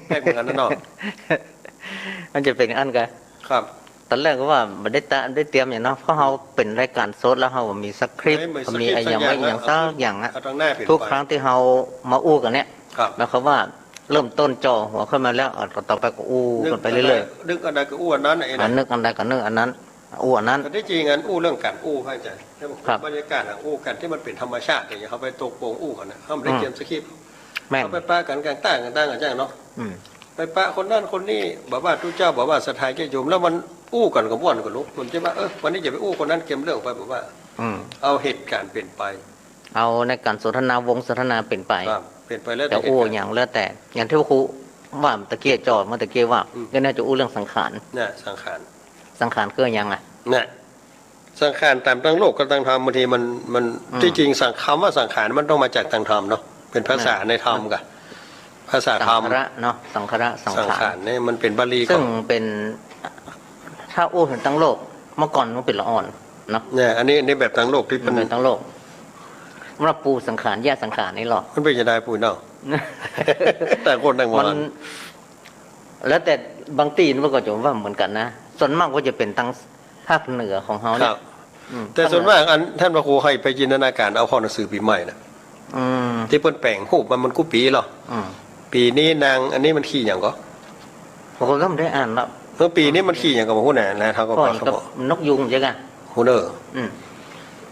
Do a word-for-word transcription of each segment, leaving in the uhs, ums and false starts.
แปลกเหมือนกั๋นนะเนาะ มันจะเป๋นอันกั๋น ครับ ต๋อนแรกก็ว่าบ่ได้ตะ ได้เตรียมหยังเนาะ เพราะเฮาเป๋นรายก๋านสดแล้วเฮาบ่มีสคริปต์ บ่มีอะหยังไว้อะหยังสักอย่างอะ เอาตางหน้าเป๋นไป ทุกครั้งตี้เฮามาอู้กั๋นเนี่ย ครับ หมายความว่าเริ่มต้นจ่อหัวขึ้นมาแล้ว อ่ะ ต่อไปก็อู้กั๋นไปเรื่อยๆ นึกอันใดก็อู้อันนั้นน่ะ อ่ะ นึกอันใดก็นึกอันนั้น อู้อันนั้น แต่ตี้จริงอันอู้เรื่องก๋านอู้ พระอาจ๋ารย์ ครับ บรรยากาศอะอู้กั๋นตี้มันเป๋นธรรมชาติอย่างเงี้ย เฮาไปตกลงอู้กั๋นนะ เฮาบ่ได้เตรียมสคริปต์ แม่น เฮาไปปะกั๋นก๋างๆ ก๋างๆ อย่างเนาะ อืม ไปปะคนนั้นคนนี้ บ่าว่าตุ๊เจ้า บ่าว่าศรัทธาญาติโยม แล้วมันอู้กั๋นก็ม่วนกั๋นลูก มันจะว่า เออ วันนี้จะไปอู้คนนั้นเกมเรื่องไป บ่าว่า อืม เอาเหตุก๋ารณ์เป๋นไป เอาในก๋านสนทนาวงสนทนาเป๋นไป ครับ เป๋นไปแล้วแต่ จะอู้หยังแล้วแต่ อย่างตี้ครูว่าตะกี้จ่อเมื่อตะกี้ว่า อืม ก็น่าจะอู้เรื่องสังขาร น่ะ สังขาร สังขารคือหยังอะ น่ะ สังขารต๋ามตางโลกกับตางธรรม บางทีมัน มัน อืม ตี้จริงสัง กำว่าสังขารมันต้องมาจากตางธรรมเนาะ เป๋นภาษา น่ะ ในธรรมก่ะ ภาษาธรรม สังขารเนาะ สังขาร สังขาร สังขารนี่มันเป๋นบาลีก่อ ซึ่งเป๋น ถ้าอู้เถิงตางโลก เมื่อก่อนมันเป๋นละอ่อนเนาะ เนี่ย อันนี้ อันนี้แบบตางโลกตี้มัน เป๋นตางโลก ว่าปู่สังขาร ย่าสังขารนี่หรอ มันเป๋นจะได้ปู่เนาะ ต่างคนต่างว่า มัน แล้วแต่บางตี้มันก็จะว่าเหมือนกั๋นนะ ส่วนมากก็จะเป๋นตางภาคเหนือของเฮาเนี่ย ครับ อืม แต่ส่วนมากอันต้านพระครูใค่ไปจินตนาก๋ารเอาพ่อหนังสือปี๋ใหม่น่ะ อืม ตี้เปิ้นแป๋งฮูปมามันกู้ปี๋หรอ อืม ปี๋นี้นางอันนี้มันขี่หยังก่อ บางคนก็บ่ได้อ่านละ เออ ปี๋นี้มันขี่หยังก่อ บ่ฮู้น่ะ นะ เฮาก็ ก็ บ่ฮู้ นกยูงใจ้ก่ะ ฮู้เน่อ อืม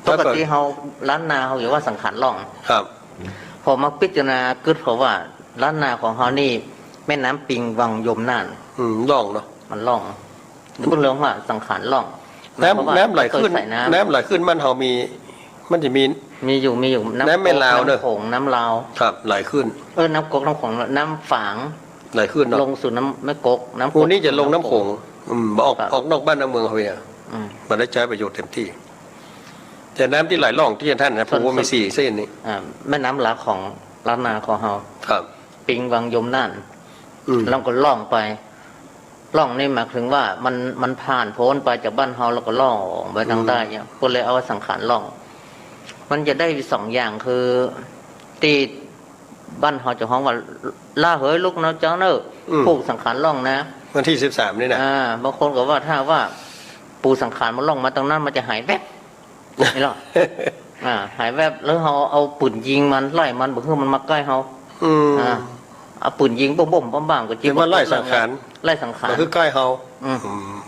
แล้วก็ ปกติเฮา ล้านนาเฮาจะว่าสังขารล่อง ครับ พอมาพิจารณากึ๊ด เพราะว่าล้านนาของเฮานี่ แม่น้ำปิงวังยมน่าน อืม ล่องเนาะ มันล่อง เปิ้นเลยว่าสังขารล่อง น้ำ หมายความว่า น้ำไหลขึ้น เปิ้นใส่น้ำ น้ำไหลขึ้นบ้านเฮามี มันจะมี มีอยู่ มีอยู่ น้ำแม่ลาวเน่อ น้ำโขง น้ำลาว ครับ ไหลขึ้น เออ น้ำก๊ก น้ำโขง น้ำฝาง ไหลขึ้นเนาะ ลงสู่น้ำแม่ก๊ก น้ำก๊ก โอ้ นี่จะลงน้ำโขง อืม บ่ออก ครับ ออกนอกบ้านนอกเมืองเฮาเนี่ย อืม บ่ได้ใจ๊ประโยชน์เต็มตี้ แต่น้ำตี้ไหลล่องตี้ต้านนะ ส่วน ปู่มีสี่เส้นนี่ อ่า แม่น้ำหลักของล้านนาของเฮา ครับ ปิงวังยมน่าน อืม แล้วก็ล่องไป ล่องนี่หมายถึงว่ามัน มันผ่านป๊นไปจากบ้านเฮาแล้วก็ล่องไปตางใต้เนี่ย อืม เปิ้นเลยเอาว่าสังขารล่อง มันจะได้สองอย่าง คือตี้บ้านเฮาจะฮ้องว่า ลาเหยลุกนะเจ้าเน่อ อืม ปู่สังขารล่องนะ วันตี้สิบสามนี่นะ อ่า บางคนก็ว่าถ้าว่าปู่สังขารมันล่องมาตางนั้นมันจะหายแวบ นี่หรอ อ่า หายแวบ แล้วเฮาเอาปืนยิงมัน ไล่มัน บ่หื้อมันมาใก้เฮา อืม อ่า เอาปืนยิงบ้มๆ บ้ามๆ ก็จิ๊บ เรียกว่าไล่สังขาร ไล่สังขาร บ่หื้อใก้เฮา อืม อืม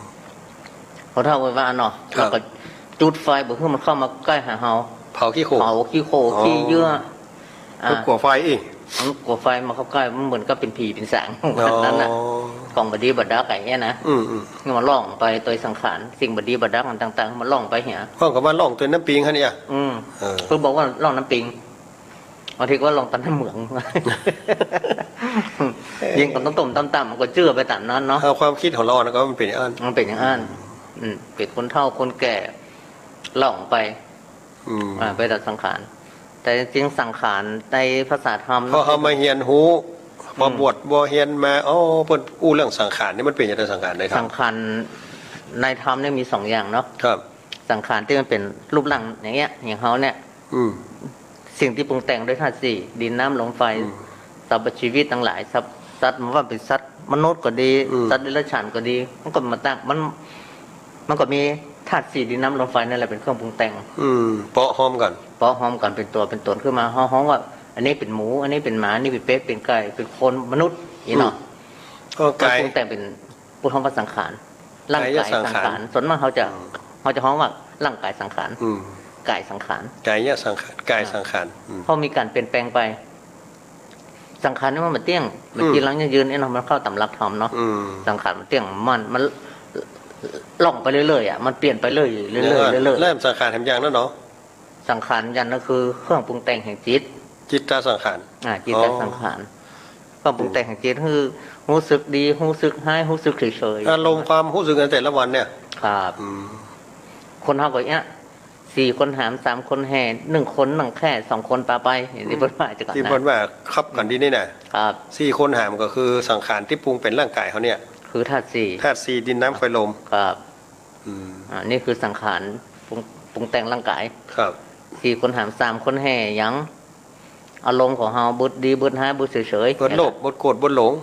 พอเฒ่าว่าเนาะ ครับ แล้วก็จุดไฟ บ่หื้อมันเข้ามาใก้หาเฮา เผาขี้โคลน เผาขี้โคลน อ๋อ ขี้เยื่อ อ่า มันกั๋วไฟอี้ มันกั๋วไฟมาเข้าใก้ มันเหมือนกับเป๋นผีเป๋นสาง อ๋อ นั้นน่ะ ของบ่ดีบ่ดักไอ้เนี่ยนะ อืมๆ มันล่องไปโตยสังขาร สิ่งบ่ดีบ่ดักมันต่างๆ มันล่องไปเหีย ฮ้องก็ว่าล่องโตยน้ำปิงหั้นเนี่ย อืม เออ เปิ้นบอกว่าล่องน้ำปิง บางทีก็ว่าล่องตางน้ำเหมือง ยิงกันต้มๆ ต่ำๆ มันก็เจื้อไปต๋ามนั้นเนาะ เอาความกึ๊ดของเฮานะ ก็มันเป๋นอย่างอั้น มันเป๋นอย่างอั้น อืม เป๋นคนเฒ่าคนแก่ ล่องไป อืม อ่า ไปต๋ามสังขาร แต่จริงๆ สังขารในภาษาธรรม พอเฮามาเฮียนฮู้ พอบวช อืม บ่เฮียนมา อ๋อ เปิ้นอู้เรื่องสังขารนี่มันเป๋นอย่างใด สังขารในธรรม สังขารในธรรมนี่มีสองอย่างเนาะ ครับ สังขารตี้มันเป๋นรูปร่างอย่างเงี้ย อย่างเฮาเนี่ย อืม สิ่งตี้ปรุงแต่งด้วยธาตุสี่ ดิน น้ำ ลม ไฟ อืม สรรพชีวิตตังหลาย สัตว์ สัตว์ บ่ว่าเป๋นสัตว์มนุษย์ก็ดี อืม สัตว์เดรัจฉานก็ดี มันก็มาตั้ง มัน มันก็มีธาตุสี่ ดิน น้ำ ลม ไฟ นั่นแหละเป๋นเครื่องปรุงแต่ง อืม เปาะฮ้อมกั๋น เปาะฮ้อมกั๋นเป๋นตั๋วเป๋นต๋นขึ้นมา เฮาฮ้องว่า อันนี้เป๋นหมู อันนี้เป๋นหมา อันนี้เป๋นเป็ด เป๋นไก่ เป๋นคน มนุษย์ อี้เนาะ อืม ก็กาย มันปรุงแต่งเป๋น เปิ้นฮ้องว่าสังขาร ร่างกายสังขาร กายสังขาร ส่วนมากเฮาจะ อืม เฮาจะฮ้องว่าร่างกายสังขาร อืม กายสังขาร กายสังขาร กายสังขาร อืม เพราะมีก๋านเปลี่ยนแปลงไป สังขารนี่มันบ่เตี้ยง มัน อืม จีรังยั่งยืนเนี่ยเนาะ มันเข้าต๋ามหลักธรรมเนาะ อืม สังขารมันเตี้ยง มัน มันล่องไปเรื่อยๆ อะ มันเปลี่ยนไปเรื่อยๆ เรื่อยๆ เรื่อยๆ แล้วสังขารแหมอย่างนั้นเนาะ สังขารอย่างนั้นคือเครื่องปรุงแต่งแห่งจิต จิตตสังขาร อ่า จิตตสังขาร อ๋อ เครื่องปรุงแต่งแห่งจิต คือฮู้สึกดี ฮู้สึกฮ้าย ฮู้สึกเฉยๆ อารมณ์ความฮู้สึกในแต่ละวันเนี่ย ครับ อืม คนเฮาก็เนี้ย สี่คนหาม สามคนแห่ หนึ่งคนนั่งแคร่ สองคนปาไป อย่างตี้เปิ้นว่าจะก่อนนะ ตี้เปิ้นว่าคับกั๋นดีนี่นะ ครับ สี่คนหามก็คือสังขารตี้ปรุงเป๋นร่างกายเฮาเนี่ย คือธาตุสี่ ธาตุสี่ ดิน น้ำ ไฟ ลม ครับ อืม อ่า นี่คือสังขารปรุง ปรุงแต่งร่างกาย ครับ สี่คนหาม สามคนแห่ อย่าง อารมณ์ของเฮา บดดี บดฮ้าย บดเฉยๆ บดโลภ บดโกรธ บดหลง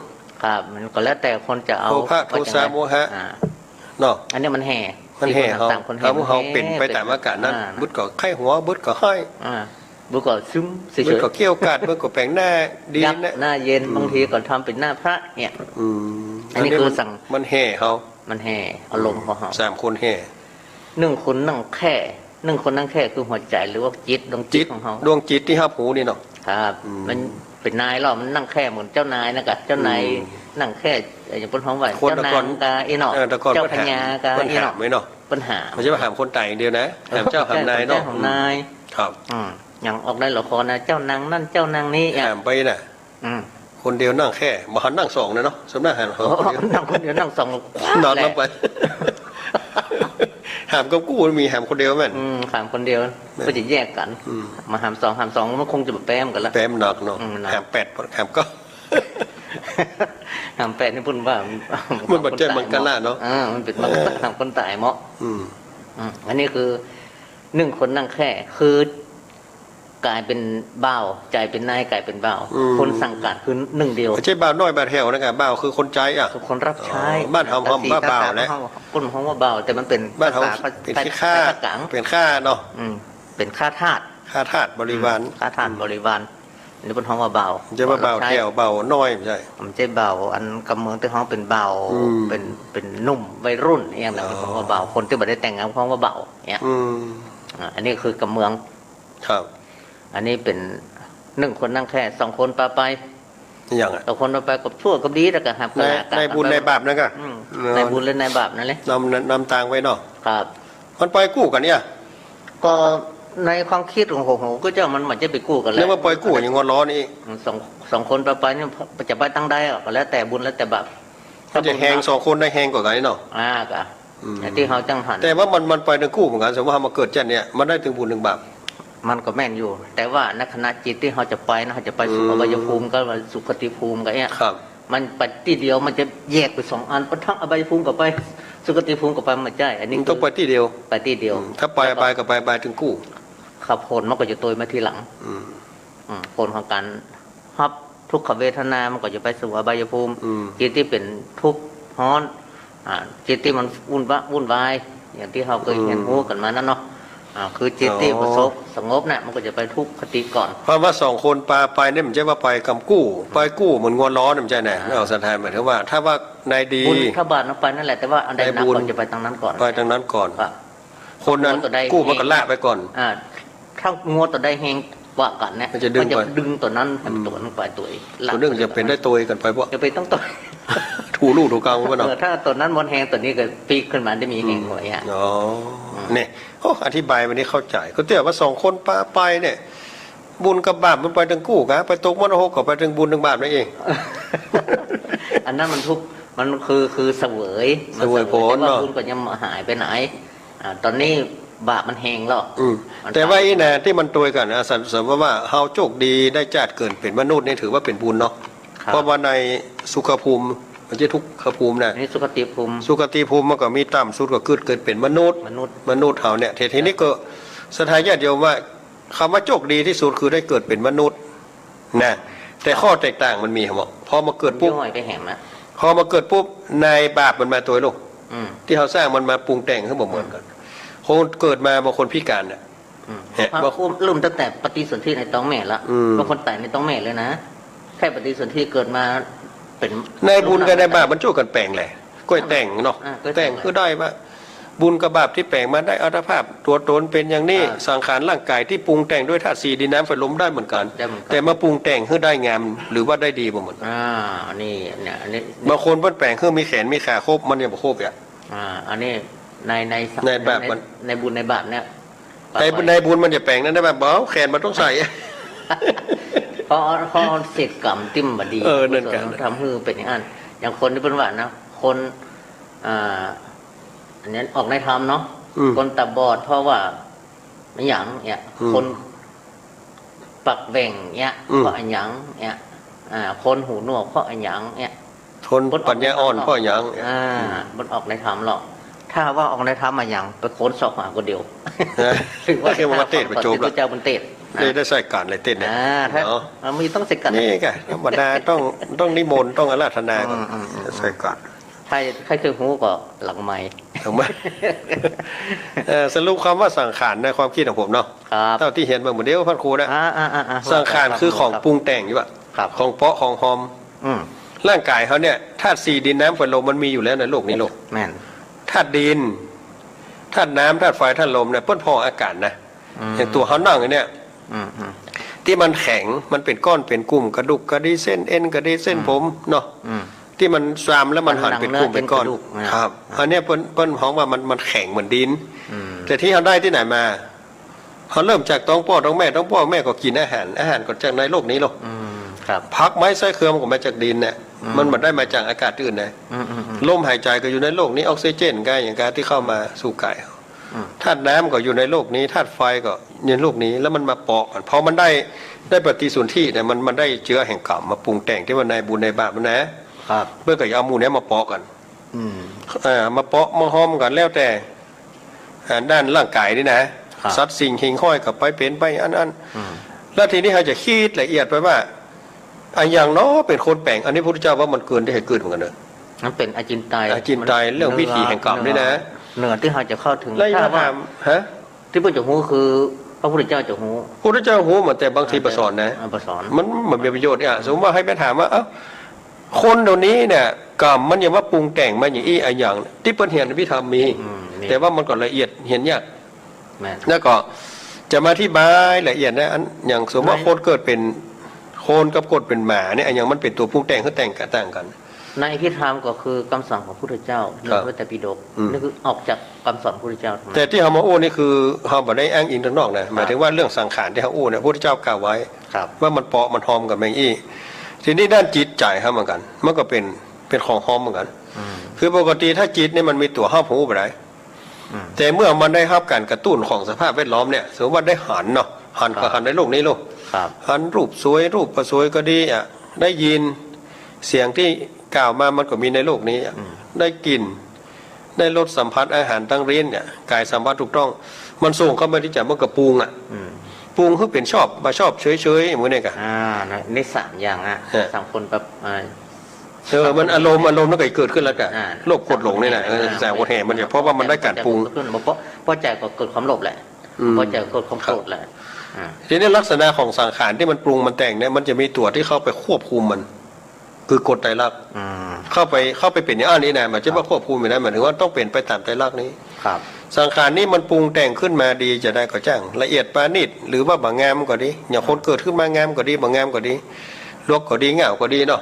ครับ มันก็แล้วแต่คนจะเอา โลภะ ว่าจังใด โทสะ โมหะ อ่า เนาะ อันนี้มันแห่ มันแห่ สี่คน เฮา สามคน เฮา แห่ เฮาเป๋นไปต๋ามอากาศนั้น อ่า บึดก็ใค่หัว บึดก็ฮ้อย อ่า บึดก็ซึมเฉยๆ บึดก็เกลี้ยวกล่อม บึดก็แป๋งหน้าดี ยับ นะ หน้าเย็น อืม บางทีก็ทำเป๋นหน้าพระเนี่ย อืม อันนี้ อันนี้ คือ มัน สั่ง มันแห่เฮา มันแห่อารมณ์ของเฮา สามคนแห่ นึ่งคนนั่งแค่ นึ่งคนนั่งแค่คือหัวใจ๋หรือว่าจิต ดวงจิต จิตของเฮา ดวงจิตตี้ฮับฮู้นี่เนาะ ครับ อืม มันเป๋นนายเฮา มันนั่งแค่เหมือนเจ้านายนะกะ เจ้านาย อืม นั่งแค่ เอ่อ อย่างเปิ้นฮ้องว่า คน เจ้านาง แต่ก่อน กาอี้เนาะ เออ แต่ก่อน เจ้าพญากาอี้เนาะ เปิ้นหามไว้เนาะ เปิ้นหาม บ่ใจ้ว่าหามคนต๋ายอย่างเดียวนะ เออ หามเจ้าหามนายเนาะ ใจ้หามนาย ครับ อืม อย่างออกในละครนะ เจ้านางนั่นเจ้านางนี้อะ หามไปน่ะ อืม คนเดียวนั่งแค่ บ่หันนั่งสองนะเนาะ ส่วนมากหัน โอ้ คนเดียว นั่งคนเดียวนั่งสอง นอนลงไป หามกับกู้มี หามคนเดียวแม่น อืม หามคนเดียว แม่น ก็จะแยกกั๋น อืม มาหามสอง หามสองมันคงจะบ่แป๊มกั๋นละ แป๊มหนักเนาะ อืม หนัก หามแปด หามเก้า หามแปดนี่เปิ้นว่า มันบ่ใจ้มังกะละเนาะ อ่า มันเป๋นมังกะละ เออ หามคนต๋ายเนาะ อืม อืม อันนี้คือนึ่งคนนั่งแค่ คือ ก๋ายเป๋นบ่าว ใจ๋เป๋นนาย ก๋ายเป๋นบ่าว อืม คนสั่งก๋านคือนึ่งเดียว บ่ใจ้บ่าวน้อยบ่าวแถวนะกะ บ่าวคือคนใจ๊อะ คือคนฮับใจ๊ อ๋อ บ้านเฮาฮ้องว่าบ่าวแหละ เปิ้นฮ้องว่าบ่าว แต่มันเป๋น บ้านเฮา ภาษา เป๋นขี้ข้า ภาษากลาง เป๋นข้าเนาะ อืม เป๋นข้าทาส ข้าทาสบริวาร อืม ข้าทาสบริวาร อันนี้เปิ้นฮ้องว่าบ่าว บ่ใจ้ว่าบ่าวแถว บ่าวน้อย บ่ใจ้ บ่ใจ้บ่าว อันกำเมืองตี้ฮ้องเป๋นบ่าว อืม เป๋น เป๋นหนุ่มวัยรุ่นอย่างนั้น อ๋อ เปิ้นฮ้องว่าบ่าว คนตี้บ่ได้แต่งงานฮ้องว่าบ่าวเนี่ย อืม อ่า อันนี้คือกำเมือง ครับ อันนี้เป๋นนึ่งคนนั่งแค่ สองคนปาไป อย่างอะ สองคนปาไปก็ชั่วก็ดี แล้วก็ฮับ ใน กะลา ในบุญ กะ ในบาปนั่นกะ อืม เนาะ ในบุญและในบาปนั่นแหละ นำ นำตางไว้เนาะ ครับ มันไปกู้กั๋นเนี่ย ก็ในความกึ๊ดของโห โห ก็เจ้ามัน มันจะไปกู้กั๋นแหละ นึกว่าไปกู้อย่างงัวล้อนี่ อืม สอง สองคนปาไปนี่จะไปตางใดอะ ก็แล้วแต่บุญแล้วแต่บาป มันจะแฮง สองคนได้แฮงกว่ากั๋นเนาะ อ่า กะ อืม ไอ้ตี้เฮาจั่งหัน แต่ว่ามัน มันไปตึงกู้เหมือนกั๋น สมมุติว่าเฮามาเกิดจั้นเนี่ย มันได้ตึงบุญตึงบาป มันก็แม่นอยู่ แต่ว่าในขณะจิตตี้เฮาจะไปนะ เฮาจะไปสู่ อืม อบายภูมิกับสุคติภูมิกะเนี่ย ครับ มันไปตี้เดียว มันจะแยกเป๋นสองอัน ไปตึงอบายภูมิก็ไป สุคติภูมิก็ไป มันบ่ใจ้ อันนี้ มันต้องไปตี้เดียว ไปตี้เดียว อืม ถ้าไป แล้วก็ ไปก็ไป ไปตึงกู้ ครับ ผลมันก็จะตวยมาทีหลัง อืม อืม ผลของก๋าน ฮับทุกขเวทนา มันก็จะไปสู่อบายภูมิ อืม จิตตี้เป๋นทุกข์ฮ้อน อ่า จิตตี้มันวุ่นวะ วุ่นวาย อย่างตี้เฮาเกย อืม เฮียนฮู้กั๋นมานั้นเนาะ อ่า คือจิตตี้ อ๋อ ประสบสงบเนี่ย มันก็จะไปทุกขติก่อน เพราะว่าสองคนปาไปเนี่ย มันบ่ใจ้ว่าไปกำกู้ ไปกู้เหมือนงัวล้อเนี่ย มันบ่ใจ้นะ อ่า เอาสันทานหมายถึงว่า ถ้าว่าในดี บุญถ้าบาปนั้นไปนั่นแหละ แต่ว่าอันใดหนัก ในบุญ ก็จะไปตางนั้นก่อน ไปตางนั้นก่อน ครับ คนนั้น งัวตั๋วใด กู้มันก็ละไปก่อน อ่า ถ้างัวตั๋วใดแฮงกว่ากั๋นเนี่ย มันจะดึง มันจะ ไป ดึงตั๋วนั้น อืม ตั๋วนั้นไปตวย ตั๋วนึ่งจะเป๋นได้ตวยกั๋นไปบ่ จะเป๋นต้องตวย ถูลู่ถูกังไปเนาะ เออ ถ้าตั๋วนั้นมันแฮง ตั๋วนี้ก็ปิ๊กขึ้นมาได้มีแฮง อืม กว่าอย่าง อ๋อ อืม เนี่ย โอ้ อธิบายวันนี้เข้าใจ๋ ก็เตี้ยว่าสองคนปาไปเนี่ย บุญกับบาปมันไปตึงกู้กะ ไปตกมรณะก็ไปตึงบุญตึงบาปนั่นเอง อันนั้นมันทุกข์ มันคือ คือเสวย เสวยผล แต่ว่า เนาะ บุญก็ยังบ่หายไปไหน อ่า ต๋อนนี้บาปมันแฮงแล้ว อืม มัน แต่ว่าอี้นะ ตี้มันตวยกั๋นนะ สม สมมุติว่าเฮาโจคดีได้จาติเกิดเป๋นมนุษย์นี่ถือว่าเป๋นบุญเนาะ ครับ เพราะว่าในสุขภูมิ บ่ใจ้ทุกขภูมินะ อันนี้สุคติภูมิ สุคติภูมิมันก็มีต่ำสุดก็คือเกิดเป๋นมนุษย์ มนุษย์ มนุษย์เฮาเนี่ย ที ทีนี้ก็ศรัทธาญาติโยมว่า กำว่าโจคดีตี้สุดคือได้เกิดเป๋นมนุษย์นะ แต่ข้อแตกต่างมันมีครับ พอมาเกิดปุ๊บ ย่อยไปแหมอะ พอมาเกิดปุ๊บ นายบาปมันมาตวยลูก อืม ตี้เฮาสร้างมันมาปรุงแต่งหื้อบ่เหมือนกั๋น คนเกิดมาบางคนพิก๋านน่ะ อืม เนี่ย บางคนเริ่มตั้งแต่ปฏิสนธิในต๊องแม่ละ อืม บางคนต๋ายในต๊องแม่เลยนะ แค่ปฏิสนธิเกิดมาเป๋น นายบุญกับนายบาปมันจ้วยกั๋นแป๋งแหละ ก้อยแต่งเนาะ อ่า ก้อยแต่ง แต่งหื้อได้ว่า บุญกับบาปตี้แป๋งมาได้อัตภาพตั๋วต๋นเป๋นอย่างนี้ อ่า สังขารร่างก๋ายตี้ปรุงแต่งด้วยธาตุสี่ ดิน น้ำ ไฟ ลมได้เหมือนกั๋น ได้เหมือนกั๋น แต่มาปรุงแต่งหื้อได้งามหรือว่าได้ดีบ่เหมือนกั๋น อ่า อันนี้เนี่ย อันนี้ บางคนเปิ้นแป๋งหื้อมีแขนมีขาครบ มันยังบ่ครบอ่ะ อ่า อันนี้ใน ใน ในบาป ใน มัน ในบุญในบาปเนี่ย ใน ในบุญมันจะแป๋งนั้นได้บ่ บ่ แขนมันต้องใส่ เพราะ เพราะเศษกรรมตี้มันบ่ดี เออ นั่นกะ กุศลธรรมหื้อเป๋นอย่างนั้น อย่างคนตี้เปิ้นว่านะ คน อ่า อันนี้ออกในธรรมเนาะ อืม คนตาบอดเพราะว่าอะหยังเนี่ย อืม คนปากแหว่งเนี่ย อืม เพราะอะหยังเนี่ย อ่า คนหูหนวกเพราะอะหยังเนี่ย คนปัญญาอ่อนเพราะอะหยังเนี่ย อ่า อืม มันออกในธรรมหรอก ถ้าว่าออกในธรรมอะหยัง ไปค้นซอกหาคนเดียว นะ ถือว่า เรียกว่าเตศน์ไปจบละ พระเจ้ามันเตศน์ ได้ ได้ใส่ก๋านอะไรเต้นเนี่ย อ่า ถ้า เนาะ อ่า มันต้องใส่ก๋าน นี่ก็ธรรมดา ต้อง ต้องนิมนต์ ต้องอาราธนาก่อน อืม อืม อืม ใส่ก๋าน ถ้า ถ้าใค่ฮู้ก็หลังไมค์ หลังไมค์ เอ่อ สรุปความว่าสังขารในความกึ๊ดของผมเนาะ ครับ เต้าตี้เหียนมาเมื่อเดี๋ยวพระครูนะ อ่า อ่า อ่า อ่า สังขารคือของปรุงแต่งอยู่อะ ครับ ของเปาะของฮอม อืม ร่างก๋ายเฮาเนี่ย ธาตุสี่ดินน้ำไฟลมมันมีอยู่แล้วในโลกนี้โลก แม่น ธาตุดิน ธาตุน้ำ ธาตุไฟ ธาตุลมเนี่ย เปิ้นผ่ออาก๋านนะ อืม อย่างตั๋วเฮานั่งอยู่เนี่ย อืม อืม ตี้มันแข็ง มันเป๋นก้อนเป๋นกุ้ม กระดูกก็ดี เส้นเอ็นก็ดี เส้น อืม ผมเนาะ อืม ตี้มันซามแล้วมันหันเป๋นกุ้มเป๋นก้อน หนังเนื้อเอ็นกระดูก ครับ อ่า อันเนี้ยเปิ้น เปิ้นฮ้องว่ามัน มันแข็งเหมือนดิน อืม แต่ตี้เฮาได้ตี้ไหนมา เฮาเริ่มจากต๊องป้อต๊องแม่ ต๊องป้อแม่ก็กิ๋นอาหาร อาหารก็จากในโลกนี้โลก อืม ครับ ผักไม้ไส้เครือมันก็มาจากดินเนี่ย อืม มันบ่ได้มาจากอากาศอื่นนะ อืม อืม อืม ลมหายใจ๋ก็อยู่ในโลกนี้ ออกซิเจนก๋าอะหยังก๋าตี้เข้ามาสู่ก๋าย อืม ธาตุน้ำก็อยู่ในโลกนี้ ธาตุไฟก็อยู่ในโลกนี้ แล้วมันมาเปาะกั๋น พอมันได้ ได้ปฏิสนธิเนี่ย มัน มันได้เจือแห่งก๋รรมมาปรุงแต่งตี้ว่านายบุญนายบาปมันนะ ครับ เปิ้นก็จะเอาหมู่เนี้ยมาเปาะกั๋น อืม เอ่อ มาเปาะมาฮอมกั๋นแล้วแต่ อ่า ด้านร่างก๋ายนี่นะ ครับ สัตว์สิ่งหิ่งห้อยก็ไปเป๋นไปอัน อัน อืม แล้วทีนี้เฮาจะกึ๊ดละเอียดไปว่า อะหยังเนาะเป๋นคนแป๋ง อันนี้พุทธเจ้าว่ามันเกินตี้จะกึ๊ดเหมือนกั๋นเนาะ มันเป๋นอจินไตย อจินไตย มัน เรื่องวิถีแห่งกรรมนี่นะ เหนือ เหนือตี้เฮาจะเข้าถึง แล้ว ถ้าว่า ถาม ฮะ ตี้เปิ้นจะฮู้คือพระพุทธเจ้าจะฮู้ พุทธเจ้าฮู้หมด แต่บางที อ่า บ่สอนนะ อ่า บ่สอน มัน มันบ่มีประโยชน์เนี่ย สมมุติว่าหื้อไปถามว่า เอ้า คนเดี๋ยวนี้เนี่ย กรรมมันยังมาปรุงแต่งมาอย่างอี้อะหยัง ตี้เปิ้นเหียนอภิธรรมมี อืม มี แต่ว่ามันก็ละเอียดเหียนยาก แม่น แล้วก็จะมาอธิบายละเอียดนะ อัน อย่างสมมุติว่า ไม่ คนเกิดเป๋นคนกับคนเป๋นหมาเนี่ย อะหยังมันเป๋นตั๋วปรุงแต่ง คือแต่งกะต่างกั๋น ในอภิธรรมก็คือกำสอนของพุทธเจ้า ครับ ในพระไตรปิฎก อืม นี่คือออกจากกำสอนพุทธเจ้าทั้งนั้น แต่ตี้เฮามาอู้นี่คือเฮาบ่ได้อ้างอิงตางนอกนะ ครับ หมายถึงว่าเรื่องสังขารตี้เฮาอู้เนี่ย พุทธเจ้ากล่าวไว้ ครับ ว่ามันเปาะมันฮอมกั๋นแม่งอี้ ทีนี้ด้านจิตใจ๋เฮาเหมือนกั๋น มันก็เป๋น เป๋นของฮอมเหมือนกั๋น อืม คือปกติถ้าจิตเนี่ยมันมีตั๋วฮอบฮู้บ่ได้ อืม แต่เมื่อมันได้ฮับก๋านกระตุ้นของสภาพแวดล้อมเนี่ย สมมุติว่าได้หันเนาะ หันก็ ครับ หันในโลกนี้โลก ครับ หันรูปสวย รูปบ่สวยก็ดีอะ ได้ยินเสียงตี้กล่าวมามันก็มีในโลกนี้อะ อืม ได้กลิ่น ได้รสสัมผัสอาหารตางลิ้นเนี่ย ก๋ายสัมผัสถูกต้อง มันส่งเข้ามาตี้ใจ๋ มันก็ปรุงอะ อืม ปรุงหื้อเป๋นชอบ บ่ชอบ เฉยๆ เหมือนเนี่ยกะ อ่า นะ นี่สามอย่างอะ ฮะ สามคนแบบ อ่า เออ มันอารมณ์ อารมณ์มันก็เกิดขึ้นแล้วกะ อ่า โลภโกรธหลงนี่นะ เออ อ่า สามคนแห่มันเนี่ย เพราะว่ามันได้ก๋านปรุง บ่ปอ บ่ปอใจ๋ก็เกิดความโลภแหละ อืม บ่ปอใจ๋ก็เกิดความโกรธแหละ ครับ อ่า ทีนี้ลักษณะของสังขารตี้มันปรุงมันแต่งเนี่ย มันจะมีตั๋วตี้เข้าไปควบคุมมัน คือกฎไตรลักษณ์ อืม เข้าไป เข้าไปเป๋นอย่างอี้นะ มันจะมาควบคุมไม่ได้ หมายถึงว่าต้องเป๋นไปต๋ามไตรลักษณ์นี้ ครับ สังขารนี้มันปรุงแต่งขึ้นมาดีจะได้ก็จ้าง ละเอียดปราณีต หรือว่าบ่งามก็ดี อย่างคนเกิดขึ้นมางามก็ดี บ่งามก็ดี ลวกก็ดี ง่าวก็ดีเนาะ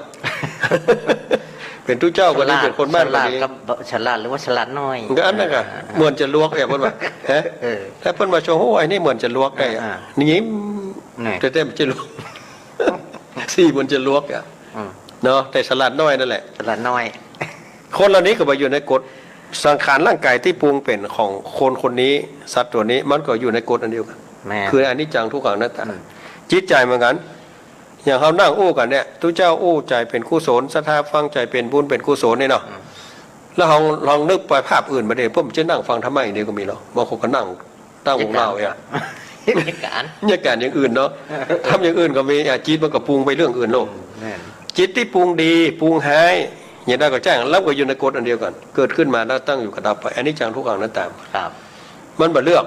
เป๋นตุ๊เจ้าก็ดี ฉลาด เป๋นคนบ้านก็ดี ฉลาดกับ ฉลาดหรือว่าฉลาดน้อย ก็อันนั้นกะ อ่า เหมือนจะลวกเนี่ย เปิ้นว่า ฮะ เออ ถ้าเปิ้นว่า โอ้โห ไอ้นี่เหมือนจะลวกได้อะ อ่า นี่ นี่ แต่ แต่มันจะลวก สีเหมือนจะลวกอะ อืม เนาะ แต่ฉลาดน้อยนั่นแหละ ฉลาดน้อย คนเหล่านี้ก็ไปอยู่ในกฎ สังขารร่างก๋ายตี้ปรุงเป๋นของคนคนนี้ สัตว์ตั๋วนี้ มันก็อยู่ในกฎอันเดียวกั๋น แม่น คืออนิจจัง ทุกขัง อนัตตา อืม จิตใจ๋เหมือนกั๋น อย่างเฮานั่งอู้กั๋นเนี่ย ตุ๊เจ้าอู้ใจ๋เป๋นกุศล ศรัทธาฟังใจ๋เป๋นบุญเป๋นกุศลนี่เนาะ อืม แล้วลอง ลองนึกไปภาพอื่นบ่าเด้ ผมจะนั่งฟังธรรมะอย่างเดียวก็มีเนาะ บางคนก็นั่ง ตั้งวงเล่าเนี่ย มีก๋าน มีก๋านอย่างอื่นเนาะ ทำอย่างอื่นก็มี อ่ะ จิตมันก็ปรุงไปเรื่องอื่นโลก อืม แม่น จิตตี้ปรุงดี ปรุงฮ้าย อย่างใดก็จ้าง แล้วก็อยู่ในกฎอันเดียวกั๋น เกิดขึ้นมาแล้วตั้งอยู่ก็ดับไป อนิจจัง ทุกขัง อนัตตา ครับ มันบ่เลือก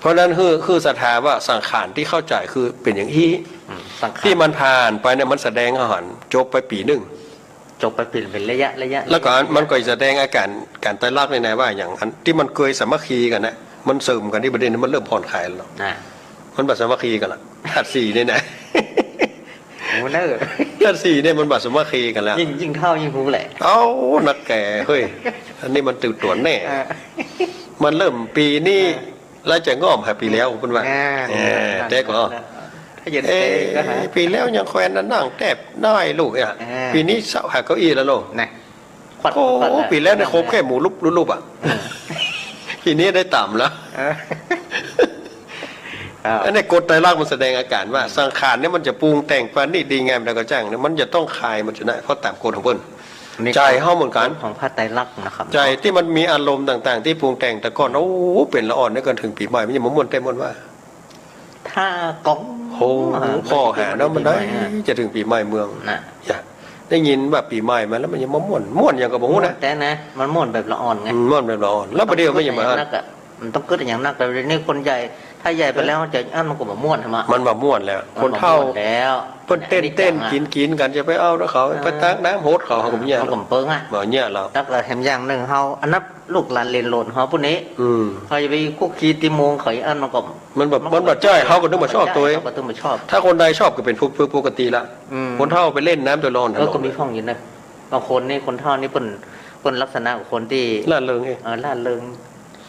เพราะฉะนั้นคือ คือศรัทธาว่าสังขารตี้เข้าใจ๋คือเป๋นอย่างอี้ อืม สังขาร ตี้มันผ่านไปเนี่ย มันแสดงอาก๋าน จบไปปี๋นึ่ง จบไปเป๋น เป๋นระยะ ระยะ แล้วก็มันก็แสดงอาก๋าน ก๋านไตรลักษณ์นี่นะ ว่าอย่างอันตี้มันเกยสามัคคีกั๋นนะ มันเสริมกั๋นตี้ประเด็นนี้ มันเริ่มผ่อนคลายแล้วเนาะ อ่า มันบ่สามัคคีกั๋นละ ธาตุสี่นี่นะ โอ้ เนอะ ธาตุสี่นี่มันบ่สามัคคีกั๋นแล้ว ยิ่ง ยิ่งเฒ่ายิ่งฮู้แหละ เอ้า นักแก่ เฮ้ย อันนี้มันตื่นตั๋วแน่ อ่า มันเริ่มปี๋นี้ อ่า แล้วจะง่อมหาปี๋แล้ว เปิ้นว่า อ่า เออ แต่ก็ ถ้าเย็น เอ๊ะ เตะก็หา ปี๋แล้วยังแควนนั่งแต๊บน้อยลูกเนี่ย อ่า ปี๋นี้เซาะหาเก้าอี้แล้วลูก นะ ขวัด โอ้ ขวัดนะ ปี๋แล้วเนี่ย ขวัดนะ คบแค่หมู่ลุบๆ อ่ะ เออ ปี๋นี้ได้ต๋ามแล้ว เออ ครับ อันนี้กฎไตรลักษณ์มันแสดงอาก๋านว่า อืม สังขารเนี่ยมันจะปรุงแต่งปราณีตดีงามใดก็จ้างเนี่ย มันจะต้องคลายมันจะได้ เพราะต๋ามกฎของเปิ้น นี่ ใจ๋เฮาเหมือนกั๋น ของพระไตรลักษณ์นะครับ ใจ๋ตี้มันมีอารมณ์ต่างๆ ตี้ปรุงแต่งแต่ก่อน โอ้ เป๋นละอ่อนเนี่ย ก่อนเถิงปี๋ใหม่ มันยังบ่ม่วนแต๊ม่วนว่า ห้าก๋อง โอ้ อ่า ผ่อหาเนาะ มันได้ ปีใหม่อ่ะ จะเถิงปี๋ใหม่เมือง น่ะ อย่า ได้ยินว่าปี๋ใหม่มาแล้วมันยังบ่ม่วน ม่วนหยังก็บ่ฮู้นะ ม่วนแต๊นะ มันม่วนแบบละอ่อนไง อืม ม่วนแบบละอ่อน แล้วบ่าเดี่ยวมันยังบ่ มันต้องกึ๊ดอะหยังนักอะ มันต้องกึ๊ดอะหยังนัก แต่เดี๋ยวนี้คนใหญ่ ถ้าใหญ่ไปแล้วจะอั้นมันก็บ่ม่วนใช่ไหมะ มันบ่ม่วนแล้ว มันบ่ม่วนแล้ว คนเฒ่า เปิ้นเต้น อันนี้จังอะ เต้นกิ๋นกิ๋นกั๋น จะไปเอานะเขา เออ ไปตักน้ำหดเขา เขาก็บ่เยียะ มันก็บ่เปิ้งอะ บ่เยียะแล้ว แล้วก็แถมอย่างนึ่งเฮา อันนั้นลูกหลานเหลนโหลนเฮาผู้นี้ อืม เฮาจะไปคุกคีติมงเขาอีกอันมันก็ มันแบบ มันบ่ใจ้ เฮาก็นึกบ่ชอบตวย เฮาก็นึกบ่ชอบ ถ้าคนใดชอบก็เป๋นปก ปกติละ อืม คนเฒ่าไปเล่นน้ำตวยละอ่อน เออ ก็มีพ่องอยู่นะ บางคนนี่คนเฒ่านี่เปิ้น เปิ้นลักษณะของคนตี้ ร่าเริงเอง เออ ร่าเริง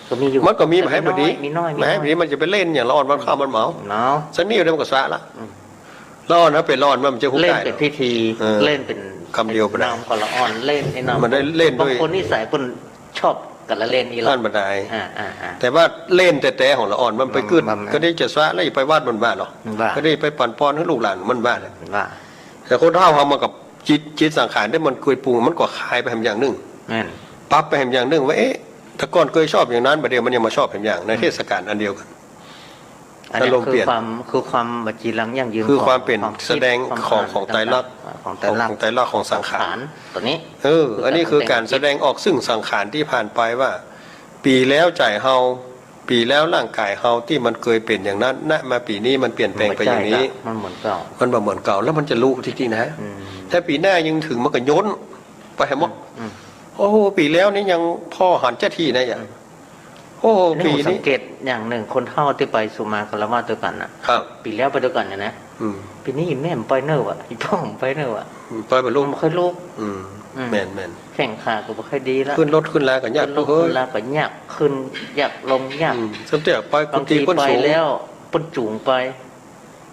ก็มีอยู่ มันก็มี แต่ บ่าให้บ่ดี มีน้อย มีน้อย บ่าให้บ่ดี มันจะไปเล่นอย่างละอ่อนวันข้าวมันเหมา เนาะ สักนิดเดียวมันก็สะละ อืม ละอ่อนนะ เป๋นละอ่อนมันจะฮู้ เล่น ได้ เป๋นพิธี เออ เล่นเป๋น กำเดียวบ่ได้ น้ำก็ละอ่อน เล่นไอ้น้ำ มันได้เล่นด้วย บางคนนิสัยเปิ้นชอบกั๋นละเล่นอีหละ นั่นบ่ได้ อ่า อ่า อ่า แต่ว่าเล่นแต๊ๆ ของละอ่อนมันไปกึ๊ด มัน มัน ก็ได้จะสะแล้ว อย่าไปวัดมันว่าหรอก ว่า ก็ได้ไปปั๋นปอนหื้อลูกหลานมันว่าแหละ ว่า แต่คนเฒ่าเฮามันก็จิต จิตสังขารตี้มันเกยปรุง มันก็คลายไปแหมอย่างนึ่ง แม่น ปรับไปแหมอย่างนึ่งว่า เอ๊ะ แต่ก่อนเกยชอบอย่างนั้น บ่าเดี่ยวมันยังมาชอบแหมอย่าง ใน อืม เทศกาลอันเดียวกั๋น อันนี้ อารมณ์เปลี่ยน คือความ คือความบ่จีรังยั่งยืน คือความเป๋น ของ แสดง ของ ของ ของไตรลักษณ์ ของไตรลักษณ์ ของไตรลักษณ์ของสังขาร สังขารตั๋วนี้ เออ อันนี้คือก๋านแสดงออกซึ่งสังขารตี้ผ่านไปว่า ปี๋แล้วใจ๋เฮา ปี๋แล้วร่างก๋ายเฮาตี้มันเกยเป๋นอย่างนั้น ณ มาปี๋นี้มันเปลี่ยนแปลงไปอย่างนี้ มันบ่ใจ้ละ มันเหมือนเก่า มันบ่เหมือนเก่า แล้วมันจะฮู้จริงๆ นะ อืม ถ้าปี๋หน้ายังเถิงมันก็ย้อนไปแหมหมด อืม โอ้โห ปี๋แล้วนี่ยังผ่อหันจะถี่นะ อย่าง อืม โอ้โห นี่ ปี๋นี้ สังเกตอย่างนึ่ง คนเฒ่าตี้ไปสุมาฆราวาสตวยกั๋นน่ะ ครับ ปี๋แล้วไปตวยกั๋นเนี่ยนะ อืม ปี๋นี้อี่แม่บ่ไปเน่อวะ อี่ป้อบ่ไปเน่อวะ อืม ไปบ่ลุก บ่ค่อยลุก อืม อืม แม่น แม่น แข้งขาก็บ่ค่อยดีละ ขึ้นรถขึ้นลาก็ยาก ขึ้นรถ เฮ้ย ขึ้นลาก็ยาก ขึ้นยาก ลงยาก อืม สมเด็จไปกุฏิเปิ้นสูง บางทีไปแล้ว เปิ้นจู๋ไป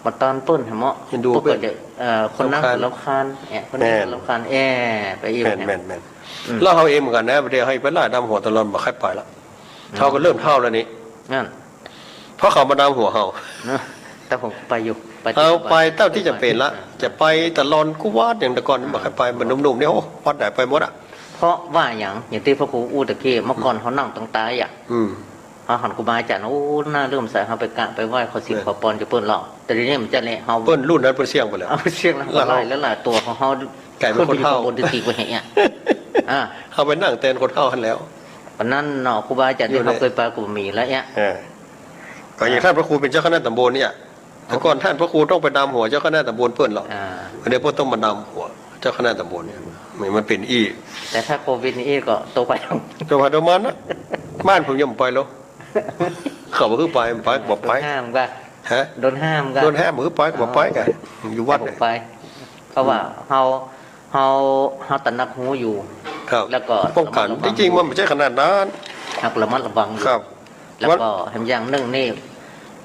บ่ตานเปิ้นแหมหมอ เห็นดู เปิ้นก็จะ เอ่อ คนนั่ง รำคาญ รำคาญ แอะ คนนั่ง แม่น รำคาญ แอะ ไปอีก แม่น แม่น แม่น อืม แล้วเฮาเองเหมือนกั๋นนะ บ่าเดี่ยวหื้อไปลาดำหัวตลอด บ่ใค่ไปละ อืม เฮาก็เริ่มเฒ่าแล้วนี่ นั่น เพราะเขามาดำหัวเฮา นะ แต่ผมไปอยู่ ไป เฮาไปเต้าตี้จ๋ำเป๋นละ อ่า จะไปตลอดกู้วัดอย่างแต่ก่อน อ่า บ่ใค่ไป เหมือนหนุ่มๆ เนี่ย โอ้ วัดไหนไปหมดอะ เพราะว่าหยัง อย่างตี้พระครูอู้ตะกี้ เมื่อก่อน อืม เฮานั่งตรงใต้อะ อืม เฮาหันครูบาอาจ๋ารย์ โอ้ น่าเลื่อมใส เฮาไปกราบไปไหว้ ขอศีล เออ ขอปอนจากเปิ้นหรอก แต่เดี๋ยวนี้มันจะเละ เฮา เปิ้นรุ่นนั้นเปิ้นเสี้ยงไปแล้ว เอาเสี้ยงแล้ว แล้วเฮา หลายแล้วหลายตั๋วของเฮา ก๋ายเป๋นคนเฒ่า ขึ้นไปอยู่ข้างบนตี้ๆ ไปแหะอะ อ่า เฮาไปนั่งแตนคนเฒ่าหั้นแล้ว ปานนั้นเนาะ ครูบาอาจ๋ารย์ตี้เฮาเกยไปก็บ่มีแล้วอะ เออ ก็อย่างต้านพระครูเป๋นเจ้าคณะต๋ำบลเนี่ย แต่ก่อนต้านพระครูต้องไปดำหัวเจ้าคณะต๋ำบลเปิ้นหรอก อ่า เดี๋ยวเปิ้นต้องมาดำหัวเจ้าคณะต๋ำบลเนี่ย มัน มันเป๋นอี้ แต่ถ้าโควิดนี่อี้ก็โตไป โตไปโตมันนะ บ้านผมยังบ่ไปหรอก เขาบ่หื้อไป บ่ไป บ่ไป โดนห้ามก่ะ ฮะ โดนห้ามก่ะ โดนห้าม บ่หื้อไป บ่ไปก่ะ อยู่วัด บ่ไป เพราะว่า อืม เฮา เฮา เฮาตระหนักฮู้อยู่ ครับ แล้วก็ ป้องกั๋น ระมัดระวัง ตี้จริงมันบ่ใจ้ขนาดนั้น เฮาระมัดระวังอยู่ ครับ แล้วก็แถมอย่างนึ่งนี่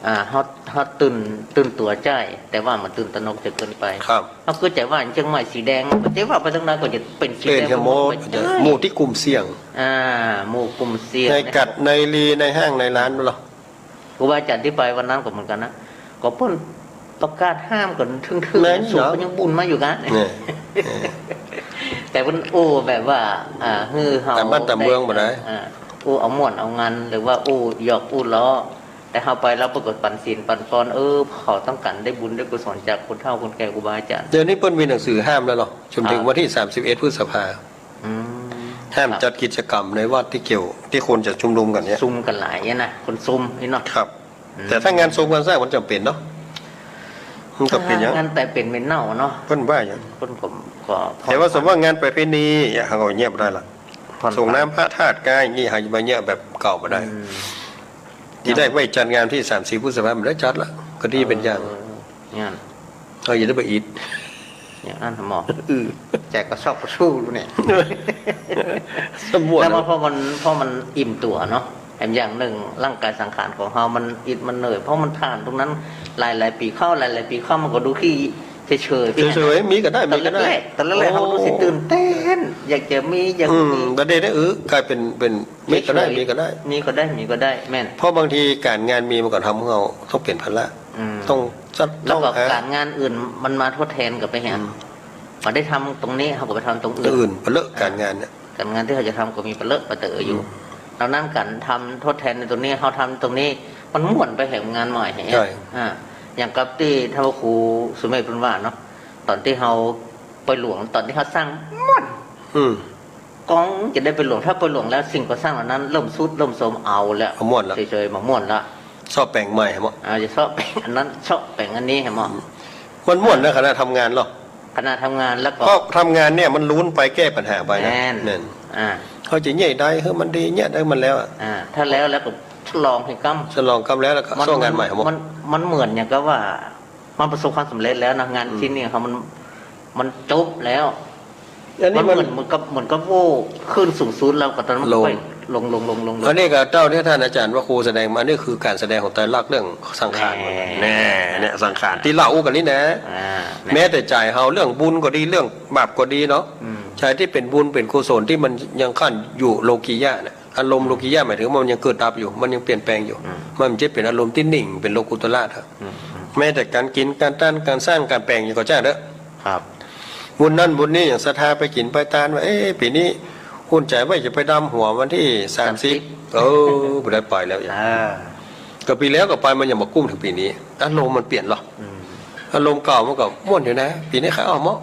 อ่า เฮา เฮาตื่น ตื่นตั๋วใจ้ แต่ว่ามันตื่นตระหนกจ๋นเกินไป ครับ เฮาคือใจ๋ว่าเจียงใหม่สีแดง บ่ใจ้ว่าไปตางใดก็จะเป๋นสีแดง เป๋นแหมหมด ไปหมด หมู่ตี้กลุ่มเสี่ยง อ่า หมู่กลุ่มเสี่ยง ในกัด ในรี ในห้าง ในร้านนั่นหรอ ครูบาอาจ๋ารย์ตี้ไปวันนั้นก็เหมือนกั๋นนะ ก็เปิ้นประกาศห้ามกั๋นเถิงๆ แม่น สูง เนาะ ก็ยังบุญมาอยู่กั๋น เนี่ย เออ แต่เปิ้นอู้แบบว่า อ่า หื้อเฮา ต๋ามบ้านต๋ามเมืองบ่ได้ อ่า อู้เอาม่วนเอางัน หรือว่าอู้หยอกอู้ล้อ แต่เฮาไปแล้วเปิ้นก็ปั๋นศีลปั๋นปอน เออ เขาต้องก๋านได้บุญได้กุศลจากคนเฒ่าคนแก่ครูบาอาจ๋ารย์ เดี๋ยวนี้เปิ้นมีหนังสือห้ามแล้วหรอ จ๋นเถิง อ่า วันตี้สามสิบเอ็ดพฤษภา อืม ห้าม ครับ จัดกิจกรรมในวัดตี้เกี่ยว ตี้คนจะชุมนุมกั๋นเนี่ย ซุมกั๋นหลายเนี่ยนะ คนซุมนี่เนาะ ครับ อืม แต่ถ้างานทรงงานสร้างมันจำเป๋นเนาะ มันก็เป๋นอย่าง งานแต่งเป๋นเป๋นเน่าเนาะ เปิ้นว่าอย่าง เปิ้นก็ ก็ แต่ว่าสมมุติว่างานประเพณีเนี่ย เฮาก็เยียะบ่ได้ละ ผ่อน ส่งน้ำพระธาตุกายนี่ เฮาจะมาเยียะแบบเก่าบ่ได้ อืม ตี้ได้ไว้จัดงานตี้สามสิบพฤษภา บ่ได้จัดละ ก็ดีเป๋นอย่าง เออ งาน เฮาอย่าได้ไปอิด อย่างอั้นหมอ เออ แจกกระซอบกระซู้เนี่ย สมมุติ แล้วมัน เพราะมัน เพราะมันอิ่มตั๋วเนาะ แถมอย่างนึ่งร่างก๋ายสังขารของเฮามันอิดมันเหนื่อย เพราะมันผ่านตรงนั้นหลายๆ ปี๋เข้า หลายๆ ปี๋เข้า มันก็ดูขี้เฉยๆ เฉยๆ มีก็ได้ มีก็ได้ ตอนแรกๆ ตอนแรกๆ โอ้ เฮาดูสิตื่นเต้น อยากจะมี อยาก อืม มี บ่าเดี่ยวนี้ เออ ก๋ายเป๋น เป๋น มีก็ได้ เฉยๆ มีก็ได้ มีก็ได้ มีก็ได้ แม่น เพราะบางทีก๋านงานมีมันก็ทำหื้อเฮาต้องเป๋นภาระ อืม ต้องจัด แล้วก็ ต้องหา ก๋านงานอื่นมันมาทดแทนกั๋นไปแหม อืม บ่ได้ทำตรงนี้ เฮาก็ไปทำตรงอื่น อื่น ปะเลอะก๋านงานเนี่ย ก๋านงานตี้เฮาจะทำก็มีปะเลอะปะเต๋ออยู่ อืม ดังนั้นก๋านทำทดแทนในตรงนี้ เฮาทำตรงนี้ มันม่วนไปแหมงานใหม่แหม ใจ้ อ่า อย่างกับตี้ท่านพระครูสุเมธเปิ้นว่าเนาะ ต๋อนตี้เฮาปอยหลวง ต๋อนตี้เฮาสร้างม่วน อืม ก่อนจะได้ปอยหลวง ถ้าปอยหลวงแล้วสิ่งก่อสร้างเหล่านั้นเริ่มทรุดเริ่มโทรม เอาแล้ว บ่ม่วนละ เฉยๆ บ่ม่วนละ เซาะแป๋งใหม่แหม อ่า จะเซาะแป๋งอันนั้น เซาะแป๋งอันนี้แหม มันม่วนนะ ขณะทำงานเนาะ ขณะทำงานแล้วก็ เพราะทำงานเนี่ยมันลุ้นไปแก้ปัญหาไปนะ แม่น แม่น อ่า เฮาจะเยียะใดหื้อมันดี เยียะใดหื้อมันแล้วอะ อ่า ถ้าแล้วแล้วก็ฉลองหื้อกำ ฉลองกำแล้ว แล้วก็ มัน สร้างงานใหม่ มัน ครับผม มัน มันเหมือนอย่างกับว่า มันประสบความสำเร็จแล้วนะ งาน อืม ชิ้นนี้ของเฮามัน มันจบแล้ว อันนี้ มัน มัน เหมือน เหมือนกับ เหมือนกับโว้ขึ้นสูงสุดแล้ว ก็ตอนนั้นมัน ลง ค่อยลง ลง ลง ลง ลง อันนี้ก็เต้าตี้ท่านอาจารย์พระครูแสดงมา นี่คือก๋านแสดงของไตรลักษณ์เรื่องสังขาร แน่ แน่ เนี่ยสังขารตี้เล่าอู้กั๋นนี่นะ อ่า แม้แต่ใจ๋เฮาเรื่องบุญก็ดี เรื่องบาปก็ดีเนาะ อืม ใจ๋ตี้เป๋นบุญเป๋นกุศลตี้มันยังขั้นอยู่โลกิยะเนี่ย อารมณ์โลกิยะหมายถึงว่ามันยังเกิดดับอยู่ มันยังเปลี่ยนแปลงอยู่ อืม มันบ่ใจ้เป๋นอารมณ์ตี้นิ่ง เป๋นโลกุตตระอะ อืม อืม แม้แต่ก๋านกิ๋น ก๋านตาน ก๋านสร้าง ก๋านแป๋ง หยังก็จ้างเต๊อะ ครับ บุญนั้นบุญนี้ อย่างศรัทธาไปกิ๋นไปตานว่า เอ๊ะ ปี๋นี้อุ่นใจ๋ว่าจะไปดำหัววันตี้สามสิบ สามสิบ เออ บ่ได้ไปแล้ว อ่า ก็ปี๋แล้วก็ไป มันยังบ่กุ้มเถิงปี๋นี้ อารมณ์มันเปลี่ยนหรอ อืม อารมณ์เก่ามันก็ม่วนอยู่นะ ปี๋นี้ใค่เอาเมาะ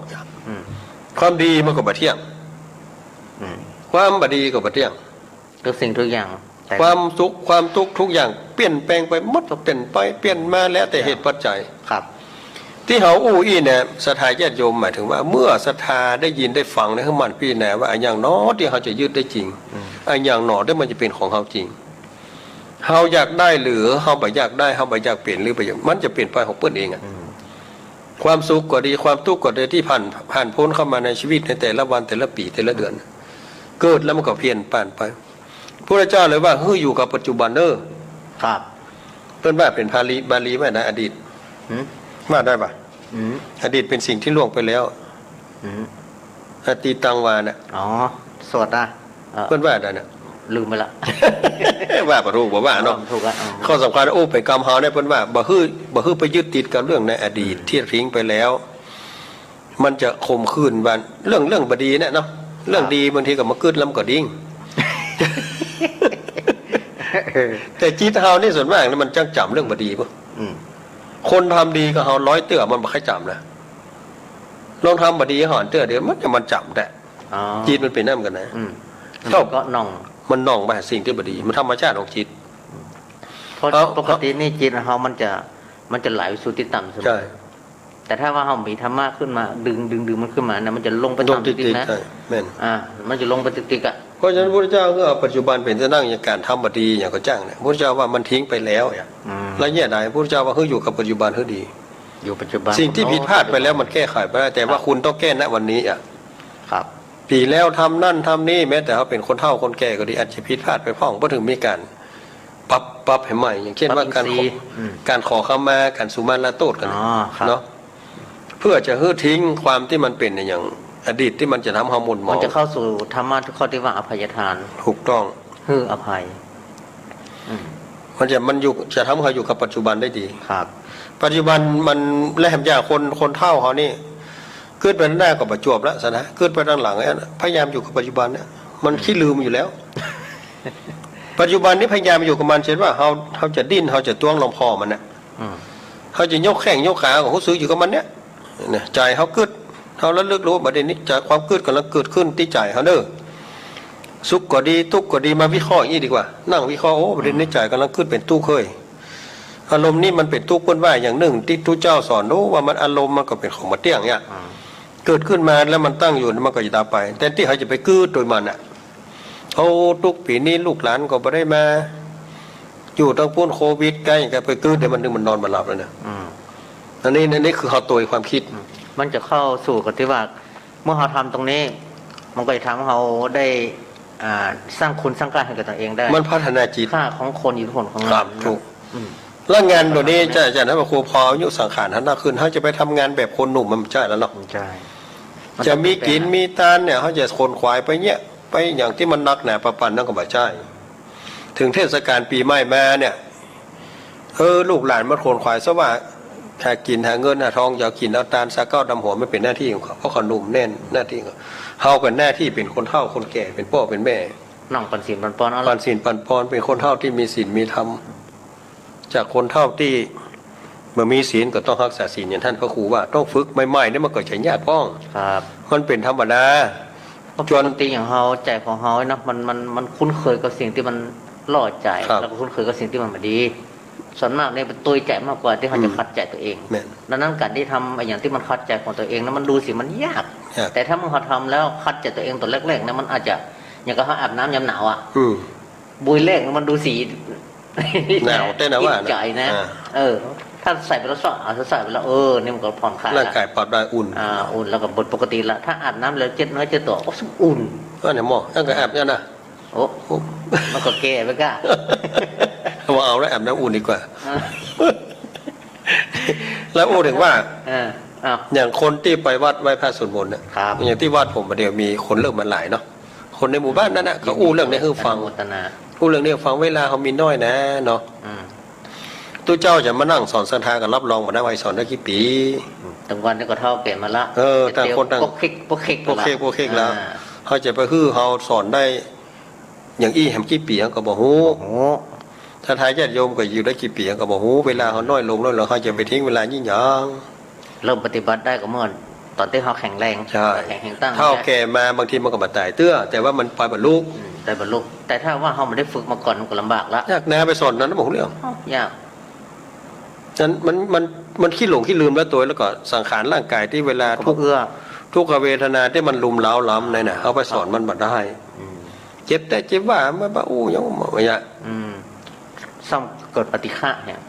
อืม ความดีมันก็บ่เที่ยง อืม ความบ่ดีก็บ่เที่ยง ทุกสิ่งทุกอย่าง ความสุขความตุ๊กข์ทุกอย่างเปลี่ยนแปลงไปหมด เปลี่ยนไปเปลี่ยนมาแล้วแต่เหตุปัจจัย ครับ ตี้เฮาอู้อี้เนี่ย ศรัทธาญาติโยม หมายถึงว่าเมื่อศรัทธาได้ยินได้ฟังเนี่ย หื้อหมั่นพิจารณาว่าอะหยังหนอตี้เฮาจะยึดได้จริง อืม อะหยังหนอตี้มันจะเป๋นของเฮาจริง เฮาอยากได้หรือเฮาบ่อยากได้ เฮาบ่อยากเป๋นหรือบ่อยาก มันจะเป๋นไปของเปิ้นเองอะ อืม ความสุขก็ดี ความตุ๊กข์ก็ดี ตี้ผ่าน ผ่านพ้นเข้ามาในชีวิตในแต่ละวัน แต่ละปี๋ แต่ละเดือน เกิดแล้วมันก็เพี้ยนป่านไป พุทธเจ้าเลยว่า หื้ออยู่กับปัจจุบันเน่อ ครับ เปิ้นว่าเป๋นบาลี บาลีว่าได้อดีต หืม ว่าได้ปะ อืม อดีตเป๋นสิ่งตี้ล่วงไปแล้ว อืม อตีตังวานะ อ๋อ สวดนะ เออ เปิ้นว่าได้นะ ลืมไปละ ว่าบ่ถูก บ่ว่าเนาะ ถูกละ อ๋อ ข้อสำคัญ โอ้ ไปกำเฮาเนี่ย เปิ้นว่า บ่หื้อ บ่หื้อไปยึดติดกับเรื่องในอดีต อืม ตี้ทิ้งไปแล้ว มันจะข่มขืนวัน เรื่อง เรื่องบ่ดีเนี่ยเนาะ เรื่อง ครับ ดีบางทีก็มากึ๊ดแล้วมันก็ดิ้ง เออ แต่จิตเฮานี่ส่วนมากเนี่ยมันจังจ๋ำเรื่องบ่ดีปุ๊ อืม คนทำดีกับเฮาร้อยเตื้อมันบ่ใค่จ๋ำนะ ลองทำบ่ดีหนเตื้อเดียวมันจะ มันจ๋ำแต๊ อ๋อ จิตมันเป๋นอั้นกั๋นนะ อืม เท่า มันก็หน่อง มันหน่องไปหาสิ่งตี้บ่ดี มันธรรมชาติของจิต เพราะ เอา ปกตินี่จิตเฮามันจะ มันจะไหลไปสู่ตี้ต่ำเสมอ ใช่ แต่ถ้าว่าเฮามีธรรมะขึ้นมาดึง ดึง ดึงมันขึ้นมานะ มันจะลงไปต่ำติ๊กๆนะ ลงติ๊กๆ ใช่ แม่น อ่า มันจะลงไปติ๊กๆอะ เพราะฉะนั้นพุทธเจ้าก็เอาปัจจุบันเป๋นตี้ตั้ง อย่างก๋านทำบ่ดีหยังก็จ้างเนี่ย พุทธเจ้าว่ามันทิ้งไปแล้วเนี่ย อืม แล้วเนี่ยใด พุทธเจ้าว่าหื้ออยู่กับปัจจุบันหื้อดี อยู่ปัจจุบัน สิ่งตี้ผิดพลาดไปแล้วมันแก้ไขบ่ได้ แต่ว่า ครับ คุณต้องแก้ ณ วันนี้อะ ครับ ปี๋แล้วทำนั่นทำนี่ แม้แต่เฮาเป๋นคนเฒ่าคนแก่ก็ดี อาจจะผิดพลาดไปพ่อง บ่เถิงมีก๋านปรับ ปรับหื้อใหม่ อย่างเช่นว่า ปรับอินทรีย์ ก๋านขอ อืม ก๋านขอขมา ก๋านสุมาลาโต้ษกั๋น อ๋อ ครับ เนาะ เพื่อจะหื้อทิ้งความตี้มันเป๋นอย่างอดีตตี้มันจะทำหื้อเฮาหม่นหมอง มันจะเข้าสู่ธรรมะข้อตี้ว่าอภัยทาน ถูกต้อง หื้ออภัย อืม มันจะ มันอยู่ จะทำหื้อเฮาอยู่กับปัจจุบันได้ดี ครับ ปัจจุบันมัน และแหมอย่างคน คนเฒ่าเฮานี่ กึ๊ดไปตังหน้าก็บ่จวบละซะนะ กึ๊ดไปตังหลังเนี่ย พยายามอยู่กับปัจจุบันเนี่ย มัน อืม ขี้ลืมอยู่แล้ว ปัจจุบันนี้พยายามอยู่กับมัน เช่นว่าเฮา เฮาจะดิ้น เฮาจะตวงลมคอมันเนี่ย อืม เฮาจะยกแข้งยกขาก็ฮู้สึกอยู่กับมันเนี่ย เนี่ย ใจ๋เฮากึ๊ด เฮาระลึกรู้ว่าบ่าเดี๋ยวนี้ใจ๋ ความกึ๊ดก่ำลังเกิดขึ้นตี้ใจ๋เฮาเน่อ สุขก็ดี ตุ๊กข์ก็ดี มาวิเคราะห์อย่างนี้ดีกว่า นั่งวิเคราะห์ โอ้ บ่าเดี๋ยวนี้ใจ๋ก่ำลังกึ๊ดเป๋นตุ๊กข์เฮ้ย อารมณ์นี้มันเป๋นตุ๊กข์ เปิ้นว่าอย่างนึ่งตี้ตุ๊เจ้าสอน โอ้ ว่ามันอารมณ์มันก็เป๋นของบ่เตี้ยงเนี่ย อืม เกิดขึ้นมาแล้วมันตั้งอยู่ มันก็จะดับไป แทนตี้เฮาจะไปกึ๊ดโตยมันน่ะ โอ้ ตุ๊กข์ปี๋นี้ลูกหลานก็บ่ได้มา อยู่ตังปู๊นโควิด ใก้ก็ไปกึ๊ด เดี๋ยวมัน มันนอนบ่หลับแล้วนะ อืม อันนี้ อันนี้คือเฮาโตยความกึ๊ด อืม มันจะเข้าสู่กับตี้ว่า เมื่อเฮาทำตรงนี้ มันก็จะทำหื้อเฮาได้ อ่า สร้างคุณสร้างค่าหื้อกับตั๋วเองได้ มันพัฒนาจิต ค่าของคนอยู่ที่คนของ ครับ มัน ถูก อืม แล้วงานโตนี้ อาจ๋ารย์ อาจ๋ารย์พระครู พออายุสังขารเฮานักขึ้น เฮาจะไปทำงานแบบคนหนุ่มมันบ่ใจ้แล้วเนาะ ใช่ จะมีกิ๋นมีตานเนี่ย เฮาจะขนขวายไปเนี่ย ไปอย่างตี้มันหนักหนาปะปันนั่นก็บ่ใจ้ เถิงเทศกาลปี๋ใหม่มาเนี่ย เออ ลูกหลานมันขนขวายซะว่า หากิ๋นหาเงินหาทอง จะเอากิ๋นเอาตาน สาเก๊าดำหัว มันเป๋นหน้าตี้ของเขา เพราะเขาหนุ่มแน่นหน้าตี้ของเขา เฮาเป๋นหน้าตี้เป๋นคนเฒ่าคนแก่ เป๋นป้อเป๋นแม่ นั่งปันศีลปันปอนเอาละ ปันศีลปันปอน เป๋นคนเฒ่าตี้มีศีลมีธรรม จากคนเฒ่าตี้ เมื่อมีศีลก็ต้องฮักษาศีล อย่างต้านพระครูว่า ต้องฝึก ใหม่ๆ เนี่ยมันก็จะยากพ่อง ครับ มันเป๋นธรรมดา เพราะ จ๋น ปกติอย่างเฮา ใจ๋ของเฮาเนาะ มัน มัน มันคุ้นเคยกับสิ่งตี้มันล่อใจ๋ ครับ แล้วก็คุ้นเคยกับสิ่งตี้มันบ่ดี ส่วนมากเนี่ยเป๋นตวยใจ๋มากกว่าตี้เฮาจะ อืม ขัดใจ๋ตั๋วเอง แม่น ดังนั้นก๋านตี้ทำอะหยังตี้มันขัดใจ๋ของตั๋วเองนะ มันดูสิมันยาก ยาก แต่ถ้าเมื่อเฮาทำแล้วขัดใจ๋ตั๋วเองต๋อนแรกๆ นะ มันอาจจะ อย่างกับเฮาอาบน้ำยามหนาวอะ อืม บุยแรกมันดูสิ หนาวแต๊นะว่านะ อิดใจ๋นะ อ่า เออ ถ้าใส่ไปแล้วซะ เอาใส่ไปแล้ว เออ นี่มันก็ผ่อนคลายละ ร่างก๋ายปรับได้อุ่น อ่า อุ่นแล้วก็เป๋นปกติละ ถ้าอาบน้ำแล้วเจ็ดเนื้อเจ็ดตั๋ว โอ้ อุ่น อันนี้หมอ อันก็อาบเนี่ยนะ โอ้ โอ้ มันก็แก่ไปก้า บ่เอาแล้ว อาบน้ำอุ่นดีกว่า อ่า แล้วอู้เถิงว่า เออ อ้าว อย่างคนตี้ไปวัดไหว้พระสวดมนต์เนี่ย ครับ อย่างตี้วัดผมบ่าเดี่ยวมีคนเริ่มมาหลายเนาะ คนในหมู่บ้านนั้นน่ะ ยินดี เขาอู้เรื่องนี้หื้อฟัง อนุโมทนา อู้เรื่องนี้หื้อฟัง เวลาเฮามีน้อยนะเนาะ อืม ตุ๊เจ้าจะมานั่งสอนศรัทธาก็รับรองบ่ได้ว่าสอนได้กี่ปี๋ อืม ตังวันนี้ก็เฒ่าแก่มาละ เออ ต่างคนต่าง ปกเข็ก ปกเข็ก ปกเข็ก ไปละ ปกเข็กแล้ว อ่า เฮาจะไปหื้อเฮาสอนได้ อย่างอี้แหมกี่ปี๋เฮาก็บ่ฮู้ บ่ฮู้ ศรัทธาญาติโยมก็อยู่ได้กี่ปี๋เฮาก็บ่ฮู้ เวลาเฮาน้อยลง น้อยลง เฮาจะไปทิ้งเวลายิ่งหยัง เริ่มปฏิบัติได้ก็เมื่อต๋อนตี้เฮาแข็งแรง ใช่ แข็งแรงตั้ง เฒ่าแก่มาบางทีมันก็บ่ต๋ายเตื้อ แต่ว่ามันไปบ่ลุ อืม ไปบ่ลุ แต่ถ้าว่าเฮาบ่ได้ฝึกมาก่อนมันก็ลำบากละ ยากนะ ไปสอนนั้นบ่ฮู้เรื่อง อ้าว ยาก นั้นมัน มัน มันขี้หลงขี้ลืมแล้วตั๋ว แล้วก็สังขารร่างก๋ายตี้เวลา ก็บ่เอื้อ ทุกขเวทนาตี้มันรุมเร้าเฮานั่นน่ะ เอาไปสอนมันบ่ได้ อืม เจ็บแต๊เจ็บว่า มันบ่อู้หยังบ่ว่า อืม ซ้ำเกิดปฏิฆะเนี่ย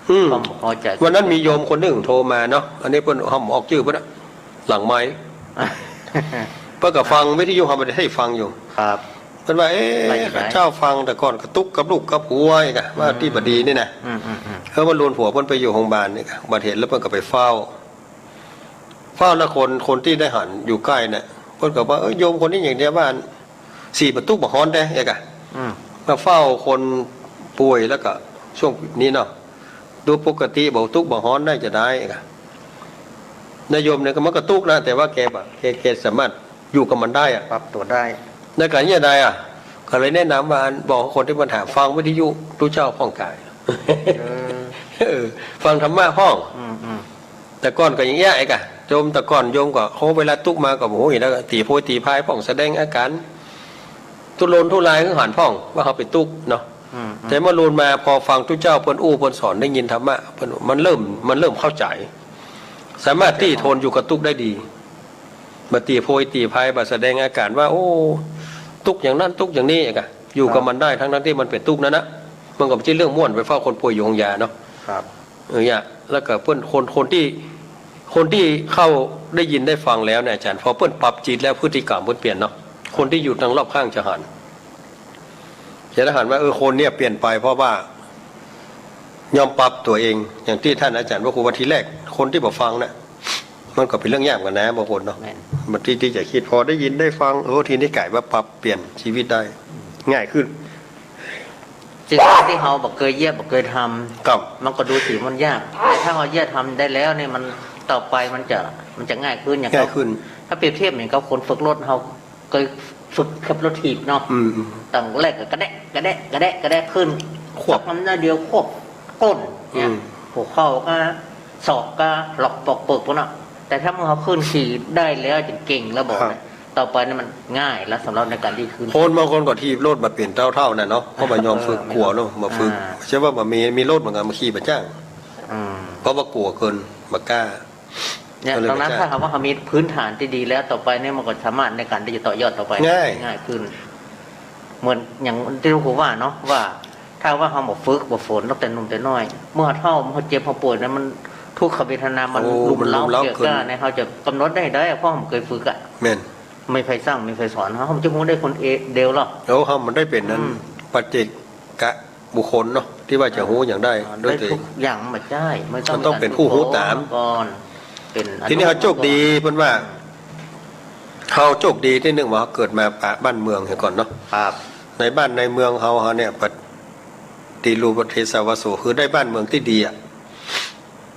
อืม ความบ่พอใจ๋ วันนั้นมีโยมคนนึ่งโทรมาเนาะ อันนี้เปิ้น เฮาบ่ออกจื้อเปิ้นอะ หลังไมค์ เปิ้นก็ฟังวิทยุ เฮาบ่ได้หื้อฟังอยู่ ครับ เปิ้นว่า เอ๊ะ ว่าอย่างไร ข้าเจ้าฟังแต่ก่อนก็ตุ๊กข์กับลูกกับผัวอีกอะ ว่าตี้บ่ดีนี่นะ อืม อืม อืม เออ มันลูนผัวเปิ้นไปอยู่โรงพยาบาลนี่กะ อุบัติเหตุแล้วเปิ้นก็ไปเฝ้า เฝ้าแล้วคน คนตี้ได้หันอยู่ใก้เนี่ย เปิ้นก็ว่า เอ้ย โยมคนนี้อย่างเดียวว่า สีบ่ตุ๊กข์บ่ฮ้อนแต๊ เอ๊ะกะ อืม มาเฝ้าคนป่วยแล้วก็ช่วงนี้เนาะ ดูปกติบ่ตุ๊กข์บ่ฮ้อนได้จะได้ เอ๊ะกะ นายโยมเนี่ยก็มันก็ตุ๊กข์นะ แต่ว่าแกบ่ แก แกสามารถอยู่กับมันได้อะ ปรับตั๋วได้ ในก๋านนี้จะได้อะ ก็เลยแนะนำว่า บอกคนตี้ปัญหาฟังวิทยุตุ๊เจ้าพ่องก๋าย เออ เออ ฟังธรรมะพ่อง อืม อืม แต่ก่อนก็อย่างเอี้ย เอ๊ะกะ โยมแต่ก่อนโยมก็ โห เวลาตุ๊กข์มาก็ โอ้โห แล้วก็ตี๋โพยตี๋พายพ่อง แสดงอาก๋านทุรนทุรายหื้อหันพ่อง ว่าเฮาเป๋นตุ๊กข์เนาะ อืม อืม แต่เมื่อลูนมาพอฟังตุ๊เจ้าเปิ้นอู้เปิ้นสอน ได้ยินธรรมะเปิ้น มันเริ่ม มันเริ่มเข้าใจ๋ สามารถตี้ทนอยู่กับตุ๊กข์ได้ดี บ่ตี๋โพยตี๋พาย บ่แสดงอาก๋านว่า โอ้ ตุ๊กข์อย่างนั้นตุ๊กข์อย่างนี้ เอ๊ะกะ อยู่กับมันได้ ทั้งๆ ตี้มันเป๋นตุ๊กข์นั้นนะ มันก็บ่ใจ้เรื่องม่วนไปเฝ้าคนป่วยอยู่โฮงยาเนาะ ครับ เออ เนี่ย แล้วก็เปิ้น คน คนตี้ คนตี้เข้าได้ยินได้ฟังแล้วเนี่ย อาจ๋ารย์ พอเปิ้นปรับจิตแล้วพฤติกรรมเปิ้นเปลี่ยนเนาะ คนตี้อยู่ตางรอบข้างจะหัน จะได้หันว่า เออ คนเนี่ยเปลี่ยนไปเพราะว่ายอมปรับตั๋วเอง อย่างตี้ต้านอาจ๋ารย์พระครูว่าทีแรก คนตี้บ่ฟังน่ะ มันก็เป๋นเรื่องยากเหมือนกั๋นนะ บางคนเนาะ แม่น บางตี้ตี้จะกึ๊ด พอได้ยินได้ฟัง โอ้ ทีนี้ก๋ายว่าปรับเปลี่ยนจีวิตได้ ง่ายขึ้น สิ่งตี้เฮาบ่เกยเหยียบบ่เกยทำ ครับ มันก็ดูสิมันยาก แต่ถ้าเฮาเหยียบทำได้แล้วเนี่ย มัน ต่อไปมันจะ มันจะง่ายขึ้น อย่าง ง่ายขึ้น ถ้าเปรียบเทียบเหมือนกับคนฝึกรถ เฮาเกยฝึกขับรถถีบเนาะ อืม อืม ต้องแรกก็กระแดะ กระแดะ กระแดะ กระแดะขึ้น ควบ สักน้ำหน้าเดียวควบก้นเนี่ย อืม หัวเข่าก็ ศอกก็หลอกปอกเปิกพุ้นน่ะ แต่ถ้าเมื่อเฮาขึ้นขี่ได้แล้วจะเก่งแล้วบ่ ครับ เนี่ย ต่อไปนี่มันง่ายแล้วสำหรับในก๋านตี้ขึ้น คนบางคนก็ถีบรถบ่เป๋นเต้าๆ น่ะเนาะ เพราะบ่ยอมฝึก เออ กั๋วเนาะ บ่ฝึก อ่า ใจ้ว่าบ่มี มีรถเหมือนกั๋น บ่ขี่บ่จ้าง อืม เพราะว่ากั๋วเกิน บ่กล้า เนี่ย ก็เลย ดังนั้น บ่จ้าง ถ้าหากว่าเฮามีพื้นฐานตี้ดีแล้ว ต่อไปเนี่ยมันก็สามารถในก๋านตี้จะต่อยอดต่อไป ง่าย ง่ายขึ้น เหมือนอย่างตี้หลวงปู่ว่าเนาะ ว่า ถ้าว่าเฮาบ่ฝึกบ่ฝนตั้งแต่หนุ่มแต่น้อย เมื่อเฒ่า เมื่อเจ็บ เฮาป่วยนั้น มันทุกขเวทนามัน โอ้ รุมเร้า มันรุมเร้า เกี่ยว เกิน ก้าเนี่ย เฮาจะกำหนดได้ ได้ เพราะเฮาบ่เกยฝึกอะ แม่น บ่มีใผสั่ง บ่มีใผสอน เฮาจะฮู้ได้คนเดียวหรอก โอ้ เฮาบ่ได้เป๋นนั้น อืม ปัจเจกบุคคลเนาะ ตี้ว่าจะฮู้หยังได้ อ่า ด้วยตั๋วเอง ได้ทุกอย่าง บ่ใจ้ บ่ต้อง มันต้องเป๋นผู้ฮู้ต๋าม ก่อน เป๋น ทีนี้เฮาโจคดี เปิ้นว่า เฮาโจคดีตี้นึ่งว่าเฮาเกิดมาปะบ้านเมืองเหียก่อนเนาะ ครับ ในบ้านในเมืองเฮา เฮาเนี่ย ปฏิรูปประเทศวาโส คือได้บ้านเมืองตี้ดีอะ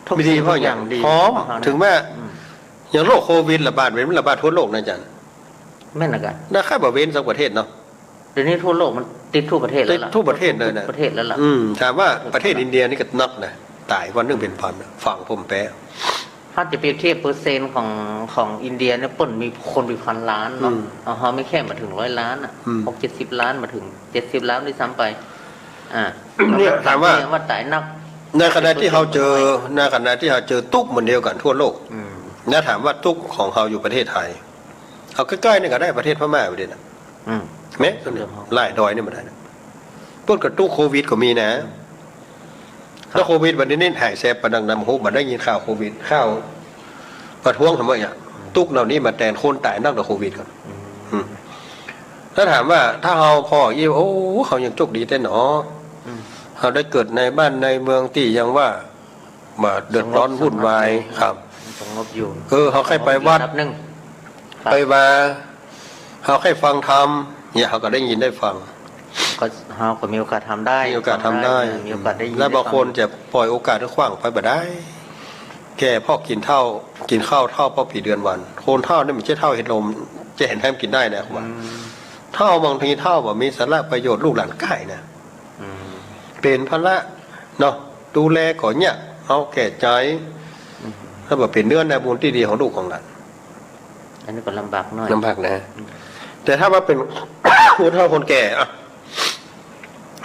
ทุกสิ่งทุกอย่างดี พร้อม เฮาเนี่ย เถิงแม้ อืม อย่างโรคโควิดระบาด เป๋นระบาดทั่วโลกนะอาจ๋ารย์ แม่นนะกะ น่าใค่บ่เว้นสักประเทศเนาะ เดี๋ยวนี้ทั่วโลกมันติดทั่วประเทศแล้วล่ะ ติดทั่วประเทศเลยนะ ทั่วประเทศแล้วล่ะ อืม ถามว่าประเทศอินเดียนี่ก็นักนะ ต๋ายวันนึ่งเป๋นปันน่ะ ฟังผมแป๊ ถ้าจะเปรียบเทียบเปอร์เซ็นต์ของ ของอินเดียเนี่ย เปิ้นมีคนเป๋นปันล้านเนาะ อืม เอา เฮามีแค่บ่าเถิงร้อยล้านอะ อืม หกเจ็ดสิบล้าน บ่าเถิงเจ็ดสิบล้านด้วยซ้ำไป อ่า เนี่ย ถามว่า ว่าต๋ายนัก ในขณะตี้เฮาเจอ ในขณะตี้เฮาเจอตุ๊กข์เหมือนเดียวกั๋นทั่วโลก อืม แล้วถามว่าตุ๊กข์ของเฮาอยู่ประเทศไทย เอาใก้ๆ นี่ก็ได้ ประเทศพม่าไปเดี๋ยวนะ อืม แม้ หลายดอยนี่มันได้นะ เปิ้นก็ตุ๊กข์โควิดก็มีนะ ครับ แล้วโควิดบัดนี้นี่หายแสบปานนันนะ โอ้โห บ่ได้ยินข่าวโควิด ข่าวประท้วงทำไมอะ ตุ๊กข์เหล่านี้มาแตน คนต๋ายนักกว่าโควิดก่อน อืม อืม ถ้าถามว่า ถ้าเฮาผ่ออี้ โอ้ เฮายังโจคดีแต๊หนอ อืม เฮาได้เกิดในบ้านในเมืองตี้ยังว่า บ่เดือดร้อนวุ่นวาย สงบ ครับ สงบอยู่ เออ เฮาใค่ไปวัด สงบอยู่ระดับนึ่ง ครับ ไปวา เฮาใค่ฟังธรรม เนี่ย เฮาก็ได้ยินได้ฟัง ก็ เฮาก็มีโอกาสทำได้ มีโอกาสทำได้ เออ มีโอกาสได้ยิน แล้วบางคน ได้ฟัง จะปล่อยโอกาสให้ขว้างไปบ่ได้ แก่เพราะกิ๋นเฒ่า กิ๋นข้าวเฒ่าเพราะปี๋เดือนวัน คนเฒ่านี่มันจะเฒ่าเห็นลม จะเห็นแฮมกิ๋นได้นะ อืม เฒ่าบางทีเฒ่าบ่มีสาระประโยชน์ ลูกหลานใก้นะ อืม เป๋นภาระเนาะ ดูแลก็ยาก เอาแก่ใจ๋ อืม แล้วบ่เป๋นเนื้อนาบุญตี้ดีของลูกของหลาน อันนี้ก็ลำบากหน่อย ลำบากนะ อืม แต่ถ้าว่าเป๋น คนเฒ่าคนแก่อะ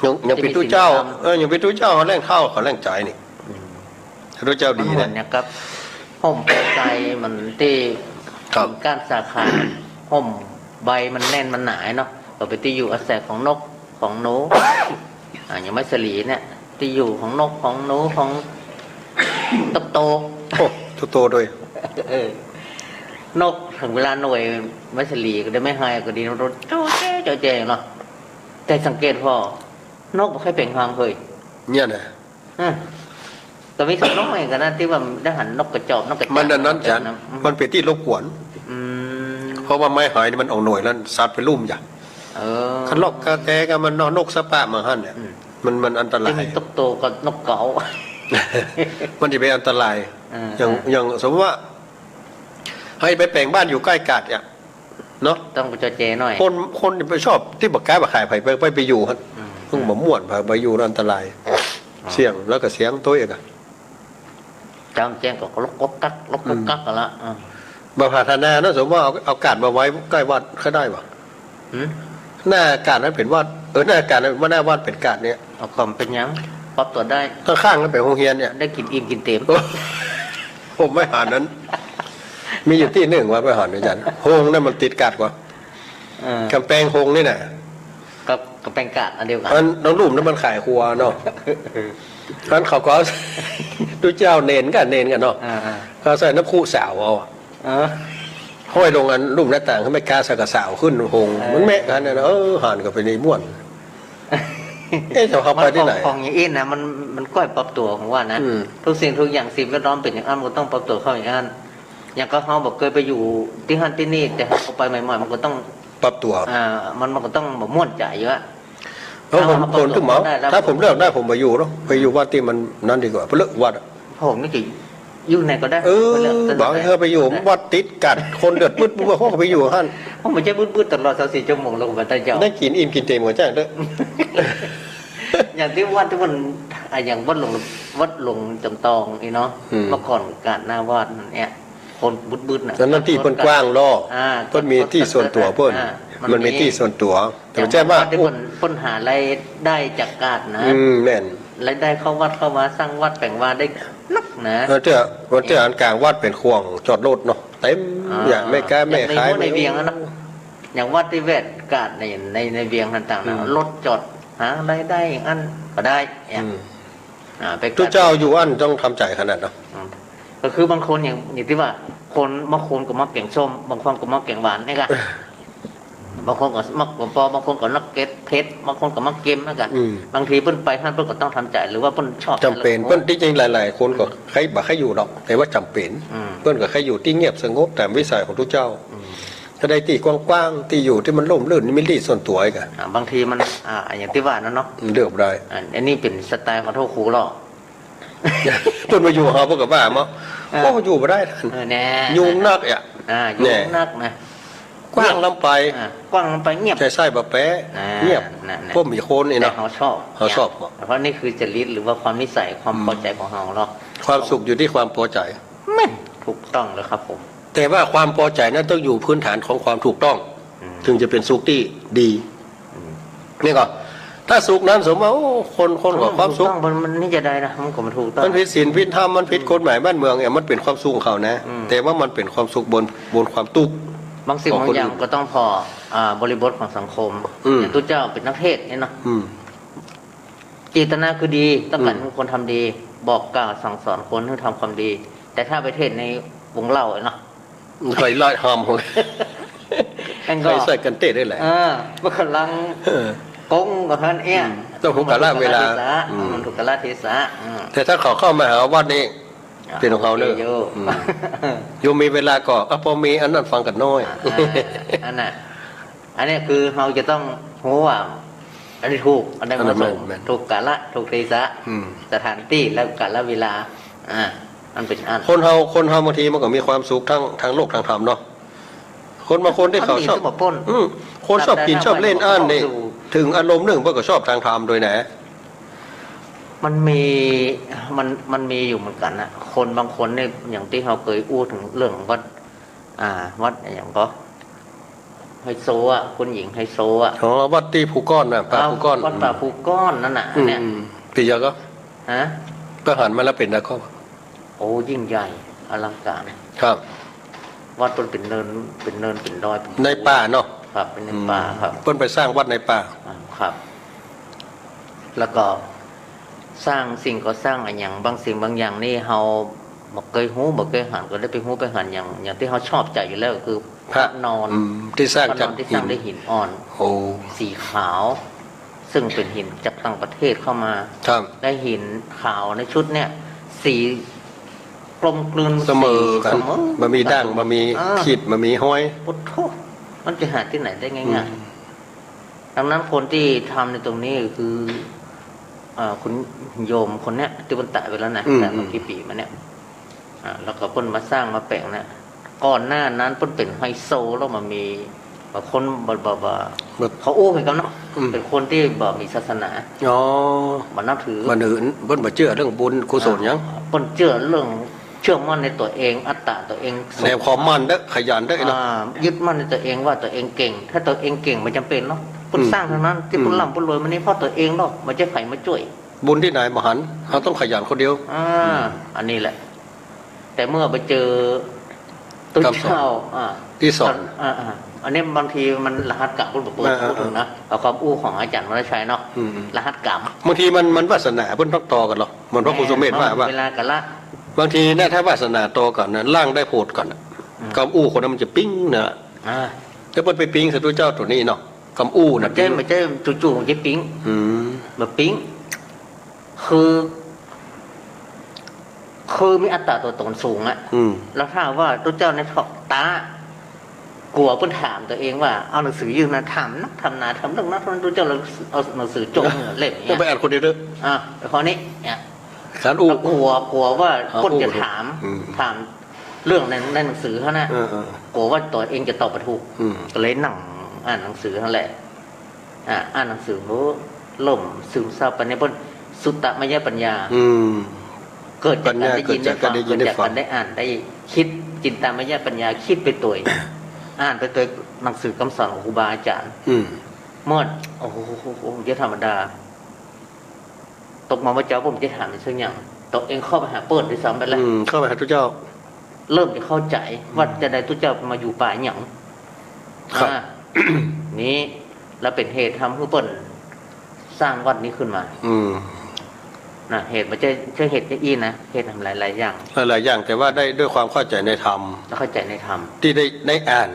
ยัง ยังเป๋นตุ๊เจ้า จะมีศีลธรรม เออ ยังเป๋นตุ๊เจ้า เขาแล่งเฒ่า เขาแล่งใจ๋นี่ อืม ตุ๊เจ้าดีนะ มันเหมือนอย่างกับฮ่มโพธิ์ไทร มันตี้ ครับ กิ่งก้านสาขา ฮ่มใบมันแน่นมันหนาเนาะ ก็เป๋นตี้อยู่อาศัยของนก ของหนู อ่า อย่างไม้สาลีเนี่ย ตี้อยู่ของนก ของหนู ของตุ๊กโต โอ้ ตุ๊กโตด้วย เออ นกเถิงเวลาหน่วยไม้สาลีก็ได้ ไม้ไฮก็ดี นกโตโจ้แจ้ โจ้แจ้เนาะ แต่สังเกตผ่อ นกบ่ใค่เปล่งฮองเฮย เนี่ยนะ อ่ะ ก็มีสักน้อยกั๋นนะ ตี้ว่าได้หันนกกระจอก นกกระจอก มันอันนั้น นกกระจอก จ๋า นะ อืม มันเป๋นตี้รบกวน อืม เพราะว่าไม้ไฮนี่มันออกหน่วยแล้ว สัตว์ไปลุ่มจ้ะ เออ คันนกกระแตก็มันเนาะ นกสะปะมาหั้นเนี่ย อืม มัน มันอันตราย ตี้มีตุ๊กโตกับนกเขา มันจะเป๋นอันตราย อ่า อย่าง อ่า อย่างสมมติว่า ให้ไปแป๋งบ้านอยู่ใก้กาดเนี่ย เนาะ ต้องไปจอแจหน่อย คน คนไปชอบตี้บ่กล้าบ่ขาย ไป ไป ไป ไปอยู่หั้น อืม ต้องบ่ม่วน ไป ไปอยู่แล้วอันตราย อ๋อ เสี่ยง แล้วก็เสี่ยงตัวเองอะ จำแจ้งก็ลกก๊อกกัก ลกก๊อกกัก อืม กั๋นละ อ่า บ่ผาถนาเนาะ สมมติว่าเอา เอากาดมาไว้ใก้วัดก็ได้บ่ หืม หน้ากาดนั้นเป๋นวัด เออ หน้ากาดนั้นว่าหน้าวัดเป๋นกาดเนี่ย เอาก็บ่เป๋นหยัง ปรับตั๋วได้ ข้างๆ นั้นเป๋นโฮงเฮียนเนี่ย ได้กิ๋นอิ่มกิ๋นเต๋ม ผมไปหานั้น มีอยู่ตี้นึ่งวัดไปหานั้น อาจ๋ารย์ โฮงนั้นมันติดกาดกว่า เออ ก๋ำแปงโฮงนี่น่ะ กับ ก๋ำแปงกาดอันเดียวกั๋น อันน้องลุ่มนั้นมันขายครัวเนาะ อันเขาก็ ตุ๊เจ้าเณรกั๋น เณรกั๋นเนาะ อ่าๆ เขาใส่น้ำคุสาวเอาอะ เออ ห้อยลงอันลุ่มหน้าต่าง หื้อแม่ก๊าใส่กระสาวขึ้นโฮง เออ มันแมะกั๋นน่ะนะ เออ หันก็ไปในม่วน เอ๊ะ แต่เขาไปตี้ไหน มันของ ของอย่างอี้นะ มัน มันก้อยปรับตั๋ว ผมว่านะ อืม ทุกสิ่งทุกอย่าง สิ่งแวดล้อมเป๋นอย่างอั้น มันก็ต้องปรับตั๋วเข้าอย่างอั้น อย่างก็เฮาบ่เกยไปอยู่ตี้หั้นตี้นี่ แต่เฮาไปใหม่ๆ มันก็ต้องปรับตั๋ว อ่า มัน มันก็ต้องบ่ม่วนใจ๋อยู่อะ แล้วผม ถ้าเฮาปรับตั๋ว คนตึงเหมา ได้แล้ว ถ้าผมเลือกได้ ผมไปอยู่เนาะ ไปอยู่วัดตี้มันนั้นดีกว่า ไปเลือกวัดอะ ผมนี่จะอยู่ไหนก็ได้ เออ ไปเลือก บ่าเฮาไปอยู่วัดติดกาด คนเดือดบึดบึด พวกเขาไปอยู่หั้น ผมบ่ใจ้บึดบึดตลอดสามสี่ชั่วโมงหรอก บ่าแต่เจ้า ได้กิ๋นอิ่มกิ๋นเต๋มกั๋นจ้ะเด้อ อย่างตี้วัดตี้มัน อ่ะ อย่างวัดหลวง วัดหลวงจำตองนี่เนาะ อืม เมื่อก่อนกาดหน้าวัดนั่นเนี่ย คนบึดบึดน่ะ อันนั้นตี้เปิ้นกว้างเนาะ อ่า เปิ้นมีตี้ส่วนตั๋วเปิ้น อ่า มันมีตี้ส่วนตั๋ว แต่บ่ใจ้ว่า อย่างวัดตี้เปิ้น เปิ้นหารายได้จากกาดนะ อืม แม่น รายได้เข้าวัดเข้าวา สร้างวัดแป๋งวาได้นักนะ เออ เตื้อ วันเตื้ออันก๋างวัดเป๋นข่วงจอดรถเนาะ เต๋ม อ่า อย่างแม่ก๊าแม่ขาย อย่างในเวียงอะเนาะ อย่างวัดตี้แวดกาดใน ใน ในเวียงต่างๆ นะ อืม รถจอดหารายได้อย่างอั้นก็ได้เนี่ย อืม อ่า ไปกาด ตุ๊เจ้าอยู่อั้นต้องทำใจ๋ขนาดเนาะ อืม ก็คือบางคนอย่าง อย่างตี้ว่า คน บางคนก็มักแก๋งส้ม บางคนก็มักแก๋งหวานเนี่ยกะ บางคนก็มักปอปอ บางคนก็มักเก็ดเผ็ด บางคนก็มักเก็มเหมือนกั๋น อืม บางทีเปิ้นไปหั้นเปิ้นก็ต้องทำใจ๋ หรือว่าเปิ้นชอบ จ๋ำเป๋น เปิ้นตี้จริงหลายๆ คนก็ใค่บ่ใค่อยู่ดอก แต่ว่าจ๋ำเป๋น อืม เปิ้นก็ใค่อยู่ตี้เงียบสงบต๋ามวิสัยของตุ๊เจ้า อืม ถ้าได้ตี้กว้างๆ ตี้อยู่ตี้มันร่มรื่น มีตี้ส่วนตั๋วอีกอะ อ่า บางทีมัน อ่า อย่างตี้ว่านั่นเนาะ เลือกบ่ได้ อ่า อันนี้เป๋นสไตล์ของโทษครูหรอก เปิ้นมาอยู่เฮาเปิ้นก็ว่าเนาะ เออ โอ้ อยู่บ่ได้ต้าน เออ แน่ ยุงนักอะ อ่า ยุงนักนะ แน่ กว้างล้ำไป อ่า กว้างล้ำไป เงียบ ใจ้ไส้บ่แป๊ะ อ่า เงียบ นั่นแหละ บ่มีคนนี่นะ แต่เฮาชอบ เฮาชอบ เนี่ย เพราะนี่คือจริตหรือว่าความนิสัย ความ อืม พอใจของเฮาเนาะ ความสุขอยู่ที่ความพอใจ แม่น ถูกต้องเลยครับผม แต่ว่าความพอใจนั้นต้องอยู่พื้นฐานของความถูกต้อง อืม ถึงจะเป็นสุขตี้ดี อืม นี่ก่อน ถ้าสุขนั้นสมมติว่า โอ้ คน คนก็ความสุข ถูกต้อง มัน มันนี่จะได้นะ มันก็บ่ถูกต้อง มันผิดศีลผิดธรรม มันผิดกฎหมายบ้านเมืองเนี่ย มันเป๋นความสุขของเขานะ อืม แต่ว่ามันเป๋นความสุขบน บนความตุ๊กข์ บางสิ่งบางอย่างก็ต้องผ่อ อ่า บริบทของสังคม อืม อย่างตุ๊เจ้าเป๋นนักเทศน์เนี่ยเนาะ อืม เจตนาคือดี ต้องก๋านหื้อคนทำดี บอกกล่าวสั่งสอนคนหื้อทำความดี แต่ถ้าไปเทศน์ในวงเหล้าเนาะ ใค่อยไล่ห้าม อันก็ ใค่อยใส่กั๋นเต๊อะได้แหละ เออ มันก๋ำลัง เออ กงกับหั้นเอี้ย อืม ต้องถูกกาลเวลา มันถูกกาลเทศะ อืม มันถูกกาลเทศะ อืม แต่ถ้าเขาเข้ามาหาวัดนี่ อ่ะ เป๋นของเขาเน่อ โอเคอยู่ อืม โยมมีเวลาก็ อ่ะ ปอมีอันนั้นฟังกั๋นหน้อย อ่ะ อ่ะ อันน่ะ อันนี้คือเฮาจะต้องฮู้ว่า อันนี้ถูก อันนี้เหมาะสม อันนั้นแม่น ถูกกาละ ถูกเทศะ อืม สถานตี้ และกาลเวลา อ่า มันเป๋นอัน คนเฮา คนเฮาบางทีมันก็มีความสุขทั้ง ทั้งโลกทั้งธรรมเนาะ คนบางคนตี้เขาชอบ อันนี้สมบูรณ์ อืม คนชอบกิ๋นชอบเล่นอันนี่ ถึงอารมณ์นึ่งมันก็ชอบตางธรรมโดยนะ มันมี มัน มันมีอยู่เหมือนกั๋นนะ คนบางคนนี่ อย่างตี้เฮาเกยอู้เถิงเรื่องวัด อ่า วัดอะหยังก็ ไฮโซอ่ะ คุณหญิงไฮโซอ่ะ อ๋อ วัดตี้ภูก้อนน่ะ ป่าภูก้อน วัดป่าภูก้อนนั่นน่ะ อืม เนี่ย อืม เป๋นหยังก็ ฮะ ก็หันมาแล้วเป๋นหยังก็ โอ้ ยิ่งใหญ่ อลังการ ครับ วัดเปิ้นเป๋นเนิน เป๋นเนิน เป๋นดอย เป๋นภู ในป่าเนาะ ครับ เป๋นในป่า อืม ครับ เปิ้นไปสร้างวัดในป่า อ่า ครับ แล้วก็สร้างสิ่งก่อสร้างอะหยัง บางสิ่งบางอย่างนี่เฮาบ่เกยฮู้ บ่เกยหัน ก็ได้ไปฮู้ไปหัน อย่าง อย่างตี้เฮาชอบใจ๋อยู่แล้วก็คือ พระนอน อืม ตี้สร้าง พระนอน จาก ตี้สร้าง หิน ด้วยหินอ่อน โอ้ สีขาว ซึ่งเป๋นหินจากต่างประเทศเข้ามา ครับ และหินขาวในชุดเนี่ย สีกลมกลืน เสมอกั๋น สีเสมอ บ่มีด่าง บ่มี อ่า ขีด บ่มีฮอย โอ้โธ่ มันจะหาตี้ไหนได้ง่ายๆ อืม ดังนั้นคนตี้ทำในตรงนี้คือ เอ่อ คุณโยมคนเนี้ย ตี้เปิ้นต๋ายไปแล้วนะ อืม แต่เมื่อกี่ปี๋มาเนี่ย อ่า แล้วก็เปิ้นมาสร้างมาแป๋งเนี่ย ก่อนหน้านั้นเปิ้นเป๋นไฮโซ แล้วมามี บางคนบ่ บ่ บ่ แบบ เขาอู้เหมือนกั๋นเนาะ อืม เป๋นคนตี้บ่มีศาสนา อ๋อ บ่นับถือ บ่ถือ เปิ้นบ่เจื้อเรื่องบุญกุศลหยัง อ่า เปิ้นเจื้อเรื่อง เจื้อมั่นในตั๋วเอง อัตตาตั๋วเอง แนวความมั่นเต๊อะ ขยันเต๊อะเนาะ อ่า ยึดมั่นในตั๋วเองว่าตั๋วเองเก่ง ถ้าตั๋วเองเก่งบ่จ๋ำเป๋นเนาะ เปิ้น อืม สร้างตังนั้น ตี้เปิ้น อืม ร่ำเปิ้นรวยมานี่ เพราะตั๋วเองเนาะ บ่ใจ้ใผมาจ้วย บุญตี้ไหนบ่หัน เฮาต้องขยันคนเดียว อ่า อืม อันนี้แหละ แต่เมื่อไปเจอตุ๊เจ้า คำสอน อ่า ตี้สอน อ่า อ่า อันนี้บางทีมันรหัสกรรม เปิ้นบ่เปิด อ่า พูดถึงนะ อ่า เอาความอู้ของอาจ๋ารย์วรรณชัยเนาะ อืม รหัสกรรม บางทีมัน มันวาสนา เปิ้นต้องต่อกั๋นหรอก เหมือนพระครูสุเมธว่า ว่า เวลากาละ บางทีนะ ถ้าวาสนาต่อกั๋นนะ ร่างได้โผดก่อนน่ะ อืม กำอู้คนนั้นมันจะปิ๊งนะ อ่า แล้วเปิ้นไปปิ๊งใส่ตุ๊เจ้าตั๋วนี้เนาะ กำอู้น่ะ บ่ใจ้ ปิ๊ง บ่ใจ้ จู่ๆ มันจะปิ๊ง อืม บ่ปิ๊ง คือ คือมีอัตตาตั๋วต๋นสูงอะ อืม แล้วถ้าว่าตุ๊เจ้าในต๊า กั๋วเปิ้นถามตั๋วเองว่า เอาหนังสือยื่นนะ ถามนักถามหนา ถามเรื่องนั้นเรื่องนี้ ตุ๊เจ้าเลยเอาหนังสือจ้วงมือเล่มเนี้ย ต้องไปอ่านคนเดียวเต๊อะ อ่ะ ข้อนี้เนี่ย การอู้ กั๋ว กั๋วว่า อ่า เปิ้นจะถาม อู้ อืม ถามเรื่องใน ในหนังสือหั้นนะ เออ เออ กั๋วว่าตั๋วเองจะตอบบ่ถูก อืม ก็เลยนั่งอ่านหนังสือหั้นแหละ อ่า อ่านหนังสือ โห เริ่มซึมซับไปในเปิ้น สุตตมยปัญญา อืม เกิดจากก๋านได้ยินได้ฟัง ปัญญาเกิดจากก๋านได้ยินได้ฟัง เกิดจากก๋านได้อ่านได้กึ๊ด จินตามยปัญญา กึ๊ดไปตวย อ่านไปตวยหนังสือกำสอนของครูบาอาจ๋ารย์ อืม เมื่อ โอ้โห บ่ธรรมดา ตกมาว่าเจ้าผมจะถามในเชิงอย่าง ตั๋วเองเข้าไปหาเปิ้นด้วยซ้ำไปแล้ว อืม เข้าไปหาตุ๊เจ้า เริ่มจะเข้าใจ๋ อืม ว่าจาใดตุ๊เจ้ามาอยู่ป่าอะหยัง ครับ อ่า นี้ แล้วเป๋นเหตุทำหื้อเปิ้นสร้างวัดนี้ขึ้นมา อืม นะ เหตุบ่ใจ้ ใจ้เหตุจะอี้นะ เหตุทำหลายๆ อย่าง หลายๆ อย่าง แต่ว่าได้ด้วยความเข้าใจ๋ในธรรม แล้วเข้าใจ๋ในธรรม ตี้ได้ ได้อ่าน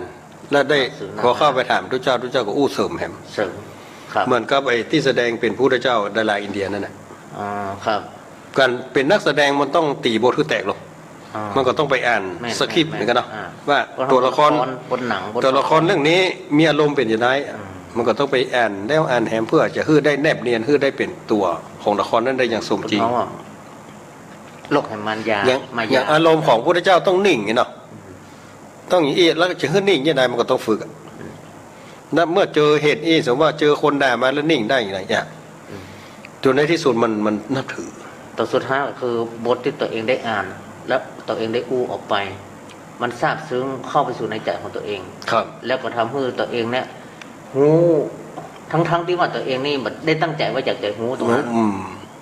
และได้ หนังสือ ขอเข้าไปถามตุ๊เจ้า ตุ๊เจ้าก็อู้เสริมแหม เสริม ครับ เหมือนกับไอ้ตี้แสดงเป๋นพระพุทธเจ้าดาราอินเดียนั่นน่ะ อ๋อ ครับ ก๋านเป๋นนักแสดงมันต้องตี๋บทหื้อแตกหรอก อ๋อ มันก็ต้องไปอ่าน แม่น สคริปต์ แม่น เหมือนกั๋นเนาะ อ่า ว่า บท ตั๋วละคร บทหนัง บท ตั๋วละครเรื่องนี้มีอารมณ์เป๋นจาใด อืม มันก็ต้องไปอ่านแล้วอ่านแหม เพื่อจะหื้อได้แนบเนียน หื้อได้เป๋นตั๋วของละครนั้นได้อย่างสมจริง เพราะว่า โลกแห่งมารยา อย่าง มายา อย่างอารมณ์ของพระพุทธเจ้าต้องนิ่งนี่เนาะ อืม ต้องอย่างอี้ แล้วจะหื้อนิ่งจาใด มันก็ต้องฝึกอะ นะ เมื่อเจอเหตุอี้ สมมุติว่าเจอคนด่ามาแล้วนิ่งได้อย่างไรเนี่ย อืม จนในที่สุดมัน มันนับถือ ตอนสุดท้ายก็คือบทตี้ตั๋วเองได้อ่าน และตั๋วเองได้อู้ออกไป มันซาบซึ้งเข้าไปสู่ในใจ๋ของตั๋วเอง ครับ แล้วก็ทำหื้อตั๋วเองเนี่ย ฮู้ ทั้งๆ ตี้ว่าตั๋วเองนี่บ่ได้ตั้งใจ๋ว่าอยากจะฮู้ตรงนั้น อืม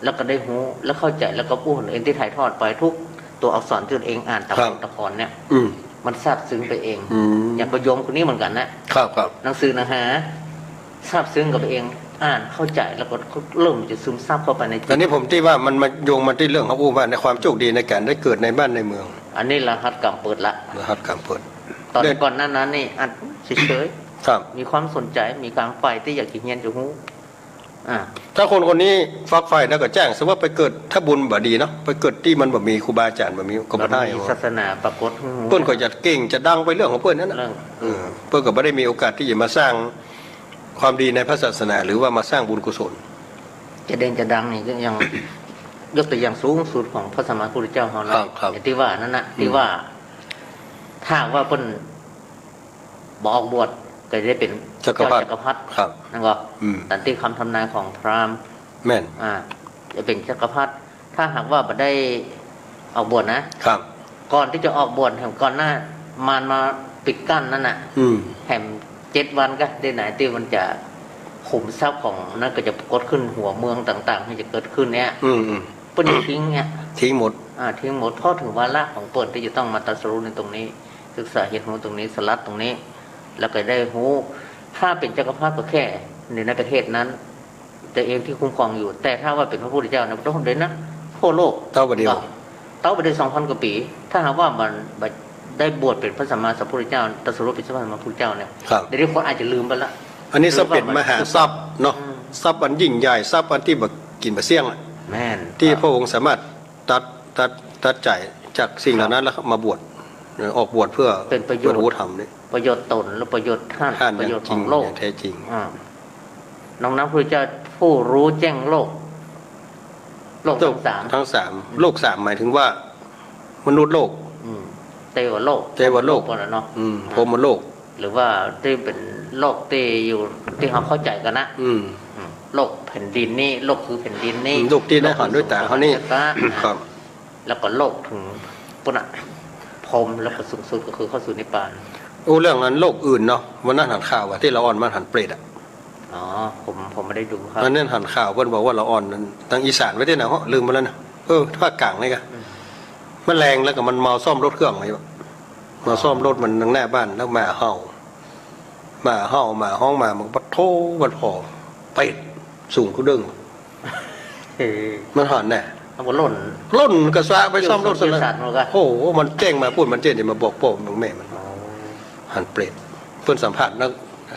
แล้วก็ได้ฮู้ แล้วเข้าใจ๋ แล้วก็อู้ตั๋วเองตี้ถ่ายทอดไปทุกตั๋วอักษรตี้ตั๋วเองอ่านตาม ครับ บทละครเนี่ย อืม มันซาบซึ้งไปเอง อืม อย่างก็โยมคนนี้เหมือนกั๋นนะ ครับ ครับ หนังสือหนังหา ซาบซึ้งกับตัวเอง อ่านเข้าใจ๋ แล้วก็เริ่มจะซึมซับเข้าไปในจิต อันนี้ผมตี้ว่ามันมาโยงมาตี้เรื่องของอู้ว่าในความโชคดีในก๋านได้เกิดในบ้านในเมือง อันนี้รหัสก๋ำเปิดละ รหัสก๋ำเปิด ตอน เด็ก ก่อนหน้านั้นนี่อ่านเฉยๆ ครับ มีความสนใจ๋ มีความใฝ่ตี้อยากจะเฮียนจะฮู้ อ่า ถ้าคนคนนี้ฝักใฝ่แล้วก็แจ้ง สมมุติว่าไปเกิด ถ้าบุญบ่ดีเนาะ ไปเกิดตี้มันบ่มีครูบาอาจ๋ารย์ บ่มี ก็บ่ได้ บ่มีศาสนาปรากฏ เปิ้นก็จะเก่งจะดังไปเรื่องของเปิ้นนั่นน่ะ เรื่อง เออ เปิ้นก็บ่ได้มีโอกาสตี้จะมาสร้าง ความดีในพระศาสนา หรือว่ามาสร้างบุญกุศล จะเด่นจะดังนี่ก็อย่าง ยกตัวอย่างสูงสุดของพระสัมมาสัมพุทธเจ้าเฮานะ ครับ ครับ อย่างตี้ว่านั่นน่ะ อืม ตี้ว่า ถ้าหากว่าเปิ้นบ่ออกบวช ก็จะได้เป๋น จักรพรรดิ เจ้าจักรพรรดิ ครับ นั่นก็ อืม ต๋ามตี้คำทำนายของพราหมณ์ แม่น อ่า จะเป๋นจักรพรรดิ ถ้าหากว่าบ่ได้ออกบวชนะ ครับ ก่อนตี้จะออกบวช แหมก่อนหน้า มารมาปิดกั้นนั่นน่ะ อืม แหมเจ็ดวันก็ได้ไหนตี้มันจะขุมทรัพย์ของนั่นก็จะปรากฏขึ้นหัวเมืองต่างๆ ตี้จะเกิดขึ้นเนี่ย อืม อืม เปิ้นจะทิ้งเนี่ย ทิ้งหมด อ่า ทิ้งหมด เพราะถึงวาระของเปิ้นตี้จะต้องมาตรัสรู้ในตรงนี้ ศึกษาเฮียนฮู้ตรงนี้ สลัดตรงนี้ แล้วก็ได้ฮู้ ถ้าเป๋นจักรพรรดิก็แค่ในประเทศนั้น ตั๋วเองตี้คุ้มครองอยู่ แต่ถ้าว่าเป๋นพระพุทธเจ้าเนี่ย ต้องเด่นนะ ทั่วโลก เต้าบ่าเดียว เต้าบ่าเดียวสองพันกว่าปี๋ ถ้าหากว่ามัน มันได้บวชเป๋นพระสัมมาสัมพุทธเจ้า ตรัสรู้เป๋นพระสัมมาสัมพุทธเจ้าเนี่ย ครับ เดี๋ยวนี้คนอาจจะลืมไปละ อันนี้ทรัพย์เป๋นมหาทรัพย์เนาะ อืม ทรัพย์อันยิ่งใหญ่ ทรัพย์อันตี้บ่กิ๋นบ่เสี้ยงอะ แม่น ตี้ ครับ พระองค์สามารถตัด ตัด ตัดใจ๋จากสิ่งเหล่านั้น ครับ แล้วมาบวช เอ่อ ออกบวชเพื่อ เป๋นประโยชน์ เปิดหูธรรมนี่ ประโยชน์ตนและประโยชน์ต้าน ต้าน ประโยชน์ของโลก อย่างจริง อย่างแท้จริง อ่า น้อมนับพระพุทธเจ้าผู้รู้แจ้งโลก โลก โลก ทั้งสาม ทั้งสาม อืม โลกสามหมายถึงว่า มนุษย์โลก อืม เตวโลก เตวโลก พรหมโลกก่อนน่ะเนาะ อืม อ่า พรหมโลก หรือว่าตี้เป๋นโลกตี้อยู่ ตี้เฮาเข้าใจ๋กั๋นนะ อืม อืม โลกแผ่นดินนี่ โลกคือแผ่นดินนี่ อืม โลกตี้ได้หันด้วยต๋าเฮานี่ โลกคือสุคติโลก ครับ แล้วก็โลกถึงปุ้นน่ะ พรหม แล้วก็สูงสุดก็คือเข้าสู่นิพพาน อู้ เรื่องนั้นโลกอื่นเนาะ วันนั้นหันข่าวอะ ตี้ละอ่อนมันหันเปรตอะ อ๋อ ผม ผมไม่ได้ดูครับ วันนั้นหันข่าวเปิ้นบอกว่าละอ่อนนั้น ตางอีสานไว้ตี้ไหนเหาะ ลืมไปแล้วนะ เออ ภาคกลางนี่กะ อืม มันแลงแล้วก็มันเมาซ่อมรถเครื่องไว้อยู่ เมาซ่อมรถมันตังหน้าบ้าน แล้วหมาเห่า หมาเห่า หมาฮ้องมา มันก็ปะโถ มันผ่อ เปรต สูงกู้เดิ้ง เออ มันหันแน่ เอาบ่ล่น ล่นกะสะไปซ่อมรถ อยู่สัตว์มันกะ โอ้โห มันแจ้งมาปุ้น มันเจ๊งจะมาบอกป้อบอกแม่มัน อ๋อ หันเปรต เปิ้นสัมภาษณ์นัก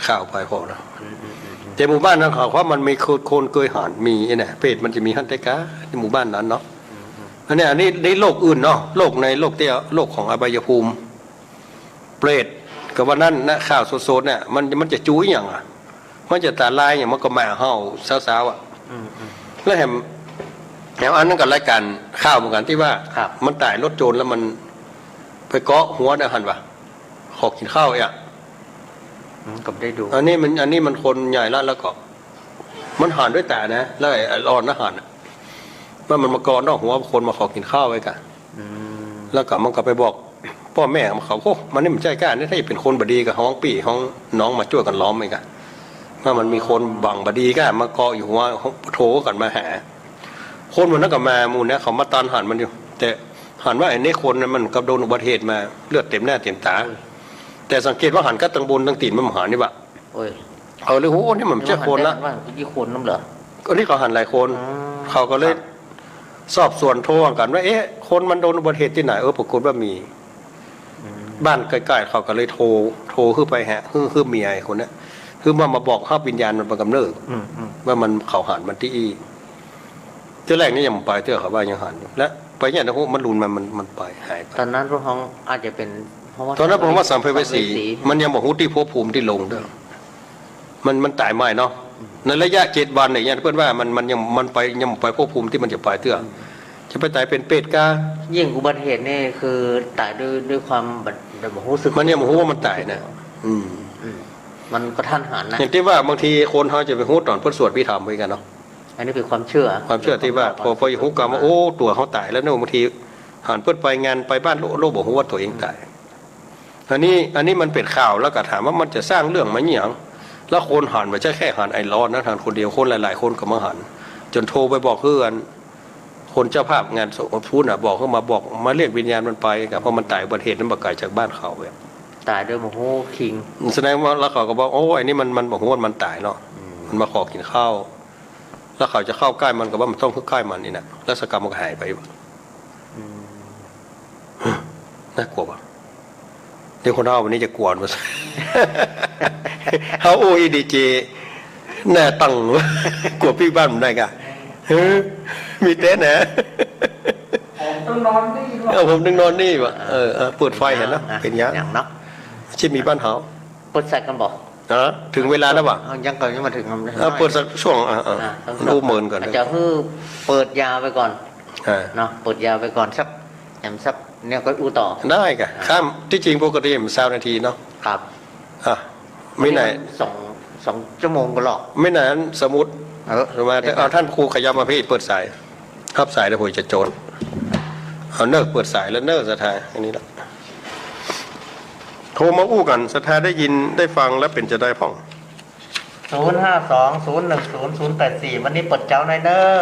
ข่าวไปพอนะ อืม อืม อืม อืม แต่หมู่บ้านนั้นเขาว่ามันมีคน คนเกยหัน มีไอ้เนี่ย เปรตมันจะมีหันแต่กา ในหมู่บ้านนั้นเนาะ อืม อืม อันเนี้ย อันนี้ในโลกอื่นเนาะ โลกในโลกตี้ โลกของอบายภูมิ เปรต ก็ว่านั้นนะ ข่าวสดๆ เนี่ย มัน มันจะจู้อหย่างอะ มันจะตาลายอย่าง มันก็หมาเห่าเซ้าๆ อะ อืม อืม แล้วแหม แหมอันนั้นก็รายการข่าวเหมือนกั๋นตี้ว่า ครับ มันต๋ายรถโจรแล้วมันไปเกาะหัวนะหันวะ ขอกิ๋นข้าวอะ อืม ก็ได้ดู อันนี้มัน อันนี้มันคนใหญ่ละ แล้วก็ มันหันด้วยต๋านะ แล้วไอ้อ่อนนะหันอะ ว่ามันมาเกาะนอกหัวคนมาขอกิ๋นข้าวไว้กะ อืม แล้วก็มันก็ไปบอกป้อแม่ของเขา โอ้ มันนี่มันใจ้ก้านี่ ถ้าจะเป๋นคนบ่ดีก็ฮ้องปี้ฮ้องน้องมาจ้วยกั๋นล้อมไว้กะ ว่ามันมีคนบังบ่ดีก้ามาเกาะอยู่หัว โทรกั๋นมาหา คนหมู่นั้นก็มา หมู่เนี้ยเขามาตานหันมันอยู่ แต่หันว่าไอ้นี่คนนั้นมันก็โดนอุบัติเหตุมา เลือดเต็มหน้าเต็มต๋า โอ้ย แต่สังเกตว่าหันกะตังบนตังตี๋นมันบ่หันนี่หว่า โอ้ย เขาเลย โอ้ นี่มันบ่ใจ้คนละ ว่ายี่คนนั่นเหรอ อันนี้เขาหันหลายคน อ๋อ เขาก็เลย ครับ สอบสวนโทรกั๋นว่า เอ๊ะ คนมันโดนอุบัติเหตุตี้ไหน เออ ปรากฏว่ามี อืม บ้านใกล้ๆ เขาก็เลยโทร โทรหื้อไปหา หื้อ หื้อเมียไอ้คนเนี้ย หื้อว่ามาบอกฮับวิญญาณมันไปกำเนิด อืม อืม ว่ามัน เขาหันมันตี้อี้ เตื้อแรกนี่ยังไปเตื้อ เขาว่ายังหันอยู่ และไปเนี่ยนะ โห มันลุนมา มัน มันไป หายไป ตอนนั้นพวกเขาอาจจะเป๋น เพราะว่า ตอนนั้นผมว่าสัมภเวสี สัมภเวสี มันยังบ่ฮู้ตี้ภพภูมิตี้ลงเตื้อ มัน มันต๋ายใหม่เนาะ ในระยะเจ็ดวันเนี่ย เปิ้นว่ามัน มันยัง มันไป ยังไปภพภูมิตี้มันจะไปเตื้อ อืม จะไปต๋ายเป๋นเปรตกา ยิ่งอุบัติเหตุนี่คือต๋ายด้วย ด้วยความแบบ แบบบ่ฮู้สึก มันยังบ่ฮู้ว่ามันต๋ายนะ อืม อืม มันกระทันหันนะ อย่างตี้ว่าบางทีคนเฮาจะไปฮู้ต๋อนเปิ้นสวดอภิธรรมเหมือนกั๋นเนาะ อันนี้เป๋นความเจื้อ ความเจื้อตี้ว่า พอ พอจะฮู้กำว่า โอ้ ตั๋วเฮาต๋ายแล้วเนาะ บางทีหันเปิ้นไปงานไปบ้านโลก โลกบ่ฮู้ว่าตั๋วเองต๋าย อันนี้ อันนี้มันเป๋นข่าวแล้วก็ถามว่ามันจะสร้างเรื่องมาหยัง แล้วคนหันบ่ใจ้แค่หันไอ้ร้อนนะ หันคนเดียว คนหลายๆ คนก็มาหัน จ๋นโทรไปบอกหื้ออัน คนเจ้าภาพงานศพพู้นน่ะ บอกหื้อมา บอกมาเรียกวิญญาณมันไป ก็เพราะมันต๋ายอุบัติเหตุนั้นบ่ไก๋จากบ้านเขาแบบ ต๋ายโดยบ่ฮู้คิง แสดงว่า แล้วเขาก็บอก โอ้ ไอ้นี่มัน มันบ่ฮู้ว่ามันต๋ายเนาะ อืม มันมาขอกิ๋นข้าว แล้วเขาจะเข้าใก้มันก็ว่ามันต้องเข้าใก้มันนี่นะ แล้วสักกรรมมันก็หายไป อืม น่ากลัวปะ เดี๋ยวคนเฮาวันนี้จะกลัวมัน เฮาอู้อี้ดีเจ หน้าตั้ง กลัวปิ๊กบ้านมันได้กะ เฮ้ย มีเต๊ะนะ ผมต้องนอนนี่วะ เออ ผมต้องนอนนี่วะ เออ เออ เปิดไฟหั้นนะ อ่ะ เป๋นหยัง อย่างเนาะ จะมีบ้านเฮา เปิดใส่กั๋นบ่ ฮะ เถิงเวลาแล้วบ่ เอา ยังก่อน ยังบ่เถิง เออ เปิดสักช่วง อ่ะ อ่ะ อ่ะ อู้เมินก่อน จะหื้อเปิดยาวไปก่อน อ่า เนาะ เปิดยาวไปก่อนสัก แหมสักเนี่ยก็อู้ต่อ ได้กะ อ่า ข้าม ตี้จริงปกติมันซาวนาทีเนาะ ครับ อ่ะ มีไหน อันนี้มันสอง สองชั่วโมงก็หรอก มีไหนสมมุติ เออ มา เดี๋ยว เอาท่านครูขยับมาพี่ เปิดสาย ฮับสายแล้วผมจะโจทย์ เอาเนิ่อ เปิดสายแล้วเนิ่อ ศรัทธา อันนี้ละ โทรมาอู้กั๋น ศรัทธาได้ยินได้ฟังแล้วเป๋นจาใดพ่อง ศูนย์ห้าสอง ศูนย์หนึ่งศูนย์ ศูนย์แปดสี่ วันนี้เปิดเจ๊าหน่อยเน่อ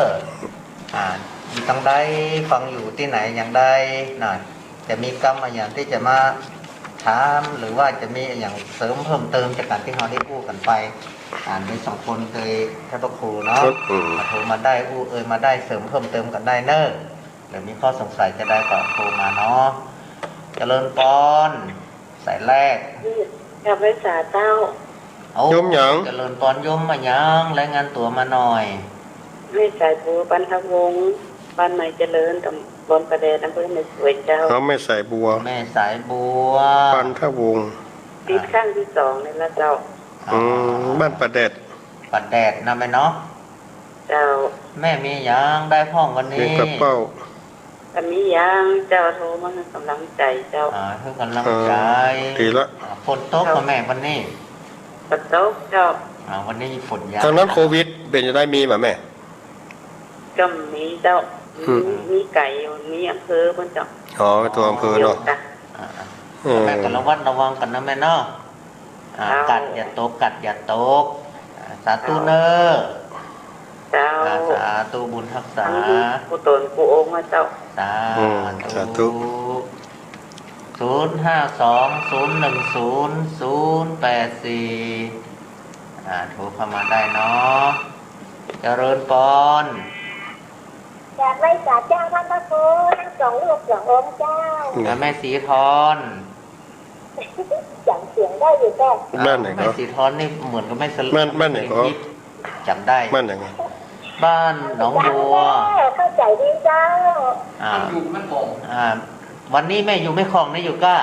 อ่า ตังใดฟังอยู่ตี้ไหนอย่างใดนะ จะมีกำอะหยังตี้จะมาถาม หรือว่าจะมีอะหยังเสริมเพิ่มเติมจากก๋านตี้เฮาได้อู้กั๋นไป อ่า มีสองคนเกย ท่านพระครูเนาะ ครับ อืม โทรมาได้ อู้เอ่ยมาได้ เสริมเพิ่มเติมกั๋นได้เน่อ หรือมีข้อสงสัยจาใดก็โทรมาเนาะ เจริญปอน สายแรก กราบไหว้สาเจ้า โอ้ โยมหยัง เจริญปอน โยมมาหยัง รายงานตั๋วมาหน่อย แม่สายบัว ปันทวงศ์ บ้านใหม่เจริญ ตำบลป่าแดด อำเภอแม่สวยเจ้า อ๋อ แม่สายบัว แม่สายบัว ปันทวงศ์ ติดครั้งตี้สองนี่ละเจ้า อืม บ้านป่าแดด ป่าแดดนะแม่เนาะ เจ้า แม่มีหยังใดพ่องวันนี้ เลี้ยงปลาเป้า ก็มีหยังเจ้า โทรมาหื้อกำลังใจ๋เจ้า อ่า หื้อกำลังใจ๋ อ่า ดีละ อ่า ฝนตกบ่แม่วันนี้ ฝนตกเจ้า อ่า วันนี้ฝนหยัง ตางนั้นโควิดเป๋นจาใด มีบ่แม่ ก็มีเจ้า อืม มี มีไก๋อยู่ มีอำเภอพุ้นเจ้า อ๋อ ตั๋วอำเภอเนาะ เดียวกั๋น อ่า อืม แม่ก็ระวัดระวังกั๋นนะแม่เนาะ อ่า เจ้า กัดอย่าตก กัดอย่าตก อ่า สาธุเน่อ เจ้า อ่า สาธุบุญฮักษา ทั้งกู้ต๋นกู้องค์นะเจ้า สาธุ อืม สาธุ ศูนย์ห้าสอง ศูนย์หนึ่งศูนย์ ศูนย์แปดสี่ อ่า โทรเข้ามาได้เนาะ เจริญปอน กราบไหว้สาเจ้าท่านพระครู ทั้งสองรูปสององค์เจ้า อ่า แม่ศรีทร จ๋ำเสียงได้อยู่เจ้า บ้านไหนก็ แม่ศรีทรนี่เหมือนกับแม่สลิน บ้าน บ้านไหนก็ จ๋ำได้ บ้านไหนก็ บ้านหนองบัว เข้าใจ๋ดีเจ้า อ่า อ่า วันนี้แม่อยู่แม่คลองนี่อยู่ก้า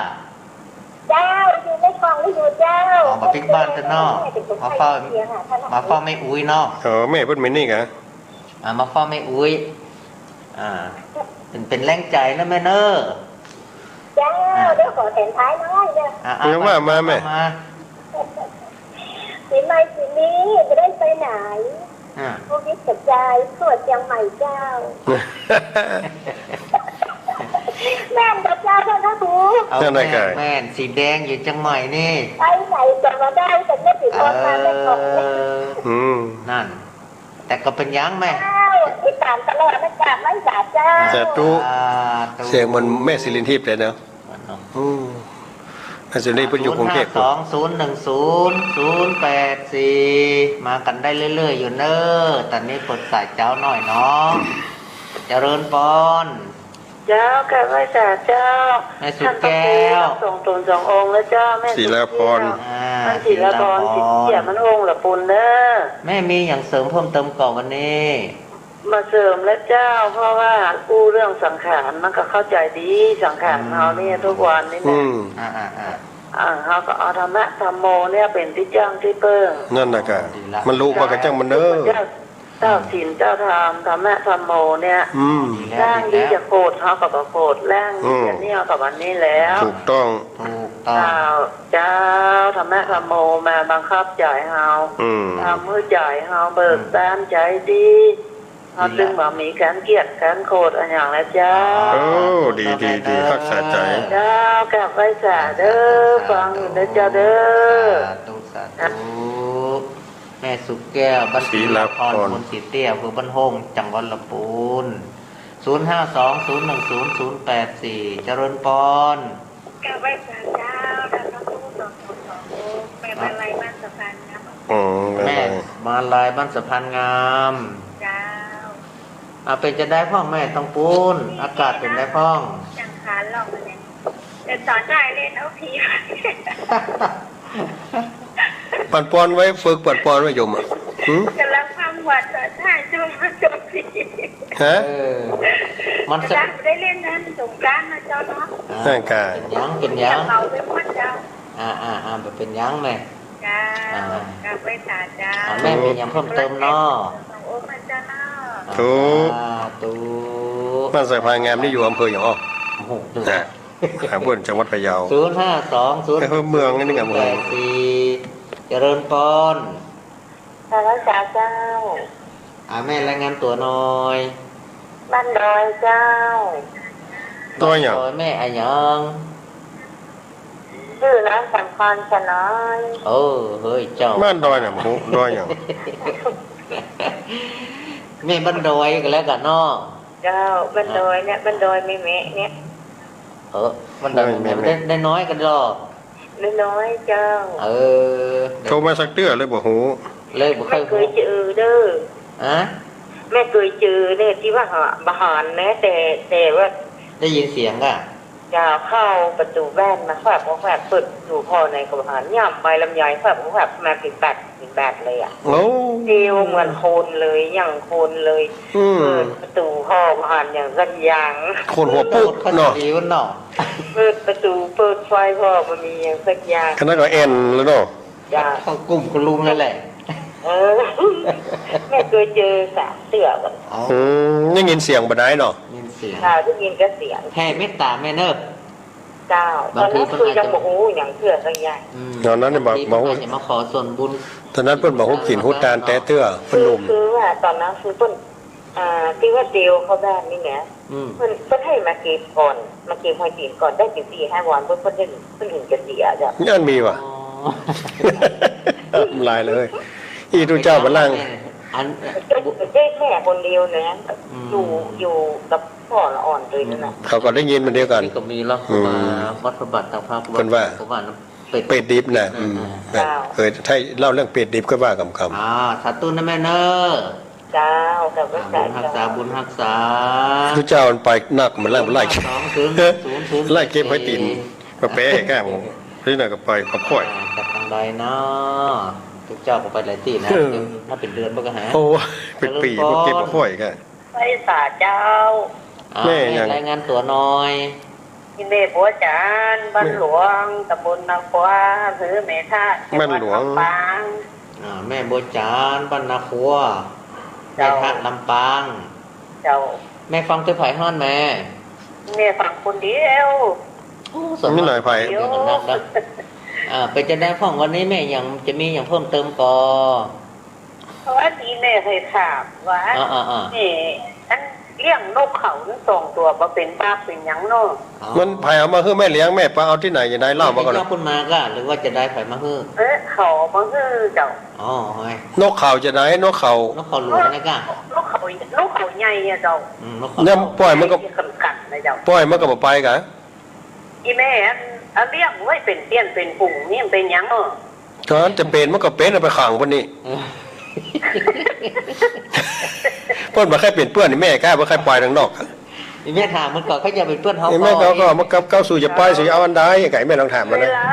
เจ้า อยู่แม่คลองนี่อยู่เจ้า อ๋อ มาปิ๊กบ้านเจ้าเนาะ มาเฝ้า มาเฝ้าแม่อุ๊ยเนาะ อ๋อ แม่เปิ้นมานี่กะ อ่า มาเฝ้าแม่อุ๊ย อ่า เป๋น เป๋นแรงใจ๋นะแม่เน่อ เจ้า อ่า เดี๋ยวขอแถมท้ายน้อยเจ้า อ่า อ่า ยังว่ามาแม่ มา ปีใหม่ปีนี้บ่ได้ไปไหน อ่า โควิดกระจายทั่วเจียงใหม่เจ้า แม่นบ่เจ้าท่านพระครู เอา นั่นแหละ แม่น แม่น สีแดงอยู่เจียงใหม่นี่ ไปไหนก็บ่ได้ แต่แม่ศรีทรมาไม่ตก เออ อืม นั่น แต่ก็เป๋นหยังแม่ เจ้า ติดต๋ามตลอดนะ กราบไหว้สาเจ้า สาธุ สาธุ เสียงเหมือนแม่สิรินทิพย์เลยเนาะ เนาะ อืม แม่สิรินทิพย์เปิ้นอยู่กรุงเทพฯ ศูนย์ห้าสอง ศูนย์หนึ่งศูนย์ ศูนย์แปดสี่ มากั๋นได้เรื่อยๆ อยู่เน่อ ต๋อนนี้เปิดสายเจ๊าหน่อยเนาะ เจริญปอน เจ้า กราบไหว้สาเจ้า แม่สุแก้ว ท่านพระครูทั้งสองต๋นสององค์นะเจ้า แม่สุแก้ว ศิลาพร อ่า ท่านศิลาพร ศิลาพร เสียมันองค์ละปุณเด้อ แม่มีหยังเสริมเพิ่มเติมก่อวันนี้ บ่เสริมแล้วเจ้า เพราะว่าอู้เรื่องสังขารมันก็เข้าใจ๋ดี สังขารเฮาเนี่ย อืม ทุกวันนี้ อื เนี่ย ม อ่า อ่า อ่า อ่า เฮาก็เอาธรรมะธรรมโมเนี่ยเป๋นตี้จั้งตี้เปิ้ง นั่นแหละกะ ดีละ มันรู้มากันจั้งมันเน่อ เจ้า เจ้าศีลเจ้าธรรม ธรรมะธัมโมเนี่ย อืม แรงดีจะโกรธเฮาก็บ่โกรธ แรงดีจะเนี่ยก็บ่เนี่ยแล้ว ถูกต้อง ถูกต้อง เจ้า เจ้า ธรรมะธัมโมมาบังคับใจ๋เฮา อืม ทำหื้อใจ๋เฮาเบิกบานใจ๋ดี เฮาจึงบ่มีก๋านเกลียดก๋านโกรธอะหยังแล้วเจ้า โอ้ ดี ดี ดี ฮักษาใจ๋ เจ้า กราบไหว้สาเด้อ ฟังอยู่เด้อเจ้าเด้อ สาธุ สาธุ แม่สุขแก้ว บ้านศรีลาพร ตำบลสีเตี้ย อำเภอบ้านโฮ่ง จังหวัดลำปูน ศูนย์ห้าสอง ศูนย์หนึ่งศูนย์ ศูนย์แปดสี่ เจริญปอน กราบไหว้สาเจ้า แล้วก็ผู้สองคนสององค์ แม่มาลัยบ้านสะพานงาม อ๋อ แม่มาลัยบ้านสะพานงาม เจ้า อ่า เป๋นจะใดพ่องแม่ตางปู๊น อากาศเป๋นใดพ่อง จังคานลองมาเนี่ย เดี๋ยวสอนได้เล่นเอาผี ปั่นป่วนไว้ ฝึกปั่นป่วนไว้โยมอะ หืม ก๋ำลังฟังวัดสอนได้ จงมาจงผี ฮะ เออ มันสะ ก๋ำลังได้เล่นน้ำสงกรานต์นะเจ้าเนาะ อ่า นั่นกะ เป๋นหยัง เป๋นหยัง เป๋าไปหมดเจ้า อ่า อ่า อ่า บ่เป๋นหยังแม่ เจ้า อ่า กราบไหว้สาเจ้า อ่า แม่มีหยังเพิ่มเติมเนาะ สององค์นะเจ้าเนาะ ถูก สาธุ บ้านสะพานงามนี่อยู่อำเภอหยังอ้อ โอ้โห นะ อ่า เปิ้นจังหวัดพะเยา ศูนย์ห้าสอง ศูนย์ อำเภอเมืองนี่ไง อำเภอ แปดสี่ เจริญปอน สาธุเจ้า อ่า แม่รายงานตั๋วหน่อย บ้านดอยเจ้า ดอยหยัง บ้านดอยแม่อะหยัง จื้อนางสำคัญสะน้อย เออ เฮ้ยเจ้า บ้านดอยเนี่ย บ่ฮู้ ดอยหยัง แม่บ้านดอยก็แล้วกั๋นเนาะ เจ้า บ้านดอยเนี่ย บ้านดอยแม่แม่เนี่ย เออ บ้านดอยแม่แม่ แม่แม่ ได้ ได้น้อยกั๋นดอก น้อยๆ เจ้า เออ โทรมาสักเตื้อเลยบ่ฮู้ เลยบ่เคย แม่เกยจือเด้อ ฮะ แม่เกยจือเนี่ยตี้ว่าหา บ่หันนะ แต่ แต่ว่า ได้ยินเสียงก่ะ เจ้า เข้าประตู๋บ้านมาแฟบแฟบ เปิดประตู๋ผ่อไหนก็บ่หัน ย่ำใบลำไยแฟบแฟบ มาเป๋นบัดเป๋นบัดเลยอะ โอ้ เตียวเหมือนคนเลย อย่างคนเลย อืม เปิดประตู๋ผ่อบ่หันอย่างสักอย่าง คนหัวปุ๊กเนาะ เนาะ เปิดประตู๋ เปิดไฟผ่อบ่มีอย่างสักอย่าง ขนาดก็แอ่นแล้วเนาะ จ้ะ เข้ากุมกับลุงนั่นแหละ เออ แม่เกยจือสามเตื้อก่อน อ๋อ อืม ได้ยินเสียงบ่ได้เนาะ ได้ยินเสียง ค่ะ ได้ยินก็เสียง แผ่เมตต๋าแม่เน่อ เจ้า บางที ตอนนั้นคือยังบ่ฮู้หยังเตื้อสักอย่าง อืม ตอนนั้นเนี่ยบ่ บางที บ่ฮู้ เปิ้นอาจจะมาขอส่วนบุญ ตอนนั้นเปิ้นบ่ฮู้กิ๋นฮู้ตานแต๊เตื้อ เปิ้นหนุ่ม คือ คือว่าตอนนั้นคือเปิ้น อ่า ตี้ว่าเตียวเข้าบ้านนี่แหม อืม เปิ้น เปิ้นหื้อมาเก็บก่อน มาเก็บหอยตี๋นก่อน ได้เป๋นสี่ห้าวัน เปิ้น เปิ้นเถิง เปิ้นเถิงจะเสียเจ้า อันมีว่ะ อ๋อ หลายเลย อี้ตุ๊เจ้าบัลลังก์ อัน เจ๊แม่คนเดียวนะ อืม อยู่ อยู่กับป้อละอ่อนตวยนั่นน่ะ เขาก็ได้ยินเหมือนเดียวกั๋น นี่ก็มีแล้ว อืม มาวัดพระบาทตางพระ เปิ้นว่า เปิ้นว่าน้ำเปรต เปรตดิบน่ะ อืม อ่า เออ ถ้าเล่าเรื่องเปรตดิบก็ว่าก่ำๆ อ่า สาธุนะแม่เน่อ เจ้า กับ อ่า บุญฮักษา บุญฮักษา ตุ๊เจ้ามันไปนัก มันไล่ มันไล่ สองศูนย์ศูนย์ศูนย์ ไล่เก็บหอยตี๋น มาแปะแก้ว ตี้ไหนก็ไปกับข้อย อ่า จากตางใดเนาะ ตุ๊เจ้าก็ไปหลายตี้นะ เออ ถ้าเป๋นเดือนมันก็หา โอ้ เป๋นปี๋ เจริญปอน พวกเก็บกับข้อยก็ ไหว้สาเจ้า อ่า แม่หยัง แม่รายงานตั๋วหน่อย อี่แม่บัวจ๋าน บ้านหลวง ตำบลนาครัว หื้อแม่ทะ บ้านหลวง จังหวัดลำปาง อ่า แม่บัวจ๋าน บ้านนาครัว เจ้า แม่ทะ ลำปาง เจ้า แม่ฟังตวยใผฮ้อนแม่ แม่ฟังคนเดียว โอ้ ส่วนมาก มีหลายใผ เดียวกั๋นนักนะ อ่า เป๋นจะใดพ่อง วันนี้แม่หยังจะมีหยังเพิ่มเติมก่อ เพราะว่าตี้แม่เคยถามว่า อ่า อ่า อ่า นี่ อันเลี้ยงนกเขาทั้งสองตั๋วบ่เป๋นบาปเป๋นหยังเนาะ อ๋อ มันใผเอามาหื้อแม่เลี้ยง แม่ไปเอาตี้ไหน จะได้เล่ามาก่อน เจ้าเปิ้นมาก่ะ หรือว่าจะได้ใผมาหื้อ เอ๊ะ เขาเอามาหื้อเจ้า อ๋อ เฮ้ย นกเขาจะได้ นกเขา นกเขาหลวงนะก่ะ นกเขา นกเขาใหญ่อะเจ้า อืม นกเขา เนี่ยปล่อยมันก็ ใหญ่ขนาดนะเจ้า ปล่อยมันก็บ่ไปก่ะ อี่แม่อัน เอาเลี้ยงไว้เป๋นเปี้ยนเป๋นฝูงนี่มันเป๋นหยังเนาะ ถ้าจะเป๋นมันก็เป๋น เอาไปขังพุ้นนี่ เออ เปิ้นบ่ใค่เป๋นเปื้อนนี่แม่ก้า บ่ใค่ปล่อยตางนอก อี่แม่ถามมันก่อ เขาจะเป๋นเปื้อนเฮา อี่แม่ก็ ก่อ ก็มากับเก้าสู่จะไปสู่จะเอาอันใด ไก่แม่ลองถามมันนะ เวลา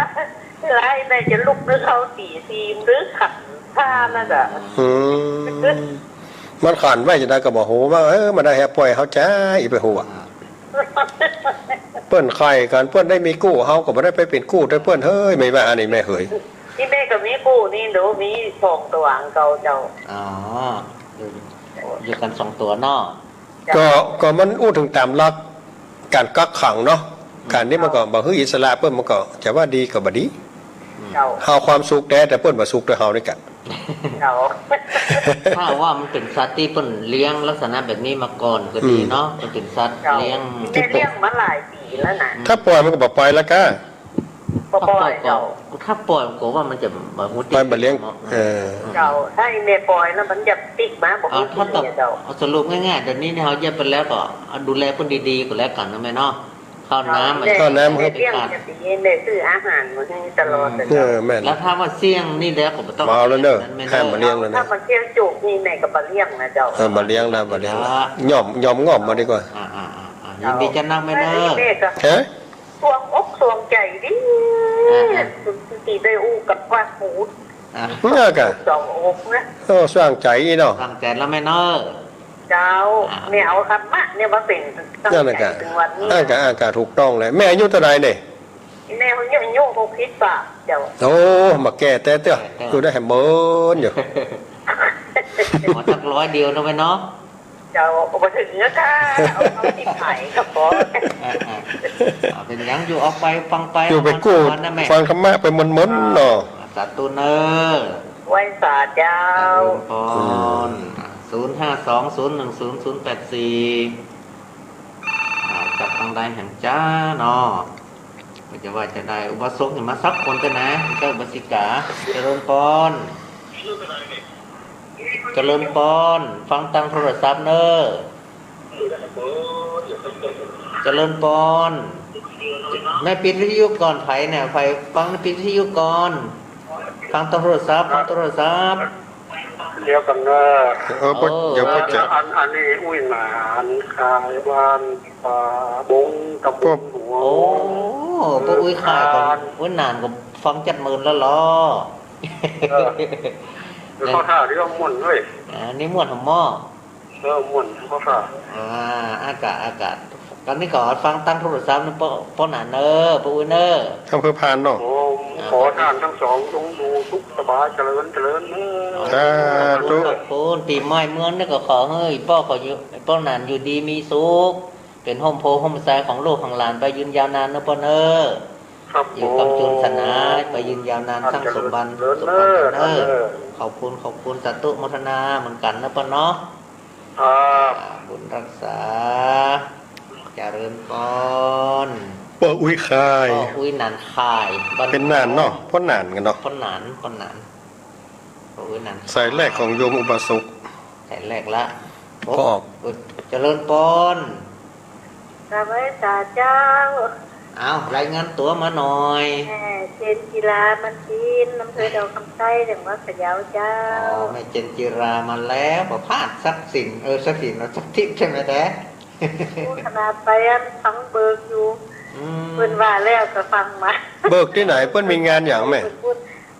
เวลาแม่จะลุกนึกเข้าตี๋สี่นึกขันท่านั่นน่ะ อืม มันขันไว้จะได้ก็บ่ฮู้ว่า เออ มันได้แฮะปล่อยเฮาจ้า อี่ไปฮู้อะ เปิ้นใค่กั๋น เปิ้นได้มีกู้ เฮาก็บ่ได้ไปเป๋นกู้ตวยเปิ้น เฮ้ย แม่ว่าอันนี้แม่เหย นี่แม่ก็มีกู้นี่หนูมีสองตั๋วเก่าเจ้า อ๋อ อยู่กั๋นสองตั๋วเนาะ ก็ ก็มันอู้เถิงต๋ามหลักก๋านกักขังเนาะ ก๋านนี้มันก็บ่หื้ออิสระเปิ้น มันก็จะว่าดีก็บ่ดี เจ้า เฮาความสุขแต๊ แต่เปิ้นบ่สุขตวยเฮานี่กะ เจ้า ถ้าว่ามันเป๋นสัตว์ตี้เปิ้นเลี้ยงลักษณะแบบนี้มาก่อนก็ดีเนาะ อืม มันเป๋นสัตว์ เจ้า เลี้ยง แม่เลี้ยงมาหลายปี๋แล้วนะ ถ้าปล่อยมันก็บ่ไปแล้วก้า บ่ปล่อยเจ้า ถ้าปล่อยก็ ถ้าปล่อยก็ว่ามันจะบ่ฮู้ ไปบ่เลี้ยง เนาะ เออ เจ้า ถ้าอีแม่ปล่อยแล้วมันจะปิ๊กมา บ่ฮู้ อ่า ถ้าตอบ เจ้า เอาสรุปง่ายๆ เดี๋ยวนี้เนี่ยเฮาเยียะไปแล้วก็เอาดูแลเปิ้นดีๆ ก็แล้วกั๋นนะแม่เนาะ ข้าวน้ำ เจ้า ข้าวน้ำ แม่เลี้ยงจะดี แม่ซื้ออาหารมาหื้อตลอดเลย เออ แม่น แล้วถ้าว่าเสี้ยงนี่แล้วก็บ่ต้อง บ่เอาแล้วเนาะ แม่เนาะ ห้ามบ่เลี้ยงแล้วนะ ถ้ามันเสี้ยงจุกนี่แม่ก็บ่เลี้ยงนะเจ้า เออ บ่เลี้ยงแล้ว บ่เลี้ยงแล้ว ยอม ยอมง่อมมาดีกว่า อ่าๆๆๆ ยินดีจ้านักแม่เนาะ แม่ก็ ฮะ สวงอกสวงใจ๋ดิ อ่าๆ ตี้ได้อู้กับว่าหู อ่า เออกะ สวงอกนะ โอ้ สว่างใจ๋อีเนาะ สว่างใจ๋แล้วแม่เนาะ เจ้า อ่า แม่เอาธรรมะเนี่ยมาเป๋น นั่นแหละกะ ตั้งใจ๋เถิงวันนี้ อ่ากะ อ่ากะ ถูกต้องเลย แม่อายุเต้าใดเนี่ย แม่อายุ อายุหกสิบกว่าเจ้า โอ้ มาแก่แต๊เตื้อ แก่แต๊ อยู่ได้แหมเมินอยู่ ขอสักร้อยเดียวนะแม่เนาะ เจ้า บ่เถิงนะก้า เอา เอาตี้ไผก็พอ อ่าๆ อ่า เป๋นหยัง อยู่ออกไปฟังไป อยู่ไปกู้ วันนะแม่ ฟังธรรมะไปเมินๆ เนาะ สาธุเน้อ ไหว้สาเจ้า เจริญพร อืม ศูนย์ห้าสองศูนย์หนึ่งศูนย์ศูนย์แปดสี่ อ่า จับตังใดแหมจ๊าเนาะ ก็จะว่าจะได้อุบาสกนี่มาสักคนเต๊อะนะ เจ้าอุบาสิกา เจริญพร เจริญพร ฟังตางโทรศัพท์เน้อ เจริญพร แม่ปิดวิทยุก่อน ไผเนี่ย ไผฟังปิดวิทยุก่อน ฟังตางโทรศัพท์ ฟังตางโทรศัพท์ เดี๋ยวก่อนเน้อ เออ เออ เดี๋ยวก็จะ อัน อันนี้อุ้ยหนาน ขายบ้านป่าบง ตำบลหัว โอ้ ป้ออุ๊ยขายของ อุ๊ยหนานก็ฟังจัดเมินแล้วเหรอ เออ เดี๋ยวเข้าท่าเดี๋ยวม่วนเว้ย อ่า นี่ม่วนหำม้อ เออ ม่วนเข้าท่า อ่า อากาศ อากาศ ต๋อนนี้ก็ฟังตางโทรศัพท์นะ ป้อ ป้อหนานเน้อ ป้ออุ๊ยเน้อ อำเภอพานเนาะ โอ้ ขอต้านตังสองจงอยู่สุขสบายเจริญเจริญเน้อ สาธุ ขอบคุณ ปี๋ใหม่เมืองนี่ก็ขอหื้อป้อ ขออยู่ ป้อหนานอยู่ดีมีสุข เป๋นฮ่มโพธิ์ฮ่มไทรของลูกของหลานไปยืนยาวนานเน้อป้อเน้อ ครับ อยู่กำจุนสนา ผม ไปยืนยาวนาน ครับ สร้างสมบัติ เจริญ สมบัติเน้อ เจริญเน้อ ขอบคุณ ขอบคุณ สาธุโมทนาเหมือนกั๋นเน้อป้อเนาะ ครับ อ่า บุญรักษา เจริญพร ป้ออุ๊ยขาย ป้ออุ๊ยหนานขาย บ้าน เป๋นหนานเนาะ ป้อหนานกั๋นเนาะ ป้อหนาน ป้อหนาน ป้ออุ๊ยหนานขาย สายแรกของโยมอุบาสก สายแรกละ ป้อออก เจริญพร กราบไหว้สาเจ้า เอา รายงานตั๋วมาหน่อย แม่เจนจิรา มันจีน อำเภอดอกคำใต้ จังหวัดพะเยาเจ้า อ๋อ แม่เจนจิรามาแล้ว บ่พลาดสักสิน เออ สักสิน สักทิศใช่ไหมแต๊ โอ้ ขนาดไปอันฟังเบิกอยู่ อืม เปิ้นว่าแล้วก็ฟังมา เบิกตี้ไหน เปิ้นมีงานหยังแม่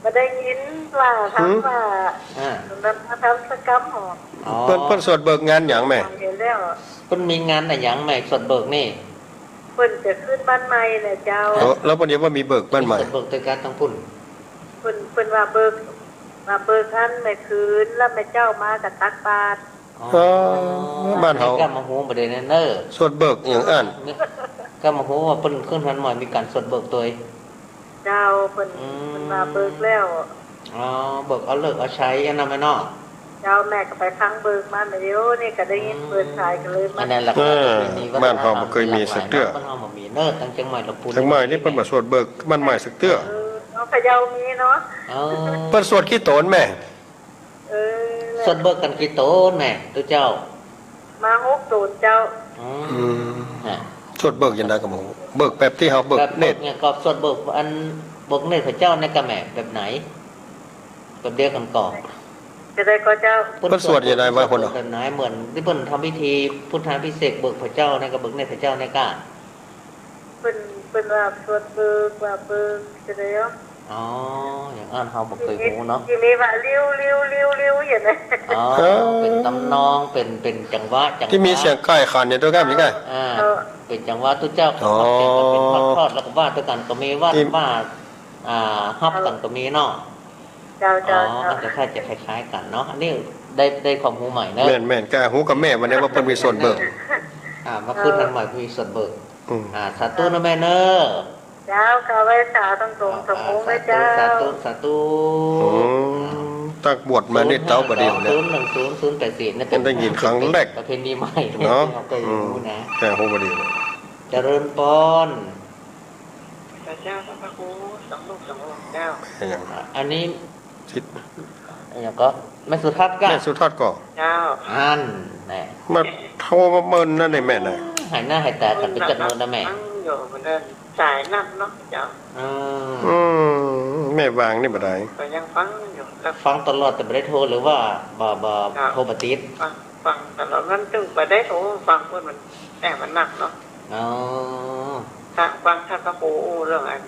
บ่ได้ยินว่าทำ หืม ว่า อ่า นั้นมาทำสกรรมหรอ อ๋อ เปิ้น เปิ้นสวดเบิกงานหยังแม่ เห็นแล้ว เปิ้นมีงานอะหยังแม่ สวดเบิกนี่ เปิ้นจะขึ้นบ้านใหม่นะเจ้า เออ แล้วเปิ้นยังว่ามีเบิกบ้านใหม่ สวดเบิกตวยกั๋นตังปุ้น เปิ้น เปิ้นว่าเบิก ว่าเบิกอันแม่คืน แล้วแม่เจ้ามาก็ตักบาตร อ๋อ เออ บ้านเฮา ก็มาฮู้บ่ได้เน้อ สวดเบิกหยังอั้น ก็มาฮู้ว่าเปิ้นขึ้นบ้านใหม่มีก๋านสวดเบิกตวย เจ้า เปิ้น อืม เปิ้นว่าเบิกแล้ว อ๋อ เบิกเอาฤกษ์เอาชัยอันนั้นแม่เนาะ เจ้า แม่ก็ไปฟังเบิกมา เดี๋ยวนี้ก็ได้ยินเปิ้นขายก็เลยมา อันนั้นแหละ เออ บ้านเฮาบ่เคยมีสักเตื้อ บ้านเฮาบ่มีเน้อ ตังเจียงใหม่ลำพูน เจียงใหม่นี่เปิ้นบ่สวดเบิกบ้านใหม่สักเตื้อ เออ เนาะ พะเยามีเนาะ เออ เปิ้นสวดกี่ต๋นแม่ เออ สวดเบิกกั๋นกี่ต๋นแม่ ตุ๊เจ้า มาหกต๋นเจ้า อืม อืม ฮะ สวดเบิกอย่างใดก็บ่ฮู้ เบิกแบบตี้เฮาเบิกเนตร แบบเบิกเนี่ยก็สวดเบิกอันเบิกเนตรพระเจ้าเนี่ยก็แม่ แบบไหน แบบเดียวกั๋นก่อ จะได้ก็เจ้า เปิ้นสวดอย่างใดวะ เปิ้นสวดเบิกแบบไหน เหมือนตี้เปิ้นทำพิธีพุทธาภิเษกเบิกพระเจ้าเนี่ยก็เบิกเนตรพระเจ้าเนี่ยก็ เปิ้น เปิ้นว่าสวดเบิก ว่าเบิกจะได้เหรอ อ๋อ อย่างอั้นเฮาบ่เคยฮู้เนาะ ตี้มีว่าริ้ว ริ้ว ริ้ว ริ้ว อย่างนั้น อ๋อ เออ เป๋นตำนอง เป๋น เป๋นจังหวะ จังหวะ ตี้มีเสียงไก่ขันอยู่ตวยกั๋น มีไก่ อ่า เออ เป๋นจังหวะตุ๊เจ้า อ๋อ เป๋นทอดๆ แล้วก็ว่าตวยกั๋นก็มี ว่า ตี้ ว่า อ่า ฮับกั๋นก็มีเนาะ เจ้า เจ้า อ๋อ เจ้า อันก็คล้าย จะคล้ายๆ กั๋นเนาะ อันนี้ ได้ ได้ความฮู้ใหม่เนอะ แม่น แม่น ก็ฮู้กับแม่วันนี้ว่าเปิ้นมีส่วนเบิก อ่า มาขึ้นอันใหม่ มีส่วนเบิก อืม อ่า สาธุนะแม่เนอะ เจ้า ข้าไหว้สาตังสองสามองค์นะเจ้า สาธุ สาธุ อืม ตั้งบวชมานี่เต้าบ่าเดี่ยวเนี่ย ศูนย์หนึ่งศูนย์ ศูนย์แปดสี่ นี่เป๋น ได้ยินครั้งแรก ประเพณีใหม่ เนาะ เฮาก็ฮู้นะ อืม แต่ฮู้บ่าเดี่ยว เจริญปอน พระเจ้า พระครู สองลูกสององค์เจ้า อันนี้ สิทธิ์ อะหยังก็ แม่สุทัศน์ก็ แม่สุทัศน์ก็ เจ้า อันแหละ มาโทรมาเมินนั่นนี่แม่น่ะ หายหน้าหายตากั๋นไปจักเมินนะแม่ ฟังอยู่มันเดินสายนักเนาะเจ้า อืม อืม แม่วางนี่บ่ได้ ก็ยังฟังอยู่ครับ ฟังตลอดแต่บ่ได้โทร หรือว่าบ่ บ่ เจ้า โทรบ่ติด ฟัง ฟังตลอด มันตึงบ่ได้โทรฟังเปิ้น มันแอบมันนักเนาะ อ๋อ ถ้าฟังท่านพระครูอู้เรื่องอัน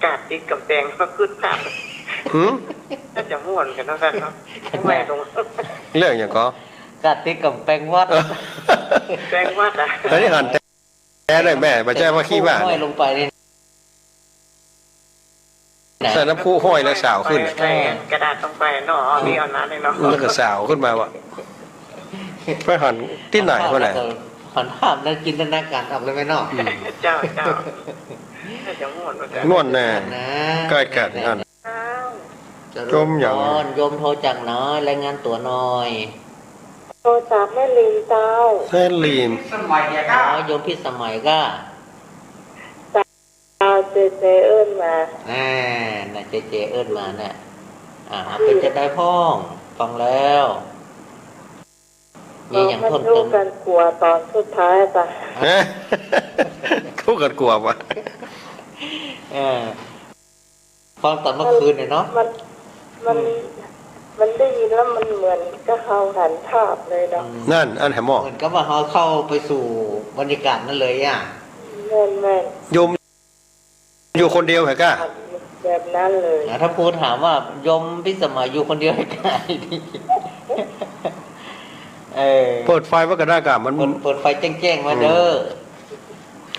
กาดติดก๋ำแปงก็คึกคัก หืม น่าจะม่วนกั๋นเนาะท่านเนาะ ม่วนลง เรื่องหยังก็ กาดติดก๋ำแปงวัด เออ แปงวัดอะ อันนี้หันแต๊ได้แม่ บ่ใจ้ว่าขี้ว่า ห้อยลงไปนี่ ใส่น้ำพุห้อยแล้วสาวขึ้น ใส่กระดาษลงไปเนาะ เอานี่เอานั้นเลยเนาะ แล้วก็สาวขึ้นมาว่ะ ไปหันตี้ไหนพ่อไหน หันภาพแล้วจินตนาการออกเลยไหมเนาะ อืม เจ้า เจ้า น่าจะม่วนเหมือนกั๋น ม่วนแน่ นะ ใกล้กั๋นหัน เจ้า โยมหยัง โยมโทรจากไหน รายงานตั๋วหน่อย โทรจากแม่ริมเจ้า แม่ริม อ๋อ โยมพิสมัยก็ เจ้า เจเจเอิ้นมา อ่า น่ะ เจเจเอิ้นมาน่ะ อ่า เป๋นจะใดพ่อง ฟังแล้ว มีหยังเพิ่มเติม กู้กั๋นกั๋วต๋อนสุดท้ายจ้ะ ฮะ กู้กั๋นกั๋วปะ เออ ฟังต๋อนเมื่อคืนเนี่ยเนาะ มัน มัน อืม มันได้ยินแล้วมันเหมือนกับเฮาหันภาพเลยเนาะ อืม นั่น อันแหม เหมือนกับว่าเฮาเข้าไปสู่บรรยากาศนั้นเลยอะ แม่นๆ โยม อยู่คนเดียวเหรอกะ แบบนั้นเลย อ่ะ ถ้าครูถามว่าโยมพิสมัยอยู่คนเดียวเหรอกะ เออ เปิดไฟไว้ก็ได้กะ มัน เปิด เปิดไฟแจ้งๆ ไว้เด้อ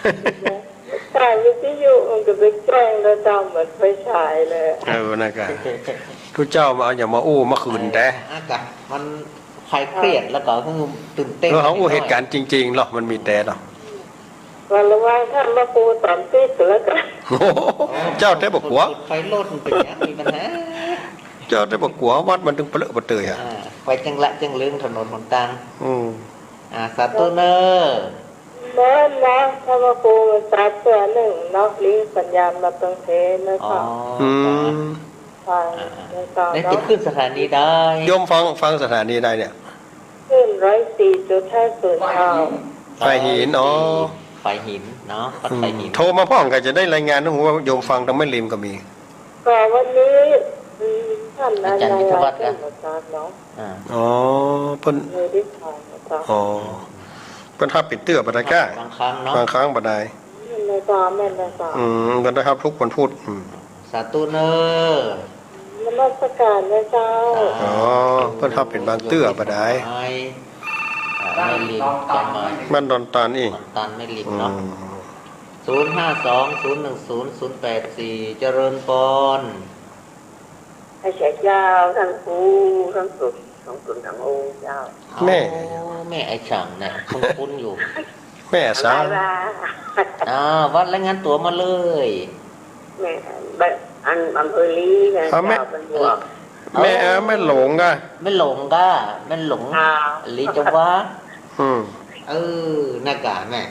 อืม สายวิทยุมันก็ไปแจ้งแล้วเจ้า เหมือนไฟฉายเลย เออ นั่นกะ ทุกเจ้ามาเอาอย่างมาอู้มาคืนแต่ เออ อ่ะกะ มันคลายเครียดแล้วก็คือตื่นเต้น เออ เฮาอู้เหตุการณ์จริงๆ เนาะ มันมีแต่เนาะ วันละวันท่านมาปูต๋อนติ๊กแล้วกัน โอ้โห เจ้าแต่บ่กั๋ว ไฟรถมันเป๋นหยังมีปัญหา เจ้าแต่บ่กั๋ว วัดมันตึงเปลอะเปะเตยอะ อ่า ไฟจังละจังเริงถนนหนตาง อืม อ่า สาธุเน่อ เน่อนะ ถ้ามาปูมันตัดเตื้อนึ่งเนาะ ลิงก์สัญญาณมาเติงเทเน่อ อ๋อ เจ้า อืม ฟัง อ่า เน่อเจ้า แล้วจะ เนาะ ขึ้นสถานีใด โยมฟัง ฟังสถานีใดเนี่ย คลื่นร้อยสี่จุดห้าศูนย์ เจ้า ฝายหิน อ๋อ ฝายหินเนาะ วัดฝายหิน อืม โทรมาพ่องก็จะได้รายงาน ฮู้ว่าโยมฟังตางแม่ริมก็มี ก็วันนี้ อืม ท่าน อาจารย์วิทยาวัฒน์ อาจารย์ นะ เนาะ อ่า อ๋อ เปิ้น เลยได้ฟังนะเจ้า อ๋อ เปิ้นฮับเป๋นเตื้อบ่ได้กะ บางครั้งเนาะ บางครั้งบ่ได้ แม่นนะเจ้า แม่นนะเจ้า อืม เปิ้นได้ฮับทุกวันพุธ อืม สาธุเน่อ นมัสการนะเจ้า อ๋อ เปิ้นฮับเป๋นบางเตื้อบ่ได้ อ่า แม่ริม จอมมาร บ้านดอนตาลอี้ ดอนตาลแม่ริมเนาะ อืม ศูนย์ห้าสอง ศูนย์หนึ่งศูนย์ ศูนย์แปดสี่ เจริญปอน อาจารย์เจ้า ทั้งครู ทั้งสุด ทั้งสุด ทั้งองค์เจ้า แม่ อ๋อ แม่ไอ้ฉ่างเนี่ย คุ้นๆ อยู่ แม่สาว อ่า วัดรายงานตั๋วมาเลย แม่ บ้าน อัน อำเภอลีนะ อ่า แม่ เจ้า เป็นบวก แม่ เออ แม่หลงกะ แม่หลงกะ แม่หลง อ่า ลีจาวา อืม เออ นั่นกะแม่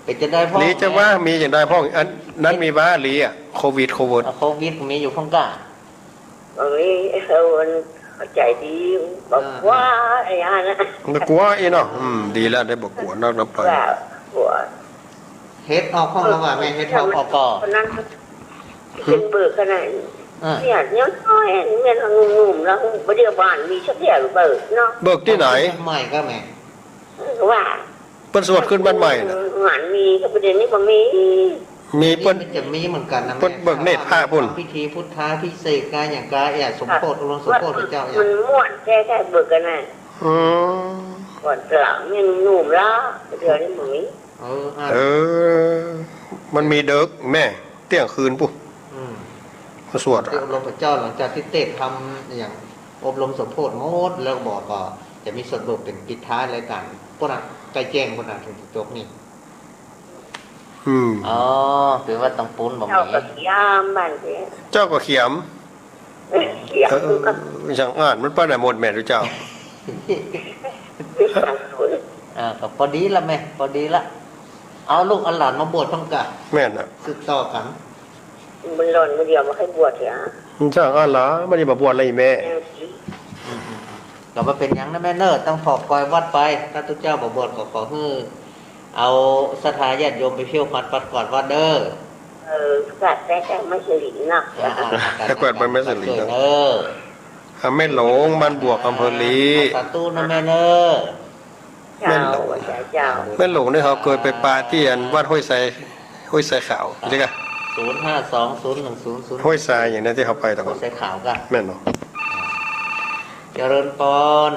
เป๋นจะใดพ่อง ลีจาวา แม่ มีจะใดพ่อง อันนั้นมีบ่า ลีอะ โควิด โควิด อ่ะ โควิดมีอยู่พ่องกะ บ่มี เออ มันเข้าใจดี บ่กั๋ว อ่า ไอ้อันนั้น บ่กั๋วอี้เนาะ อืม ดีแล้ว ได้บ่กั๋วนักนับไป ว่ากั๋ว เฮ็ดออกพ่องแล้วว่าแม่ เฮ็ดออกก่อ คนนั้น หืม เป๋นเบิกขนาด อ่า เนี่ย ยังน้อย เนี่ย หนุ่มๆ แล้ว บ่เดี๋ยวบ้านมีสักเที่ยวเบิกเนาะ เบิกตี้ไหน ใหม่กะแม่ ว่า เปิ้นสวดขึ้นบ้านใหม่น่ะ หวานมี ก็ประเดี๋ยวนี้บ่มี มีเปิ้น มันจะมีเหมือนกันนะ เปิ้น แม่ เบิกเนตรพระพุ้น พิธีพุทธาภิเษกกาอย่างกา เอี่ย สมโภช อบรมสมโภชพระเจ้า เอี่ย มันม่วนแท้ๆ เบิกกั๋นน่ะ อืม ก่อนเปล่า ยังหนุ่มแล้ว เดี๋ยวนี้บ่มี เออ อ่ะ เออ มันมีเดิกแม่ เตี้ยงคืนปุ้น อืม มาสวด อบรมพระเจ้า หลังจากตี้เตศน์ทำอย่าง อบรมสมโพธิหมดแล้ว บ่าก็จะมีสวดเบิกเป๋นปิดท้ายรายก๋าน ปู๊นน่ะ ใก้แจ้งปู๊นน่ะ เถิงจะจบนี่ อืม อ๋อ คือว่าตางปู๊นบ่มี เจ้าก็เขียมบ้านเจ๊ เจ้าก็เขียม เขียม เออ อย่างอั้นมันปานใดหมดแม่ตุ๊เจ้า เออ ก็ปอดีละแม่ ปอดีละ เอาลูกเอาหลานมาบวชพร้อมกั๋น แม่นน่ะ สืบต่อกั๋น มันหล่อนมื้อเดียวบ่ใค่บวชเสีย มันอย่างอั้นละ มันจะมาบวชอะไรแม่ อืม อืม อืม ก็บ่เป๋นหยังนะแม่เน่อ ต้องผ่อกอยวัดไป ถ้าตุ๊เจ้าบ่บวชก็ขอหื้อ เอาศรัทธาญาติโยมไปเที่ยววัด วัดกวาดวัดเน่อ เออ กวาดไปแต่ไม่สลิงเนาะ อ่า อ่า อ่า ให้กวาดไปไม่สลิงเนาะ เน่อ อ่ะ แม่หลงบ้านบวกอำเภอลี สาธุนะแม่เน่อ แม่หลง เจ้า แม่หลงนี่เขาเกยไปปาตี้อันวัดห้วยทราย ห้วยทรายขาว ใจ้ก่ะ ศูนย์ห้าสอง ศูนย์หนึ่งศูนย์ ศูนย์ ห้วยทรายอย่างนี้ตี้เขาไปตะก่อน ห้วยทรายขาวก่ะ แม่นบ่ เจริญปอน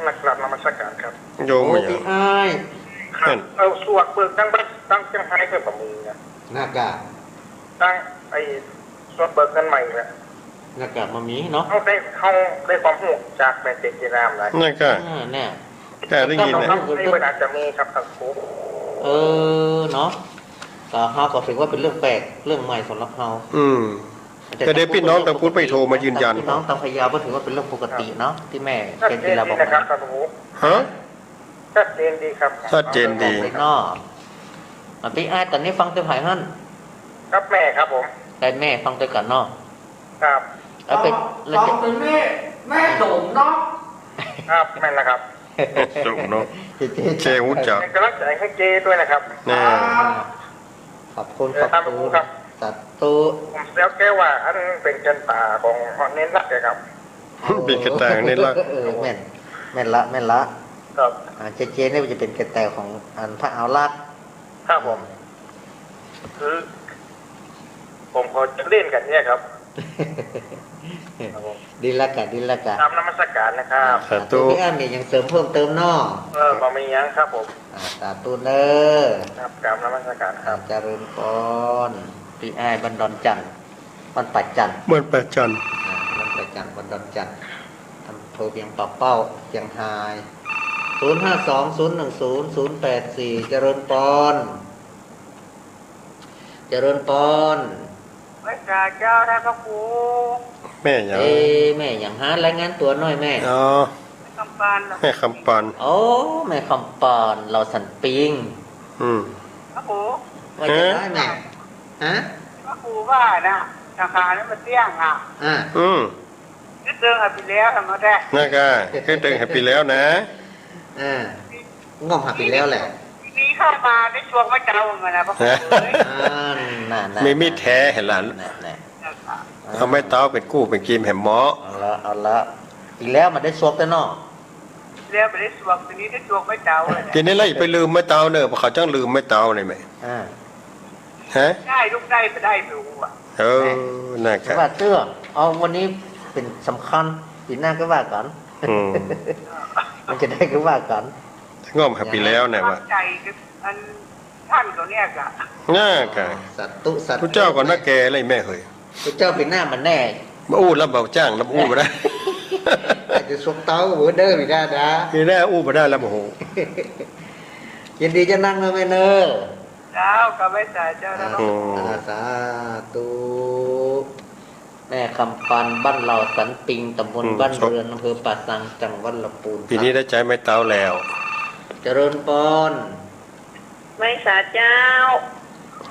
นักราบนมัสการครับ โยม โอ้ มาอย่าง ปี้อ้าย ครับ แม่น เอาสวดเบิกตังบัดตังเจียงไฮ้เปิ้นบ่มีนะ นักกะ ตังไอ้สวดเบิกเงินใหม่แหละ นักกะบ่มีเนาะ เขาได้ เขาได้ความรู้จากแม่เจ๊เจน้ำหลาย นักกะ อ่า เนี่ย แต่ได้ยินเนี่ย นี่มันอาจจะมีครับท่านครู เออ เนาะ ก็เฮาก็ถือว่าเป๋นเรื่องแปลก เรื่องใหม่สำหรับเฮา อืม แต่เดี๋ยวปี้น้องตางพุ้นไปโทรมายืนยัน ปี้น้องตางพะเยาก็ถือว่าเป๋นเรื่องปกติเนาะ ตี้แม่เจ๊เจน้ำบอกมา ชัดเจนดีนะครับท่านครู ฮะ ชัดเจนดีครับ ชัดเจนดี เนาะ อ่ะ ปี้อ้าย ต๋อนนี้ฟังเตยใผหั้น ครับแม่ครับผม ได้แม่ฟังเตยก่อนเนาะ ครับ แล้วเป๋น ฟังเตยแม่ แม่โดมเนาะ ครับ แม่นนะครับ โดมเนาะ เจ๊ เจ๊ เจ๊ฮู้จัก เป๋นก๋ำลังใจ๋หื้อเจ๊ตวยนะครับ แน่ ครับ ขอบคุณ เออ ขอบคุณ ครับ สาธุ ผมแซวแกว่าอันเป๋นแก่นต๋าของเณรลักษณ์เลยครับ เป๋นแก่นต๋าของเณรลักษณ์ เออ แม่น แม่นละ แม่นละ ครับ อ่า เจ๊ เจ๊นี่มันจะเป๋นแก่นต๋าของอันพระเอาลักษณ์ ครับผม คือ ผมก็จะเล่นกันเนี่ยครับ ครับผม ดีละกะ ดีละกะ กราบนมัสการนะครับ สาธุ สาธุ ปี้อ้าย มีหยังเสริมเพิ่มเติมเนาะ เออ บ่มีหยังครับผม อ่า สาธุเน่อ ครับ กราบนมัสการครับ อ่า เจริญปอน ปี้อ้ายบ้านดอนจั่น บ้านป่าจั่น บ้านป่าจั่น อ่า บ้านป่าจั่น บ้านดอนจั่น อำเภอเวียงป่าเป้า เจียงฮาย ศูนย์ห้าสอง ศูนย์หนึ่งศูนย์ ศูนย์แปดสี่ เจริญปอน เจริญปอน ไหว้สาเจ้าท่านพระครู แม่หยัง เอ๊ะ แม่หยังฮะ รายงานตั๋วหน่อยแม่ อ๋อ แม่คำปานเหรอ แม่คำปาน โอ้ แม่คำปาน เหล่าสันปิง อืม พระครู ว่าจะได้แม่ ฮะ พระครูว่านะ สังขารนี่มันเตี้ยงอ่ะ อ่า อืม คือเติงหาปี๋แล้วนะ มาแต่ นั่นกะ คือเติงหาปี๋แล้วนะ อ่า ง่อมหาปี๋แล้วแหละ ปี๋นี้เข้ามาได้สวกไม้เต๊าเหมือนกั๋นนะ พระครูเอ้ย อ่า นั่น นั่น มีมิตรแท้เห็นหลาน นั่น นั่น เอาไม้เต๊าเป๋นกู้เป๋นกิมแหมเหมาะ เอาละ เอาละ ปี๋แล้วบ่ได้สวกแต่เนาะ แล้วบ่ได้สวก ปี๋นี้ได้สวกไม้เต๊าเลย ปี๋นี้แล้วอย่าไปลืมไม้เต๊าเน่อ เพราะเขาจั้งลืมไม้เต๊านี่แหม อ่า ฮะ ได้ลูกได้บ่ได้บ่ฮู้อะ เออ นั่นกะ ว่าเตื้อ เอาวันนี้เป๋นสำคัญ ปี๋หน้าก็ว่ากั๋น อืม มันจะได้ก็ว่ากั๋น ง่อมหาปี๋แล้วนะว่า ตั้งใจ๋กับอันท่านเขาเนี่ยกะ นั่นกะ สาธุ สาธุ ตุ๊เจ้าก็นักแก่เลยแม่เหย ตุ๊เจ้าปี๋หน้ามันแน่ บ่อู้แล้ว บ่จ้างแล้ว บ่อู้บ่ได้ อาจจะสวกเต๊าบ่ได้ ไม่ได้นะ ไม่ได้ อู้บ่ได้แล้ว โอ้โห ยินดีจะนั่งนะแม่เน่อ เจ้า กราบไหว้สาเจ้านะ อืม อ่า สาธุ แม่คำปาน บ้านเหล่าสันปิง ต๋ำบล อืม บ้านเรือน อำเภอป่าซาง จังหวัดลำปูน ปี๋นี้ได้ใจ๊ไม้เต๊าแล้ว เจริญปอน ไหว้สาเจ้า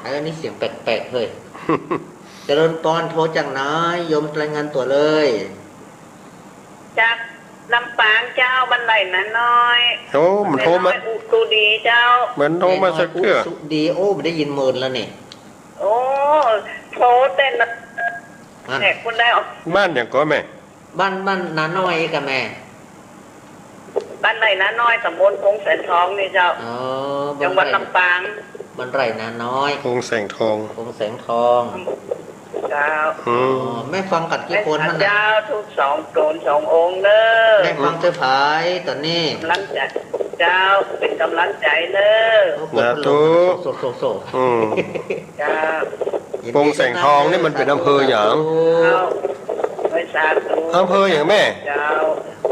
เออ นี่เสียงแปลกๆ เฮ้ย เจริญปอน โทรจากไหน โยมรายงานตั๋วเลย จากลำปางเจ้า บ้านไร่นาน้อย โอ้ มันโทรมา แม่น้อยอุสุดีเจ้า มันโทรมาสักเทื่อ แม่น้อยอุสุดี โอ้ บ่ได้ยินเมินแล้วนี่ โอ้ โทรแต่นะ อ่ะ แหม คุณได้ออก บ้านหยังก่อแม่ บ้าน บ้านนาน้อยกะแม่ บ้านไร่นาน้อย ต๋ำบลโพงแสงทองนี่เจ้า อ๋อ จังหวัดลำปาง บ้านไร่นาน้อย โพงแสงทอง โพงแสงทอง เจ้า อืม อ๋อ แม่ฟังกั๋นกี่คนหั้นน่ะ เจ้า ทุกสองต๋นสององค์เน่อ แม่ฟังเตยใผต๋อนนี้ กำลังใจ๋ เจ้า เป๋นกำลังใจ๋เน่อ โอ้ สาธุ โส โส โส อืม เจ้า โพงแสงทองนี่มันเป๋นอำเภอหยัง เจ้า สาธุ อำเภอหยังแม่ เจ้า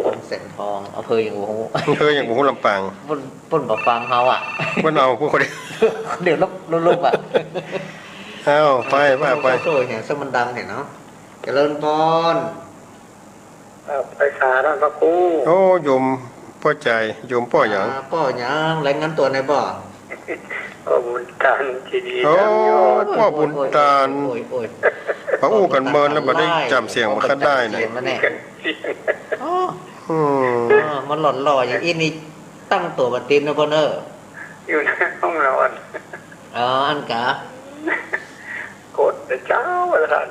วังแสงทอง อำเภอหยังบ่ฮู้ อำเภอหยังบ่ฮู้ ลำปาง เปิ้น เปิ้นบ่ฟังเฮาอะ เปิ้นเอาผู้คนเดียว คนเดียวลบ ลบ ลบอะ เอ้า ไป ว่าไป โอ้โห เสียงสักมันดังแหมเนาะ เจริญปอน เอ่อ ไปสาท่านพระครู โอ้ โยมป้อใจ๋ โยมป้อหยัง อ่า ป้อหยัง รายงานตั๋วหน่อยป้อ ป้อบุญตาน เจดีย์ โอ้ สามยอด ป้อบุญตาน โอ้ย โอ้ย โอ้ย ป้ออู้กั๋นเมินแล้วบ่ได้จ๋ำเสียงบ่ค่อยได้นะ จ๋ำเสียงมาแน่ เสียง อ๋อ อืม อ๋อ มันหล่อๆ อย่างอี้นี่ตั้งตั๋วบ่ติดนะป้อเนอะ อยู่ในห้องนอน อ๋อ อั้นกา กดแต่เจ๊าแล้วท่าน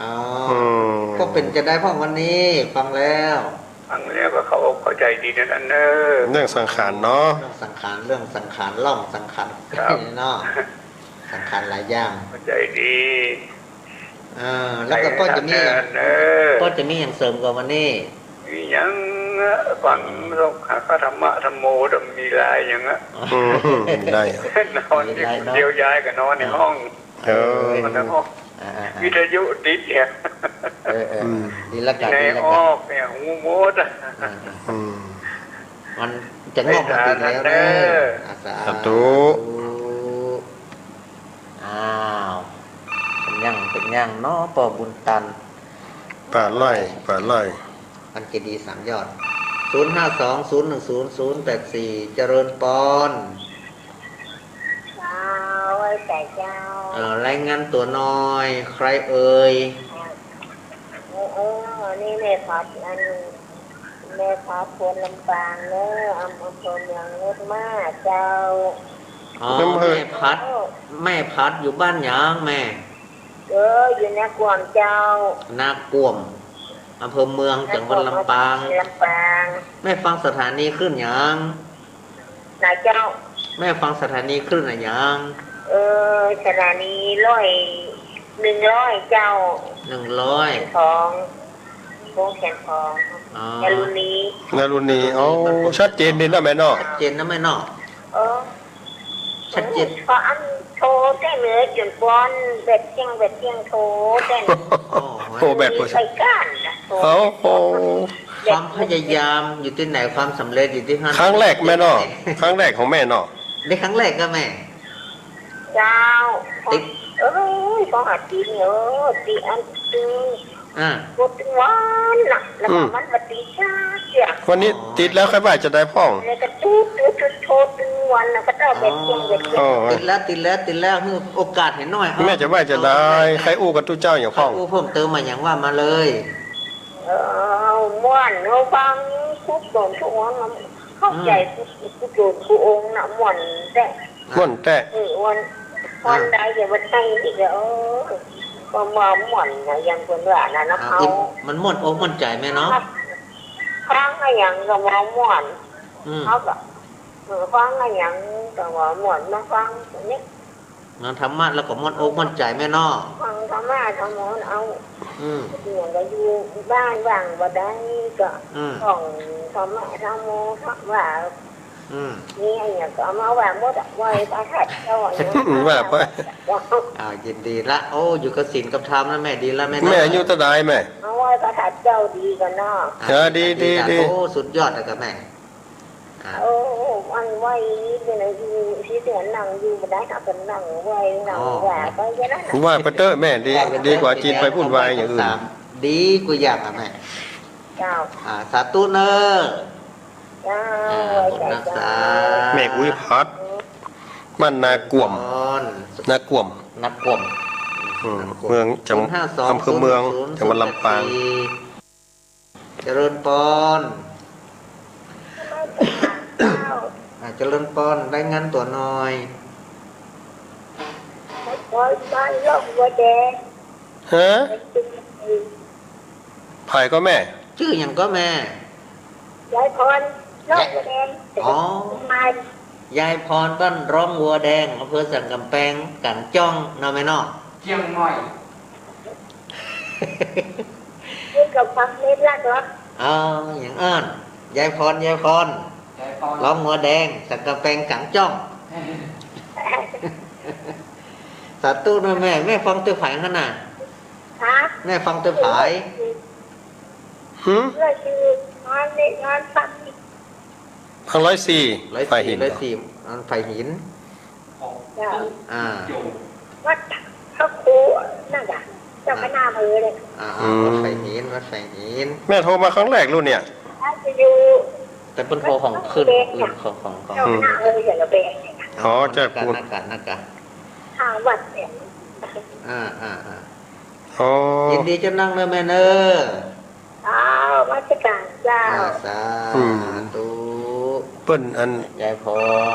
อ๋อ อืม ก็เป๋นจะใดพ่องวันนี้ ฟังแล้ว ฟังแล้วก็เข้าอกเข้าใจ๋ดีนะท่านเนอะ เรื่องสังขารเนาะ เรื่องสังขาร เรื่องสังขาร ล่องสังขาร ครับ เนาะ สังขารหลายอย่าง เข้าใจ๋ดี เออ แล้วก็ป้อจะมีอย่าง เออ ป้อจะมีอย่างเสริมกว่าวันนี้ มีหยัง ฟังสวดหาธรรมะธรรมโม แต่มีลายหยังอะ อืม มีลาย นอนอยู่คนเดียว ย้ายก็นอนในห้อง เออ นอนในห้อง อ่าๆๆ วิทยุติดเนี่ย เออๆ อืม ดีละกั๋น ใน ดีละกั๋น ออกเนี่ย ฮู้หมดอะ อ่าๆ อืม มันจะงอกมาติดแล้วเนอะ ไปหาท่านเนอะ อ่า สาธุ สาธุ อ้าว เป๋นหยัง เป๋นหยังเนาะ ป้อบุญตาน ป่าไร่ ป่าไร่ อันเจดีย์สามยอด ศูนย์ห้าสอง ศูนย์หนึ่งศูนย์ ศูนย์แปดสี่ เจริญปอน เจ้า ไหว้สาเจ้า เอ่อ รายงานตั๋วหน่อย ใครเอ่ย เออ เออ นี่แม่พัด อัน แม่พัด คนลำปางเนอะ อำ อำเภอเมือง งดมาเจ้า อ๋อ อำเภอ แม่พัด แม่พัดอยู่บ้านหยังแม่ เออ อยู่นากวมเจ้า นากวม อำเภอเมือง จังหวัดลำปาง ลำปาง แม่ฟังสถานีคลื่นหยัง ไหนเจ้า แม่ฟังสถานีคลื่นอะหยัง เออ สถานีร้อย หนึ่งร้อยเจ้า หนึ่งร้อย แสงทอง วงแสงทอง อ๋อ ดารุณี ดารุณี อ๋อ ชัดเจนดีนะแม่เนาะ ชัดเจนนะแม่เนาะ เออ ชัดเจน เพราะอันโทรแต่เหนือจ๋นปอน แบตเตี้ยง แบตเตี้ยง โทรแต่ อ๋อ โอ้ แบตบ่ มีใครกล้านะ โทร โอ้โห ความพยายามอยู่ตี้ไหน ความสำเร็จอยู่ตี้หั้น ครั้งแรกแม่เนาะ ครั้งแรกของแม่เนาะ ได้ครั้งแรกก็แม่ เจ้า ติด เอ้ย ของอาทิตย์เนี่ย เออ ติดอันตึง อ่า กดตึงวันน่ะ แล้วก็ อืม มันบ่ติดจ้าเสีย วันนี้ติดแล้วค่อยว่าจะได้พ่อง แล้วก็ติด ติด ติด โทรตึงวันน่ะ ก็ต้องแบบเสียงแบบเสียง อ๋อ ติดแล้ว ติดแล้ว ติดแล้ว หื้อโอกาสเหียหน่อย แม่จะว่าจะได้ เอา ใครอู้กับตุ๊เจ้าอย่างพ่อง ใครอู้เพิ่มเติมมาอย่างว่ามาเลย เออ ม่วน เฮาฟังทุกต๋นทุกวันน่ะ เข้าใจ๋ อืม ทุก ทุกต๋นทุกองค์น่ะ ม่วนแต๊ ม่วนแต๊ เออ วัน อ่า วันใดเดี๋ยววันใดนี่เดี๋ยว เออ ก็มาม่วนน่ะ อย่างเปิ้นว่าน่ะเนาะ อ่า เขา อิ มันม่วนอกม่วนใจ๋แม่เนาะ ฟังอะหยังก็มาม่วน อืม เขาก็ เออ ฟังอะหยังก็มาม่วน มาฟังอันนี้ ฟังธรรมะแล้วก็ม่วนอกม่วนใจ๋แม่เนาะ ฟังธรรมะธรรมโมเอา อืม เดี๋ยวก็อยู่บ้านว่างบ่ได้ก็ อืม ท่องธรรมะธรรมโม ธรรมะ อืม มีอะหยังก็เอามาว่าหมดอะ ไหว้พระธาตุเจ้าอะนะ ว่าไป อ่า ยินดีละ โอ้ อยู่กับศีลกับธรรมนะแม่ ดีละแม่เนาะ แม่อายุเต้าใดแม่ เอาไหว้พระธาตุเจ้าดีก่อนเนาะ อ่า เออ ดี ดี ดี ดี โอ้ สุดยอดเลยกับแม่ ครับ โอ้ อันไหว้นี่เป๋นอะไร อยู่ตี้เตียงนั่งอยู่บ่ได้ เอาเป๋นนั่งไหว้ นั่ง อ๋อ ว่าไปอย่างนั้นน่ะ ว่าไปเต๊อะแม่ ดี ว่าไปเต๊อะ ดีกว่าจะไปวุ่นวายอย่างอื่น ดีกว่าอย่างอะแม่ เจ้า อ่า สาธุเน้อ เจ้า อ่า ไหว้สา บุญรักษา เจ้า แม่กุ้ยพัด บ้านนากวม นากวม นากวม อืม นากวม เมืองจัง ศูนย์ห้าสอง อำเภอเมือง ศูนย์ศูนย์ จังหวัดลำปาง ศูนย์แปดสี่ เจริญปอน อ่า เจริญปอน รายงานตั๋วหน่อย บ้านร่องบัวแดง ฮะ ใผก็แม่ จื้อหยังก็แม่ ยายพร ร่องบัวแดง อ๋อ มายายพร บ้านร่องบัวแดง อำเภอสันก๋ำแปง ก๋างจ้อง เนาะแม่เนาะ เจียงใหม่ นี่ก็ฟังเน็ตลักเหรอ อ๋อ อย่างอั้น ยายพร ยายพร ยายพร ร่องบัวแดง สันก๋ำแปง ก๋างจ้อง สาธุเน้อแม่ แม่ฟังเตื้อใผหั้นน่ะ ฮะ แม่ฟังเตื้อใผ หืม ร้อยสี่ งานนี่ งานซ้ำ ทางร้อยสี่ ร้อยสี่ ฝ่ายหิน ร้อยสี่ อันฝ่ายหิน เจ้า อ่า วัดพระครูนั่นน่ะ เจ้าคณะอำเภอเลย อ่า อืม วัดฝ่ายหิน วัดฝ่ายหิน แม่โทรมาครั้งแรกรุ่นเนี่ย อาจจะอยู่ แต่เปิ้นโทรของขึ้น ของอื่น ของ ของ ของ เจ้าคณะอำเภออย่าละแบงเนี่ยนะ อ๋อ เจ้าคุณ นักกะ นักกะ ห้าวัดเนี่ย อ่า อ่า อ่า อ๋อ ยินดีเจ้านักเน้อแม่เน้อ อ้าว นมัสการเจ้า อ่า สาธุ อืม เปิ้นอัน ยายพ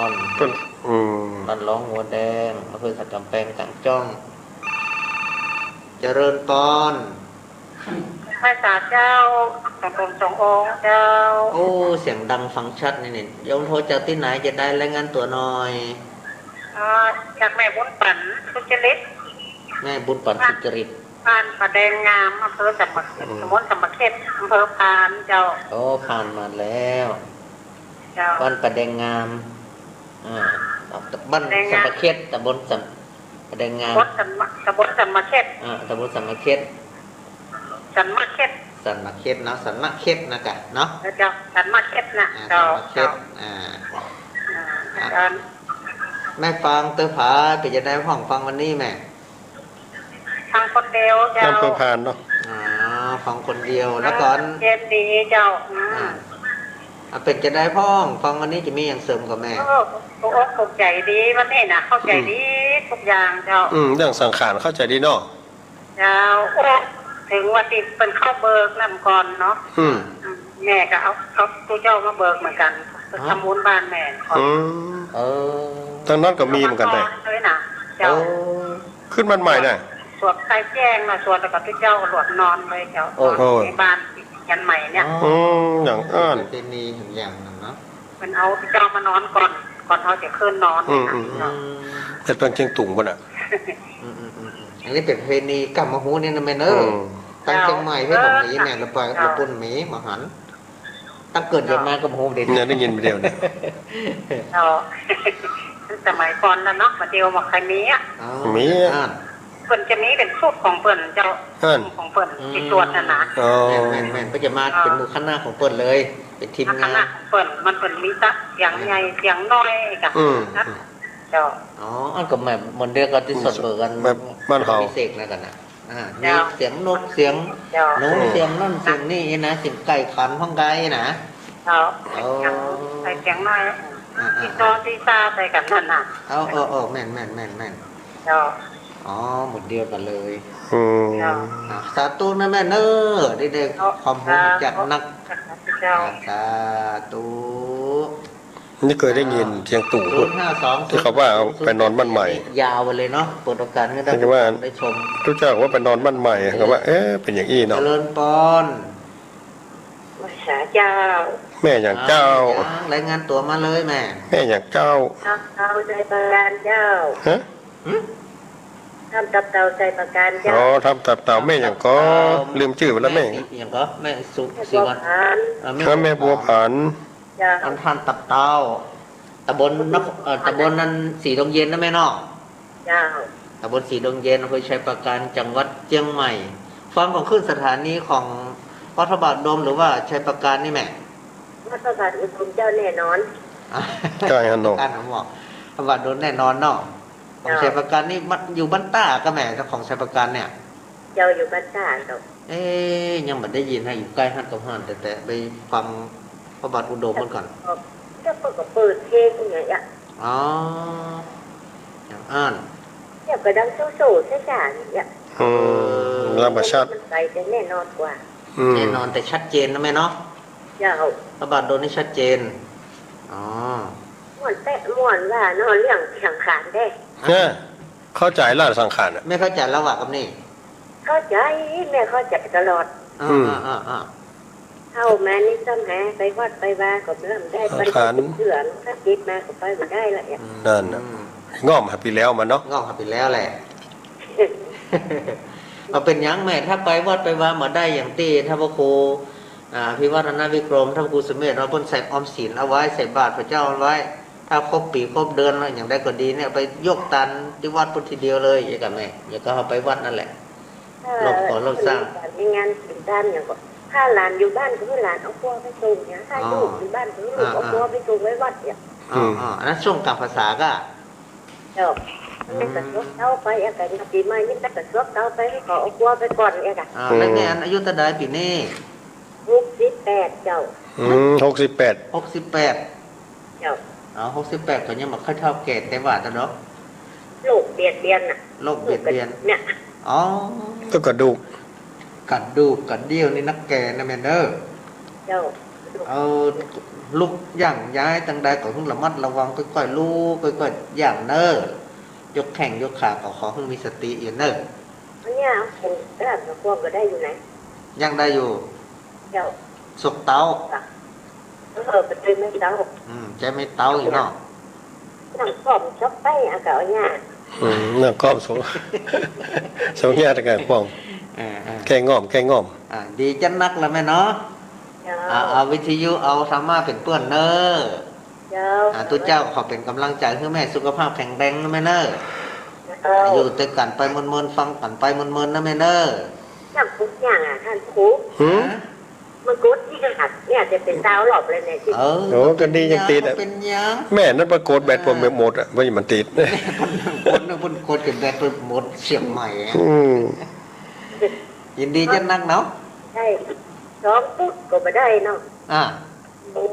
ร เปิ้น อืม บ้านหนองหัวแดง อำเภอสันกำแพง จังหวัด เจริญพร ไหว้สาเจ้า สองตนสององค์เจ้า โอ้ เสียงดังฟังชัดนี่ นี่ โยมโทรจากตี้ไหน จะได้รายงานตั๋วหน่อย อ่า จากแม่บุญปั๋น สุจริต แม่บุญปั๋น สุจริต บ้านป่าแดงงาม อำเภอสันป่าเข็ด อืม ตำบลสันป่าเข็ด อำเภอพานเจ้า โอ้ พานมาแล้ว เจ้า บ้านป่าแดงงาม อ่า บ้าน ป่าแดงงาม สันป่าเข็ด ตำบลสัน ป่าแดงงาม ตำบลสันป่า ตำบลสันป่าเข็ด อ่า ตำบลสันป่าเข็ด สันป่าเข็ด สันป่าเข็ดเนาะ สันป่าเข็ดนะกะเนาะ เจ้า สันป่าเข็ดนะ อ่า เจ้า สันป่าเข็ด เจ้า อ่า อ่า อาจารย์ แม่ฟังเตื้อผา เป๋นจะไดพ่องฟังวันนี้แม่ ฟังคนเดียวเจ้า อำเภอพานเนาะ อ๋อ ฟังคนเดียว แล้วก่อน เย็นดีเจ้า อืม อ่า อ่ะ เป๋นจะไดพ่อง ฟังวันนี้จะมีอย่างเสริมก่อแม่ โอ้ ถูกอกถูกใจ๋ดี วันนี้นะ เข้าใจ๋ดี อืม ทุกอย่างเจ้า อืม เรื่องสังขารเข้าใจ๋ดีเนาะ เจ้า โอ้ เถิงวันตี้เปิ้นเข้าเบิกนั่นก่อนเนาะ อืม อืม แม่ก็เอา เอาตุ๊เจ้ามาเบิกเหมือนกั๋น ฮะ ทำบุญบ้านแม่ก่อน อืม เออ ตางนั้นก็มีเหมือนกั๋นได้ เลยนะ เจ้า โอ้ ขึ้นบ้านใหม่น่ะ สวดใก้แจ้งนะ สวดแล้วก็ตุ๊เจ้าก็หลวดนอนเลยเจ้า โอ้ ในบ้านเฮียนใหม่เนี่ย อ๋อ อืม อย่างอั้น ประเพณีอย่างนั้นเนาะ เปิ้นเอาตุ๊เจ้ามานอนก่อน ก่อนเฮาจะขึ้นนอน อืม อืม อืม เนาะ อืม เฮ็ดเปิ้นเจียงตุงปู้นน่ะ อืม อืม อืม อืม อันนี้เป๋นประเพณีก้ามาฮู้นี่นะแม่เน้อ อืม ตางเจียงใหม่เพิ่นบ่มีแม่ เออ ละไป เจ้า ละปุ้นมีบ่หัน ตั้งเกิดเยียะมาก็บ่ฮู้เด้ เนี่ยได้ยินเดียวเนี่ย เจ้า สมัยก่อนแล้วเนาะ บ่าเดี่ยวบ่ใค่มีอะ อ๋อ มีอะ อ่า เปิ้นจะมีเป๋นสูตรของเปิ้นเจ้า อ่า ของเปิ้น อืม ตี้สวดนั่นนะ อ๋อ แม่น แม่น แม่น เปิ้นจะมา อ่า เป๋นหมู่คณะของเปิ้นเลย เป๋นทีมงาน คณะของเปิ้น มันเปิ้นมีตั๊กเสียงใหญ่ เสียงน้อยกะ อืม นะ เจ้า อ๋อ อันก็แม่น เหมือนเดียวกับตี้สวดเบิกกั๋น แบบบ้านเฮา อภิเษกนั่นกั๋นนะ อ่า มี เจ้า เสียงนก เสียง เจ้า หนู อืม เสียงนั่นเสียงนี่นะ เสียงไก่ขันพ่องไก่นะ เจ้า โอ้ ใส่เสียงน้อย อ่า อ่า ตี้ซ้อตี้ซ้าใส่กั๋นนั่นน่ะ เอา เออ เออ แม่น แม่น แม่น แม่น เจ้า อ๋อ หมู่เดียวกั๋นเลย อืม เจ้า อ่า สาธุนะแม่เน้อ ได้ ได้ เจ้า ความฮู้จากนัก เจ้า อ่า สาธุ นี่เกยได้ยินเจียงตุง ศูนย์ห้าสอง ตี้เขาว่าไปนอนบ้านใหม่ ยาวไปเลยเนาะ เปิดโอกาสหื้อท่านผู้ฟังได้ชม ตุ๊เจ้าว่าไปนอนบ้านใหม่ เขาว่า เอ๊ะ เป๋นอย่างอี้เนาะ เจริญพร ไหว้สาเจ้า แม่อย่างเจ้า อ้าว รายงานตั๋วมาเลยแม่ แม่อย่างเจ้า ตับเต่าชัยปราการเจ้า ฮะ หืม ถ้ำตับเต่าชัยปราการเจ้า อ๋อ ถ้ำตับเต่า แม่อย่างก็ ถ้ำตับเต่า ลืมจื้อไปแล้วแม่ แม่อย่างก็ แม่สุ แม่บัวผัน ศรีวัฒน์ อ่า แม่ แม่บัวผัน เจ้า อันถ้ำตับเต่า ตำบลนคร เอ่อ ตำบลนั้นสีดงเย็นนะแม่เนาะ เจ้า ตำบลสีดงเย็น อำเภอชัยปราการ จังหวัดเจียงใหม่ ฟังของคลื่นสถานีของวัดพระบาทอุดมหรือว่าชัยปราการนี่แม่ วัดพระบาทอุดมเจ้าแน่นอน อ่ะ ใก้หั้นเนาะ ใก้หั้นเนาะ พระบาทอุดมแน่นอนเนาะ ของ เจ้า ชัยปราการนี่มันอยู่บ้านต้าก็แม่ ของชัยปราการเนี่ย เจ้าอยู่บ้านต้าเจ้า เอ๊ะ ยังบ่ได้ยินฮะ อยู่ใก้หั้นกับหั้น แต่ แต่ไปฟังพระบาทอุดมมันก่อน เจ้าก็เปิดเพลงอย่างเงี้ย อ๋อ อย่างอั้น เจ้าก็ดังโซ่ๆซ่าๆอย่างเงี้ย อืม เออ ลำบากชัด มันไปแต่แน่นอนกว่า อืม แน่นอนแต่ชัดเจนนะแม่เนาะ เจ้า พระบาทอุดมนี่ชัดเจน อ๋อ ม่วนแป๊ะม่วนว่าเนาะ เรื่องสังขารเด้ เนี่ย เข้าใจ๋แล้วสังขารน่ะ แม่เข้าใจ๋แล้วว่ากับนี่ เข้าใจ๋ แม่เข้าใจ๋ตลอด อ่า อืม อ่า อ่า อ่า เข้ามานี่ซ้ำหาไปวัดไปวาก็บ่ได้ สังขาร ไปเถื่อน ถ้าจิตมาก็ไปบ่ได้ละเนี่ย นั่นน่ะ อืม ง่อมหาปี๋แล้วมันเนาะ ง่อมหาปี๋แล้วแหละ เอาเป๋นหยังแม่ ถ้าไปวัดไปวาบ่ได้อย่างตี้ ถ้าพระครู อ่า อภิวัฒนวิกรม ถ้าพระครูสุเมธ ว่าเปิ้นใส่ออมศีลเอาไว้ ใส่บาตรพระเจ้าเอาไว้ ถ้าครบปี๋ครบเดือนแล้ว อย่างใดก็ดีเนี่ย ไปยกตานตี้วัดพุ้นทีเดียวเลย อย่างกับแม่ อย่างก็เอาไปวัดนั่นแหละ เออ รอบก่อรอบสร้าง มีงานกิ๋นตานอย่างก็ ถ้าหลานอยู่บ้านก็หื้อหลานเอากั๊วไปส่งเนี่ย ถ้า อ๋อ ลูกอยู่บ้านก็หื้อลูก อ่า เอากั๊วไปส่งไว้วัดเนี่ย อ๋อ อืม อ๋อ อันนั้นส่งต๋ามภาษาก้า เจ้า อืม นี่ก็สวกเต๊าไปอะ ก็ปี๋ใหม่นี่ก็สวกเต๊าไป ก็เอากั๊วไปก่อนเนี่ยค่ะ อ่า อืม แล้วแม่อันอายุเต้าใดปี๋นี้ หกสิบแปด เจ้า อืม หกสิบแปด หกสิบแปด เจ้า อ๋อ หกสิบแปด ก็ยังบ่ค่อยเฒ่าแก่เต็มว่าเต้าเนาะ โรคเบียดเบียนน่ะ โรคเบียดเบียน เนี่ย อ๋อ ก็กระดูก กระดูกกระเดี้ยวนี่นักแก่นะแม่เน้อ เจ้า เออ ลุกย่างย้ายตังใดก็หื้อระมัดระวัง ก้อยๆ ลุก ก้อยๆ ย่างเน้อ ยกแข้งยกขาก็ขอหื้อมีสติอยู่เน้อ อันเนี้ยผม เออ ผมก็ได้อยู่นะ ย่างได้อยู่ เจ้า สวกเต๊า เออ ไปเตยไม้เต๊า อืม ใจ๊ไม้เต๊าอยู่เนาะ นั่งก้อมสวกไปอะ ก็เอาเนี่ย อืม นั่งก้อมสวก สวกเนี่ยตะแกรงป้อง เออ เออ แก้ง่อม แก้ง่อม อ่า ดีจั๊ดนักละแม่เนาะ เจ้า อ่า เอาวิทยุ เอาธรรมะเป๋นเปื้อนเน้อ เจ้า อ่า ตุ๊เจ้าขอเป๋นก๋ำลังใจ๋หื้อแม่สุขภาพแข็งแรงนะแม่เน้อ เจ้า อยู่ตวยกั๋นไปเมินๆ ฟังกั๋นไปเมินๆ นะแม่เน้อ จับทุกอย่างอะท่านครู หืม ฮะ มันกดที่ขนาดเนี่ยจะเป๋นซาวหลอบเลยเนี่ย เออ โอ้ ก็ดียังติดอะ เป๋นยัง แม่นั้นปรากฏแบตผมหมดอะ ว่ามันติด เป๋นคนหนึ่งเป๋นกดจ๋นแบตผมหมดเสียงใหม่อะ อืม ยินดีจั๊ดนักเนาะ ใช่ สองตุ๊ดก็บ่ได้เนาะ อ่า โอ้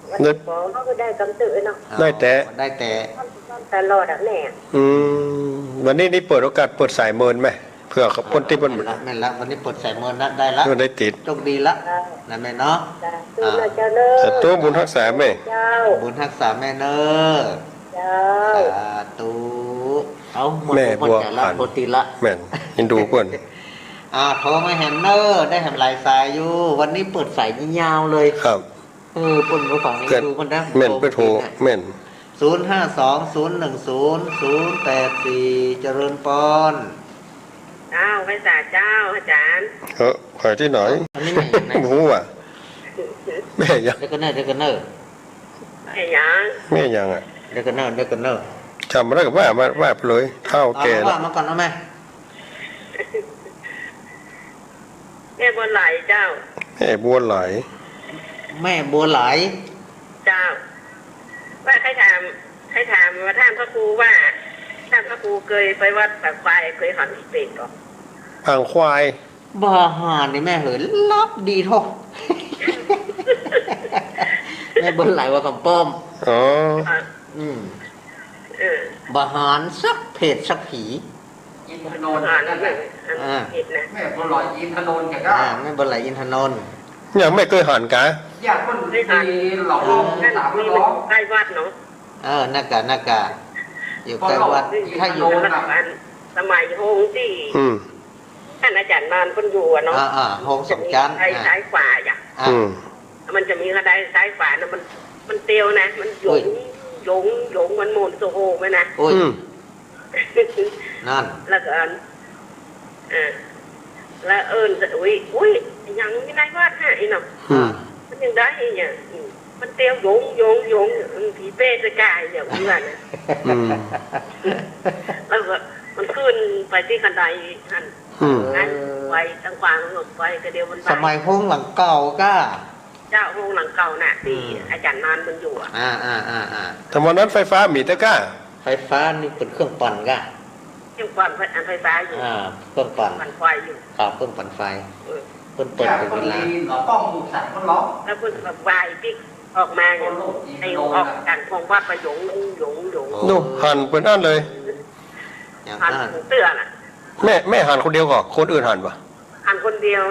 วันนี้หมอเขาก็ได้กำตื้อเนาะ ได้แต่ ได้แต่ ตลอดอะแม่ อืม วันนี้นี่เปิดโอกาสเปิดสายเมินไหม เผื่อคนตี้เปิ้น แม่นละ แม่นละ วันนี้เปิดสายเมินละ ได้ละ เออ ได้ติด โชคดีละ จ้า นะแม่เนาะ สาธุ อ่า นะเจ้าเน้อ สาธุ บุญฮักษาแม่ เจ้า บุญฮักษาแม่เน้อ เจ้า สาธุ เอา แม่บัวผัน โปรตีละ แม่น ยินดูเปิ้น อ่า โทรมาแหมเน้อ ได้แหมหลายสายอยู่ วันนี้เปิดสายยาวเลย ครับ เออ เปิ้นผู้ฟังนี่ เปิ้น ดูมันนะ แม่น โทร เปิ้นโทร มาติดนะ แม่น ศูนย์ห้าสอง ศูนย์หนึ่งศูนย์ ศูนย์แปดสี่ เจริญปอน อ้าว ไหว้สาเจ้า อาจ๋ารย์ เออ ใผตี้ไหน อันนี้แม่ไหน บ่ฮู้อะ แม่หยัง เดี๋ยวก่อนเน้อ เดี๋ยวก่อนเน้อ แม่หยัง แม่หยังอะ เดี๋ยวก่อนเน้อ เดี๋ยวก่อนเน้อ จ๋ำบ่ได้ก็ว่ามา ว่าไปเลย เฒ่าแก่ เอา แล้ว ว่ามาก่อน เอามา แม่บัวไหลเจ้า แม่บัวไหล แม่บัวไหล เจ้า ว่าใค่ถาม ใค่ถามว่าท่านพระครูว่า ท่านพระครูเกยไปวัดปากควาย เกยหันผีเปรตก่อ ปางควาย บ่หันนี่แม่เหย ลับดีโท แม่บัวไหลว่ากำป้อม อ๋อ อ่ะ อืม เออ บ่หันสักเปรตสักผี อินทนนท์ อ่า นั่นแหละ อ่า ผิดนะ แม่บัวไหลอินทนนท์แกก็ อ่า แม่บัวไหลอินทนนท์ ยังไม่เกยหันกา อยากมัน ไม่หัน มีหลอกล่อ นั่น สาม มี ล้อ ใกล้วัดเนาะ เออ นั่นกะ นั่นกะ อยู่ใกล้วัด ถ้าอยู่ สมัย สมัยโฮงตี้ อืม ท่านอาจ๋ารย์มานเปิ้นอยู่อะเนาะ อ่า อ่า โฮงสองจั๊น ซ้าย อ่า ซ้ายขวาอะ อ่า อืม มันจะมีกระไดซ้ายขวานะ มัน มันเตียวนะ มันหยง เฮ้ย หยง หยง มันหมุนโซโฮไหมนะ โอ้ย อืม นั่น แล้วก็อัน อ่า แล้วเอิ้น อุ๊ย อุ๊ย ยังมีในวัดฮะ อีเนาะ อืม มันยังได้อีกอย่าง อืม มันเตียวหยง หยง หยง อืม ผีเปรตจะกายอย่างเพื่อนนะ อืม แล้วก็มันขึ้นไปตี้คันไดหั้น อืม นั่น ไปตางขวาง ไปกะเดียวมันไป สมัยโฮงหลังเก่าก้า เจ้า โฮงหลังเก่าน่ะ ตี้ อืม อาจ๋ารย์มานมันอยู่อะ อ่า อ่า อ่า อ่า แต่วันนั้นไฟฟ้ามีแต่ก้า ไฟฟ้านี่เป๋นเครื่องปั่นก้า เครื่องปั่น อันไฟฟ้าอยู่ อ่า เครื่องปั่น ปั่นไฟอยู่ ครับ เครื่องปั่นไฟ เออ เปิ้นเปิดเป๋นเวลา แล้วเปิ้นก็ไหว้ปิ๊กออกมาอย่าง ไอ้ออกจากของวัดก็หยง หยง หยง โอ้ นู่น หันเป๋นอั้นเลย อย่าง หัน หันเตื้อน่ะ แม่ แม่หันคนเดียวก่อ คนอื่นหันบ่ หันคนเดียว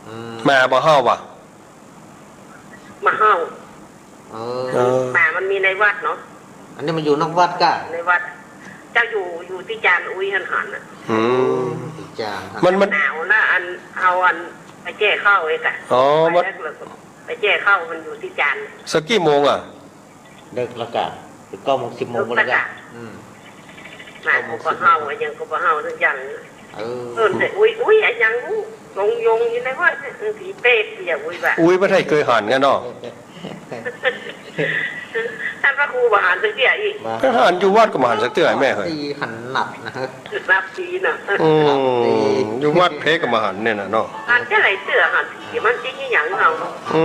อืม หมาบ่เห่าบ่ หมาเห่า เออ เออ หมามันมีในวัดเนาะ อันนี้มันอยู่นอกวัดก้า ในวัด เจ้าอยู่ อยู่ตี้จานอุ๊ยหันหันน่ะ อืม ตี้จานหัน มัน มัน หนาวนะ อัน เอาอันไปแจ้ข้าวเองอะ อ๋อ ไป มัน แล้วก็ไปแจ้ข้าวมันอยู่ตี้จาน สักกี่โมงอะ ดึกแล้วก้า เก้าโมง สิบโมง ดึกแล้วก้า แล้วก้า อืม หมาก็บ่เห่า เก้าโมง สิบโมง อะ ยังก็บ่เห่าสักอย่าง เออ เออ แต่อุ๊ย อุ๊ย อะหยัง หยง หยง อยู่ในวัด เออ ผีเปรต อย่าอุ๊ยว่า อุ๊ย บ่ได้เกยหันกันเนาะ ท่าน ครูบ่หันสักเตื้ออี้ ไปหันอยู่วัดก็บ่หันสักเตื้อแม่เฮ้ย ตี้หันหนักนะ นับปีนะ อืม นับปี อยู่วัดเพก็บ่หันเนี่ยนะเนาะ หันจะไหลเตื้อ หันผีมันจะยี่หยังเฮา อื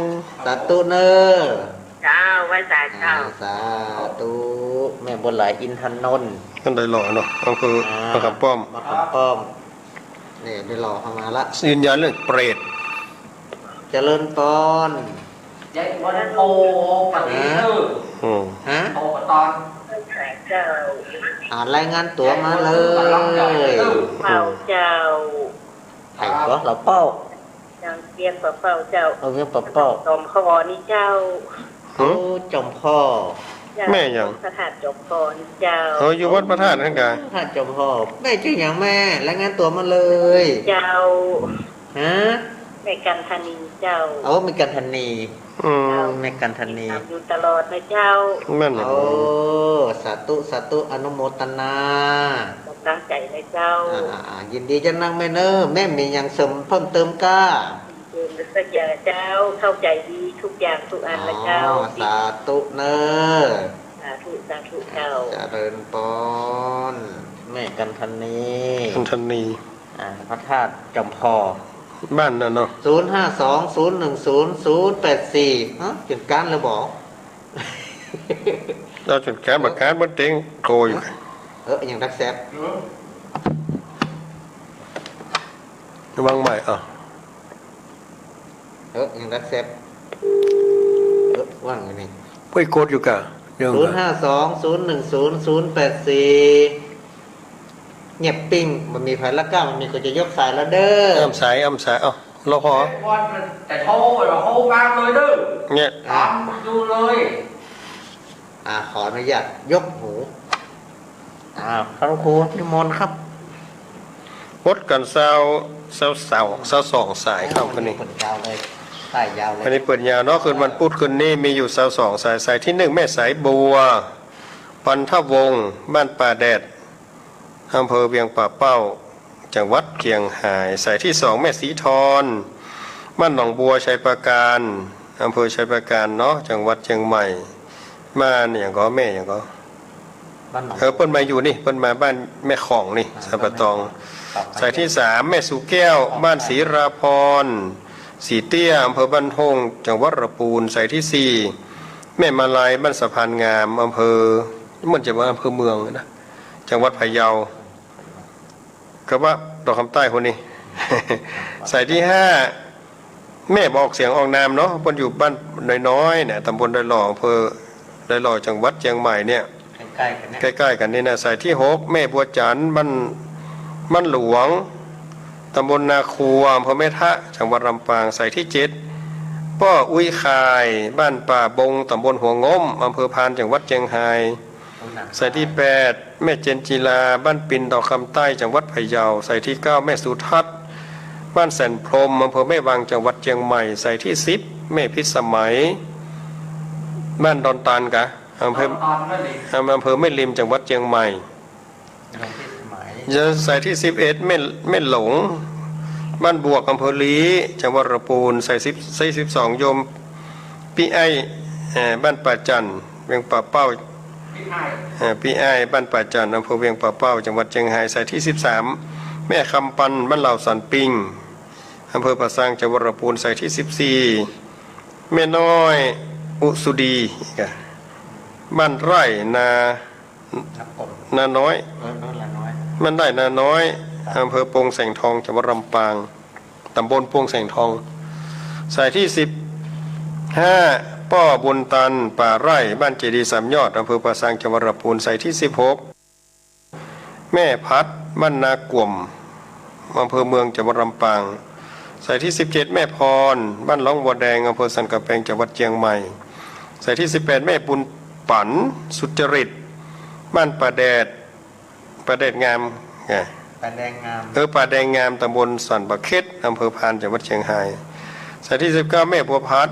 ม สาธุเน้อ เจ้า ไหว้สาเจ้า อ่า สาธุ แม่บัวไหลอินทนนท์ นั่นได้หล่อเนาะ อำเภอ อ่า วังคำป้อม วังคำป้อม นี่ได้หล่อเข้ามาละ ยืนยันเรื่องเปรต เจริญปอน ยายวันนั้นโตปฏิเสธ อืม ฮะ โตกว่าตอน เจ้า อ่ารายงานตั๋วมาเลย เป้าเจ้า ใครก็ เหล่าเป้า เจ้าเวียงป่าเป้าเจ้า เออ เวียงป่าเป้า จอมพอนี่เจ้า หือ โอ้ จอมพอ เจ้า แม่หยัง พระธาตุจอมพอนี่เจ้า เออ อยู่วัดพระธาตุนั่นกะ พระธาตุจอมพอ แม่จื้อหยังแม่ รายงานตั๋วมาเลย เจ้า ฮะ แม่กันธนีเจ้า โอ้ แม่กันธนี อืม เจ้า แม่กันธนี ติดตามอยู่ตลอดนะเจ้า แม่น โอ้ สาธุ สาธุ อนุโมทนา กำลังใจนะเจ้า อ่า อ่า อ่า ยินดีจะนั่งแม่เน้อ แม่มีหยังเสริมเพิ่มเติมก้า เดินสักอย่างเจ้า เข้าใจดีทุกอย่างทุกอันละเจ้า อ๋อ สาธุเน้อ สาธุ สาธุเจ้า เจริญปอน แม่กันธนี กันธนี อ่า พระธาตุจอมพอ บ้านนั่นเนาะ ศูนย์ห้าสอง ศูนย์หนึ่งศูนย์ ศูนย์แปดสี่ ฮะ เปลี่ยนการเลยบอก เราจดการประกาศบนเต็งโทรอยู่ เออ ยังดักแซบ ระวังใหม่ อ่ะ เออ ยังดักแซบ เออ ว่างอยู่นี่ เฮ้ย กดอยู่กะ ยัง ศูนย์ห้าสอง ศูนย์หนึ่งศูนย์ ศูนย์แปดสี่ เงียบปิ้ง บ่มีใผละก้า บ่มีคนจะยกสายแล้วเด้อ อ้ำสาย อ้ำสาย เอ้า รอพอ แต่โทร โทรมาเลยเด้อ เนี่ย ตามดูเลย อ่า ขออนุญาตยกหู อ่า พระครูนิมนต์ครับ หมดกั๋นซาว ซาวสอง ซาวสองสายเข้ากั๋นนี่ เปิดยาวเลย สายยาวเลย อันนี้เปิดยาวเนาะ คืนวันพุธคืนนี้มีอยู่ซาวสองสาย สายที่หนึ่ง แม่สายบัว ปันทวงศ์ บ้านป่าแดด อำเภอเวียงป่าเป้า จังหวัดเจียงฮาย สายที่สอง แม่สีทอน บ้านหนองบัว ชัยปราการ อำเภอชัยปราการเนาะ จังหวัดเจียงใหม่ บ้านหยังก็ แม่หยังก็ บ้านหนอง เออ เปิ้นมาอยู่นี่ เปิ้นมาบ้านแม่ของนี่ อ่า สันป่าตอง บ้านแม่ของ สายที่สาม แม่สุแก้ว บ้านศรีราพร ศรีเตี้ย อำเภอบ้านโฮ่ง จังหวัดลำพูน สายที่สี่ แม่มาลัย บ้านสะพานงาม อำเภอ เหมือนจะว่าอำเภอเมืองนะ จังหวัดพะเยา ก็ว่าดอกคำใต้คนนี้ สายที่ห้า แม่บ่ออกเสียงออกนามเนาะ เปิ้นอยู่บ้านน้อยๆ เนี่ย ตำบลดอยหล่อ อำเภอดอยหล่อ จังหวัดเจียงใหม่เนี่ย ใกล้ๆ กั๋นเนี่ย ใกล้ๆ กั๋นนี่นะ สายที่หก แม่บัวจันทร์ บ้าน บ้านหลวง ตำบลนาครัว อำเภอแม่ทะ จังหวัดลำปาง สายที่เจ็ด ป้ออุ๊ยคาย บ้านป่าบง ตำบลหัวง้ม อำเภอพาน จังหวัดเจียงฮาย สายที่แปด แม่เจนจิลา บ้านปิน ดอกคำใต้ จังหวัดพะเยา สายที่เก้า แม่สุทัศน์ บ้านแสนพรหม อำเภอแม่วาง จังหวัดเจียงใหม่ สายที่สิบ แม่พิสมัย บ้านดอนตาลกะ อำเภอ ดอนตาลแม่ริม อำ อำเภอแม่ริม จังหวัดเจียงใหม่ แม่พิสมัย สายที่สิบเอ็ด แม่ แม่หลง บ้านบวก อำเภอลี้ จังหวัดลำพูน สายสิบ สายสิบสอง โยมปี้ไอ้ เอ่อ บ้านป่าจั่น เวียงป่าเป้า ปี้ไอ้ เอ่อ ปี้ไอ้ บ้านป่าจั่น อำเภอเวียงป่าเป้า จังหวัดเจียงฮาย สายที่สิบสาม แม่คำปัน บ้านเหล่าสันปิง อำเภอป่าซาง จังหวัดลำพูน สายที่สิบสี่ แม่น้อยอุสุดี บ้านไร่นา นาน้อย เออ บ้านไร่นาน้อย อำเภอปงแสงทอง จังหวัดลำปาง ตำบลปงแสงทอง สายที่สิบห้า ป้อบุญตัน ป่าไร่ บ้านเจดีย์สามยอด อำเภอป่าซาง จังหวัดลำพูน สายที่สิบหก แม่พัด บ้านนากว่ม อำเภอเมือง จังหวัดลำปาง สายที่สิบเจ็ด แม่พร บ้านหนองบัวแดง อำเภอสันกำแพง จังหวัดเจียงใหม่ สายที่สิบแปด แม่บุญปั๋น สุจริต บ้านป่าแดด ป่าแดดงาม ไง ป่าแดงงาม เออ ป่าแดงงาม ตำบลสันป่าเข็ด อำเภอพาน จังหวัดเจียงฮาย สายที่สิบเก้า แม่บัวพัด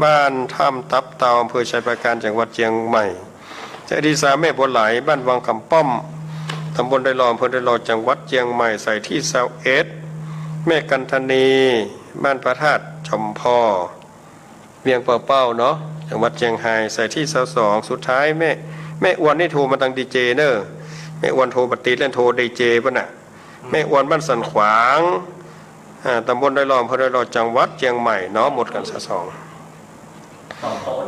บ้านถ้ำตับเต่า อำเภอชัยปราการ จังหวัดเจียงใหม่ สายที่สาม แม่บัวไหล บ้านวังคำป้อม ตำบลดอยหล่อ อำเภอดอยหล่อ จังหวัดเจียงใหม่ สายที่ซาวเอ็ด แม่กันธนี บ้านพระธาตุจอมพอ เวียงเป่าเป้าเนาะ จังหวัดเจียงฮาย สายตี้ซาวสอง สุดท้ายแม่ แม่อวนนี่โทรมาตางดีเจเน่อ แม่อวนโทรบ่ติดแล้ว โทรดีเจเปิ้นน่ะ แม่อวนบ้านสันขวาง อ่า ตำบลดอยหล่อ อำเภอดอยหล่อ จังหวัดเจียงใหม่เนาะ หมดกั๋นซะสอง สองต๋น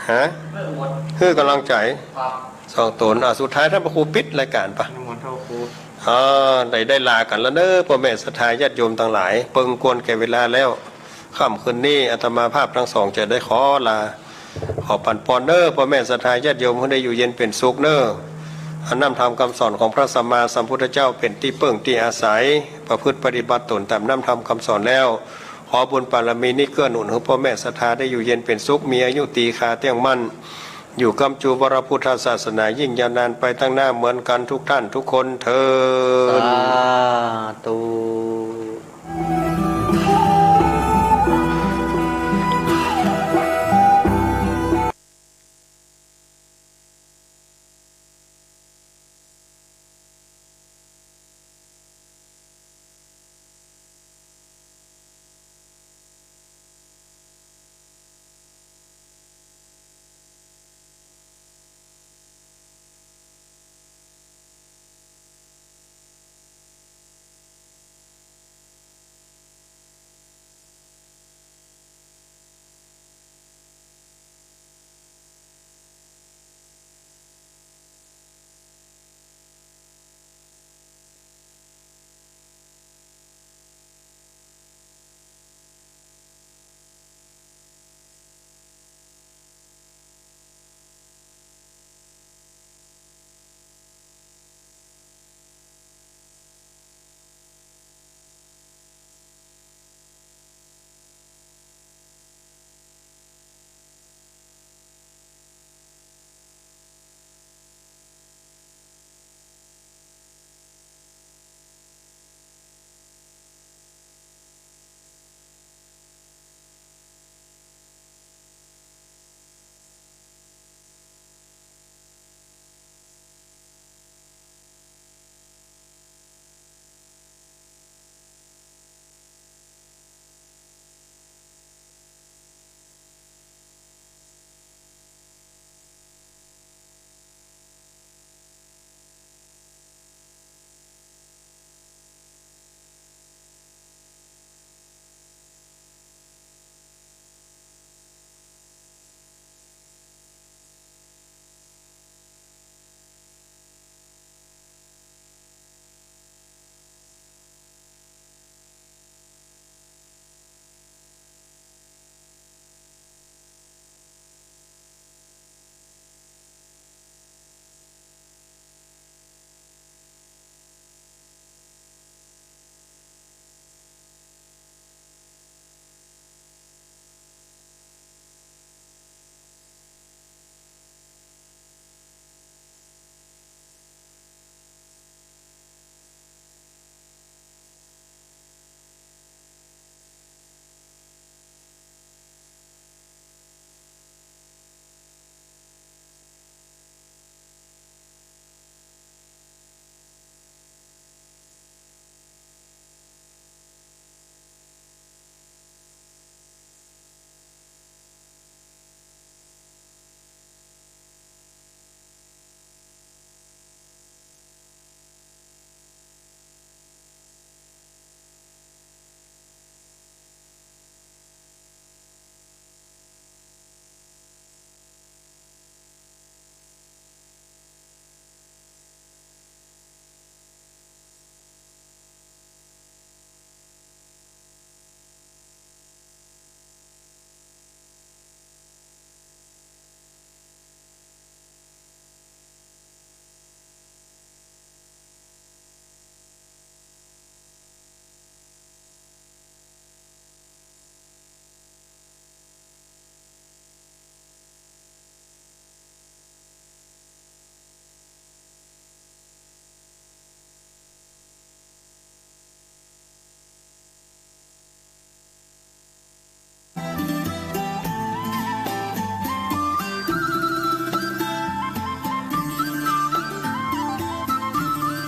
ฮะ แม่อวน หื้อก๋ำลังใจ๋ ครับ สองต๋น อ่า สุดท้ายต้านพระครูปิดรายก๋านปะ นิมนต์เจ้าครู อ่า ได้ ได้ลากั๋นแล้วเน่อ ป้อแม่ศรัทธาญาติโยมตังหลาย เปิงกวนแก่เวลาแล้ว ค่ำคืนนี้อาตมาภาพตังสองจะได้ขอลา ขอปั๋นปอนเน่อ ป้อแม่ศรัทธาญาติโยมหื้อได้อยู่เย็นเป๋นสุขเน่อ อันน้ำธรรมกำสอนของพระสัมมาสัมพุทธเจ้าเป๋นตี้เปิ้งตี้อาศัย ประพฤติปฏิบัติต๋นต๋ามน้ำธรรมกำสอนแล้ว ขอบุญบารมีนี้เกื้อหนุนหื้อป้อแม่ศรัทธาได้อยู่เย็นเป๋นสุข มีอายุตีฆาเตี้ยงมั่น อยู่ก้ำจู๋วรพุทธศาสนายิ่งยาวนานไปตังหน้าเหมือนกั๋นทุกท่านทุกคนเทอญ สาธุ